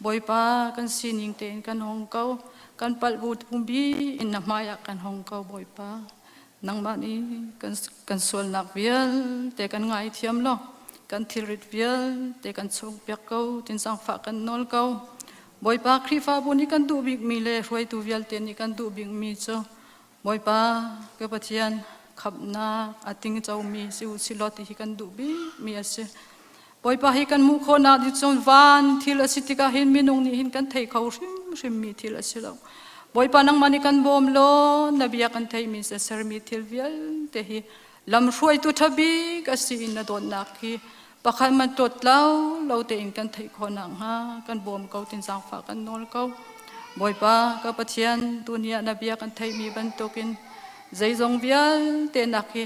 Bawipa kan sining tein kan hong ko. Kan palh bu pumbi in na hmai ah kan hong ko Bawipa. Nangmah nih kan, kan sualnak vialte kan ngaithiam law kan thilrit vialte kan chungpiak ko tin zaangfah kan nawl ko. Bawipa Khrihfabu nih kan duh bikmi le hruaitu vialte nih kan duh bikmi cu Bawipa ka Pathian khamhnak a tingcomi si u si law ti hi kan duh bikmi a si. Bawipa hi kan hmuh khawhnak nih cun van thil a si tikah hin minung nih hin kan thei kho hrimhrimmi thil a si lo. Bawipa nangmah nih kan bawm law na bia kan theihmi se sermi thil vialte hi lamhruaitu ṭha bik a si in na dawtnak hi pakhat man ṭawt lo lo tein kan theih khawh nakhnga kan bawm ko tin zaangfah kan nawl ko. Bawipa ka Pathian tuni ah na bia kan theihmi bantukin zeizong vialte nak hi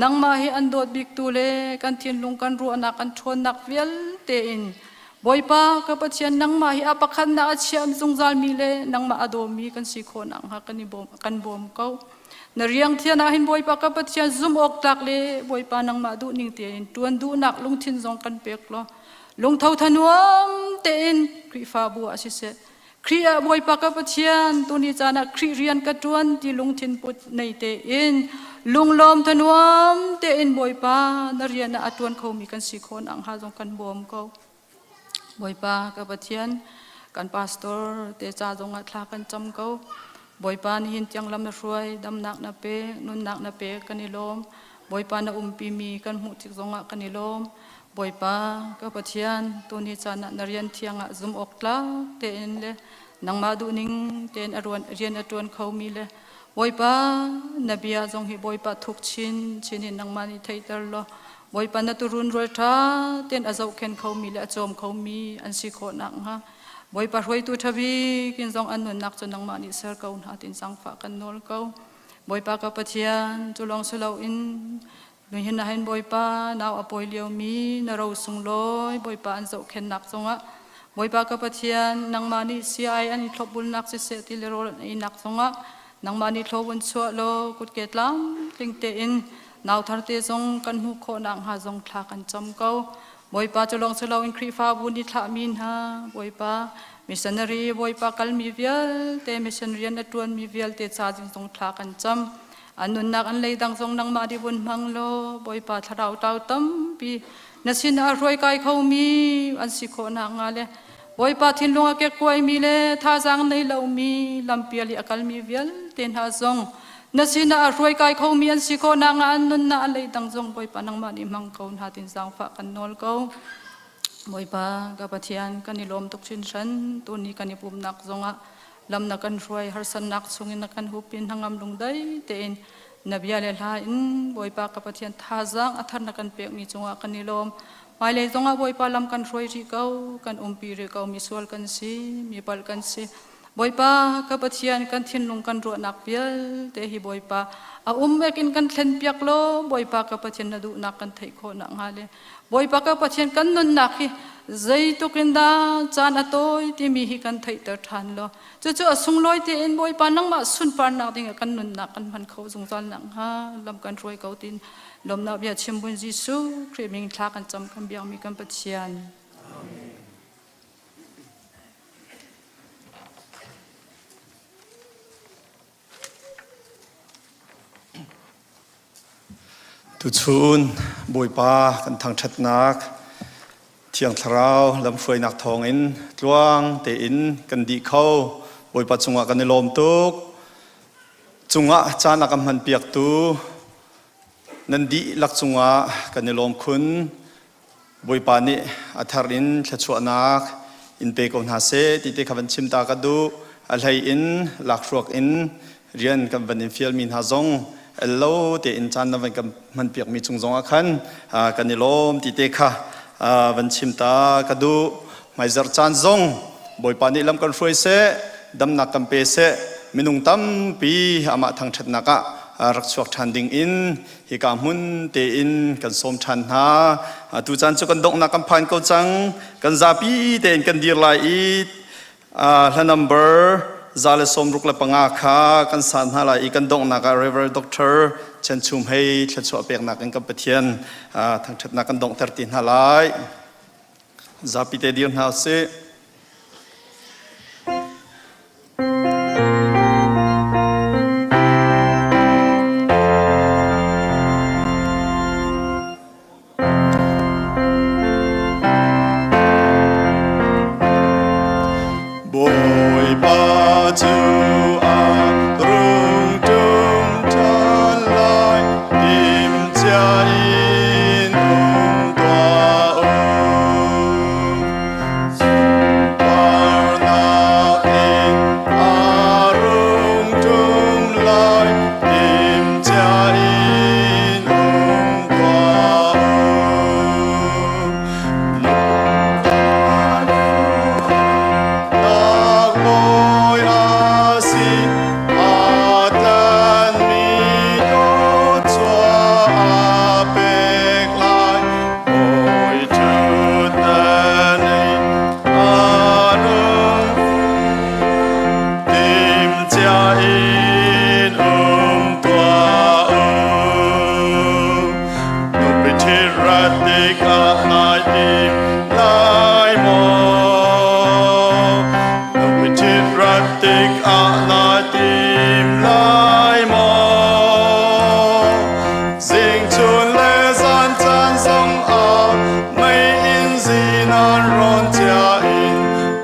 nangmah hi an dawt biktu le kan thinlung kan ruahnak kan ṭhawnnak vialte in Bawipa ka Pathian nangmah hi a pakhatnak a chiam zungzalmi le nangmah a dawmi kan si khawh nakhnga kan i bawm kan bawm ko. Na riang thian ah hin Bawipa ka Pathian zumh awk tlak le Bawipa nangmah duhning tein ṭuan duhnak lungthin zong kan pek law lungtho thanuam tein Khrihfabu ah siseh Khrih ah Bawipa ka Pathian tuni caan ah Khrih rian ka ṭuan ti lungthin put nei tein lunglawm thanuam tein Bawipa na rian ah a ṭuan khomi kan si khawh nakhnga zong kan bawm ko. Bawipa ka Pathian, kan pastor te ca zongah thla kan cam ko. Bawipa nihin tiang lam na hruai, damnak na pek, nunnak na pek, kan i lawm. Bawipa na umpi mi kan hmuh tik zongah kan i lawm. Bawipa ka Pathian, tuni caan ah na rian thiang ah zum awk tlak tein le nangmah duhning tein a ruan, rian a ṭuan khomi le Bawipa na bia zong hi Bawipa thuk chin chin in nangmah nih theihter law Bawipa na turun rual ṭha tein a zohkhenh khomi le a cawm khomi an si khawh nakhnga Bawipa hruaitu ṭha bik in zong an nunnak cu nangmah nih ser ko hna tin zaangfah kan nawl ko. Bawipa ka Pathian cu lawng si loin nihin ah hin Bawipa nau a pawi liomi na ro sunglawi Bawipa an zohkhenhnak zongah Bawipa ka Pathian nangmah nih siai an i thlopbulnak siseh ti le rawl an einak zongah nangmah nih thlawun chuah law kutke tlamtling tein Nauthar te zong kan hmuh khawh nakhnga zong thla kan cam ko. Bawipa cu lawng si loin Khrihfabu nih thlahmi hna, Bawipa missionary, Bawipa kalmi vialte, mission rian a ṭuanmi vialte ca ding zong thla kan cam. An nunnak an leidang zong nangmah nih vun hmang law, Bawipa thlarau tau tampi na sinah hruai kai khomi an si khawh nakhnga le Bawipa thinlung a kekkuaimi le thazaang nei lomi lampial i a kalmi vialte hna zong na sinah a hruai kai khomi an si khawh nakhnga an nunnak a leidang zong Bawipa nangmah nih hmang ko hna tin zaangfah kan nawl ko. Bawipa ka Pathian kan i lawm tuk hringhran tuni kan i pumnak zongah lam na kan hruai harsannak chungin na kan hupin hnangam lungdai tein na bia le hla in Bawipa ka Pathian thazaang a thar na kan pekmi cungah kan i lawm. Hmailei zongah Bawipa lam kan hruai rih ko, kan umpi rih ko, misual kan si, mi palh kan si. Bawipa ka Pathian kan thinlung kan ruahnak vialte hi Bawipa a um ek in kan thlen piak law Bawipa ka Pathian na duhnak kan theih khawh nakhnga le Bawipa ka Pathian kan nunnak hi zeitluk in dah caan a tawi timi hi kan theihter ṭhan law cucu a sunglawi tein Bawipa nangmah sunparnak dingah kan nunnak kan hman kho zungzal nakhnga lam kan hruai ko tin Lawmnak bia chim buin Jesuh Khrih min thla kan cam kan biakmi kan Pathian. Tuchun Bawipa kan thangṭhatnak Thiang Thlarau lamhruainak thawngin tluang tein kan dih kho. Bawipa cungah kan i lawm tuk. Cungah caan a kan hmanpiaktu nan dihlak cungah kan i lawm khun. Bawipa nih a thar in thluachuahnak in pe ko hna seh ti te kha van chim ta ka duh. A hlei in lakhruak in rian kan van in fialmi hna zong el lo tein caan na van kan hmanpiakmi cung zong ah khan kan i lawm ti te kha van chim ta ka duh. Hmaizarh caan zong Bawipa nih lam kan hruai seh, damnak kan pe seh, minung tampi amah thangṭhatnak ah rak chuak ṭhan ding in hika hmun tein kan sawm ṭhan hna. Tu caan cu kan donghnak kan phan ko cang. Kan zapi tein kan dir lai i hla number 165 kha kan sa hna lai i kan donghnak ah Reverend Dr. Chanchum hei thluachuah peknak in kan Pathian thangṭhatnak kan donghter ti hna lai. Zapi te dir hna usih. Bawipa cu a rung ṭum ṭhan lai, timhcia in um tuah u. Sunparnak in a rung ṭum lai, timhcia in um tuah u. Nak bawi a si, aa tlanmi thluachuah a pek lai. Bawi ṭhutdan in a rung timhcia in um tuah u. Nupi ṭhirat tikah nai tim lai maw? Nupi ṭhirat tikah nai tim lai maw? Zingchun le zan caan zong ah mei in zinan rawn cia in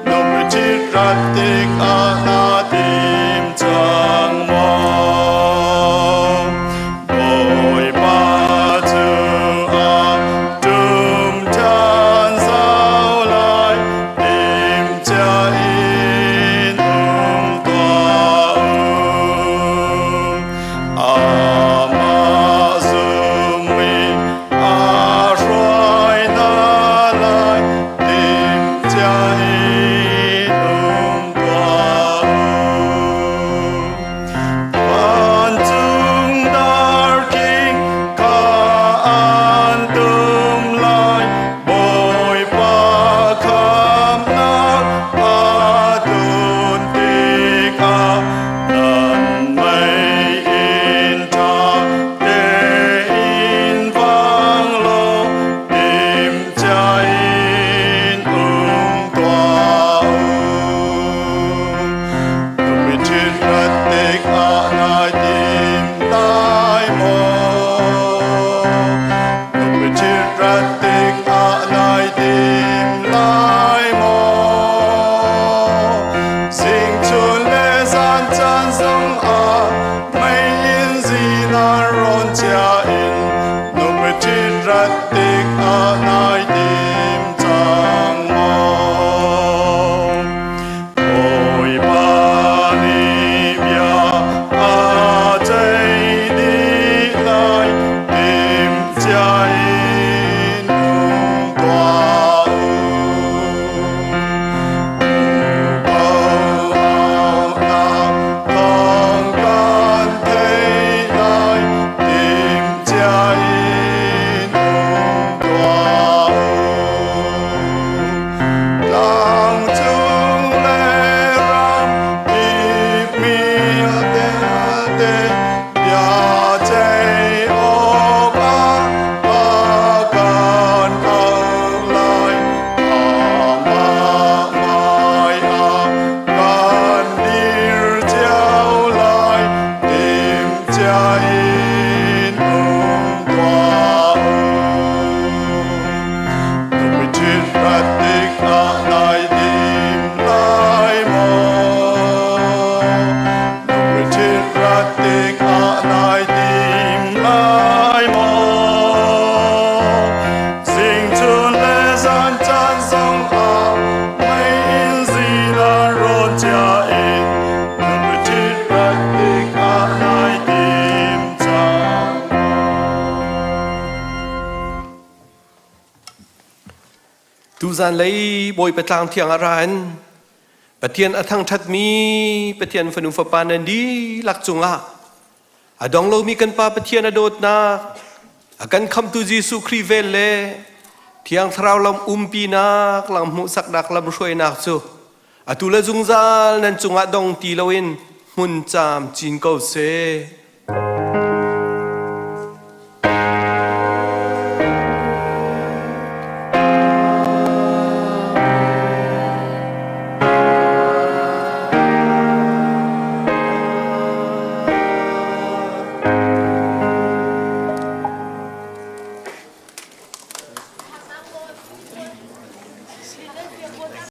nupi ṭhirat tikah na tim cang maw? Bawipa cu a ṭum ṭhan zau lai, timhcia in um tuah u. Amah zummi a hruai hna lai, timhcia in um tuah u. Vancung darking ka an tum lai, Bawipa khamnak a tlun tikah nan mei in ṭha tein vang law timhcia in um tuah u. Nupi ṭhirat tikah nai tim lai maw? Nupi ṭhirat tikah nai tim lai maw? Zingchun le zan caan zong ah mei in zinan rawn cia in nupi ṭhirat tikah nai tim cang maw? Bawipa nih bia a ceih dih lai, timhcia in um tuah u. Aunak thawng kan theih lai, timhcia in um tuah u. Tlangcung le ram hipmi vialte bia ceih awkah a kan auh lai. Amah hmaiah kan dir cio lai, timhcia in um tuah u. Nupi ṭhirat tikah nai tim lai maw? Nupi ṭhirat tikah nai tim lai maw? Zingchun le zan caan zong ah mei in zinan rawn cia in nupi ṭhirat tikah nai tim cang Tuzan lei Bawipa tlang thiang ah ra in Pathian a thangṭhatmi Pathian fanu fapa nan dihlak cungah a dong lomi kan Pa Pathian a dawtnak a kan khamtu Jesuh Khrih vel le Thiang Thlarau lam umpinak lam hmuhsaknak lam hruainak cu atu le zungzal nan cungah dong ti loin hmun caam cin ko seh.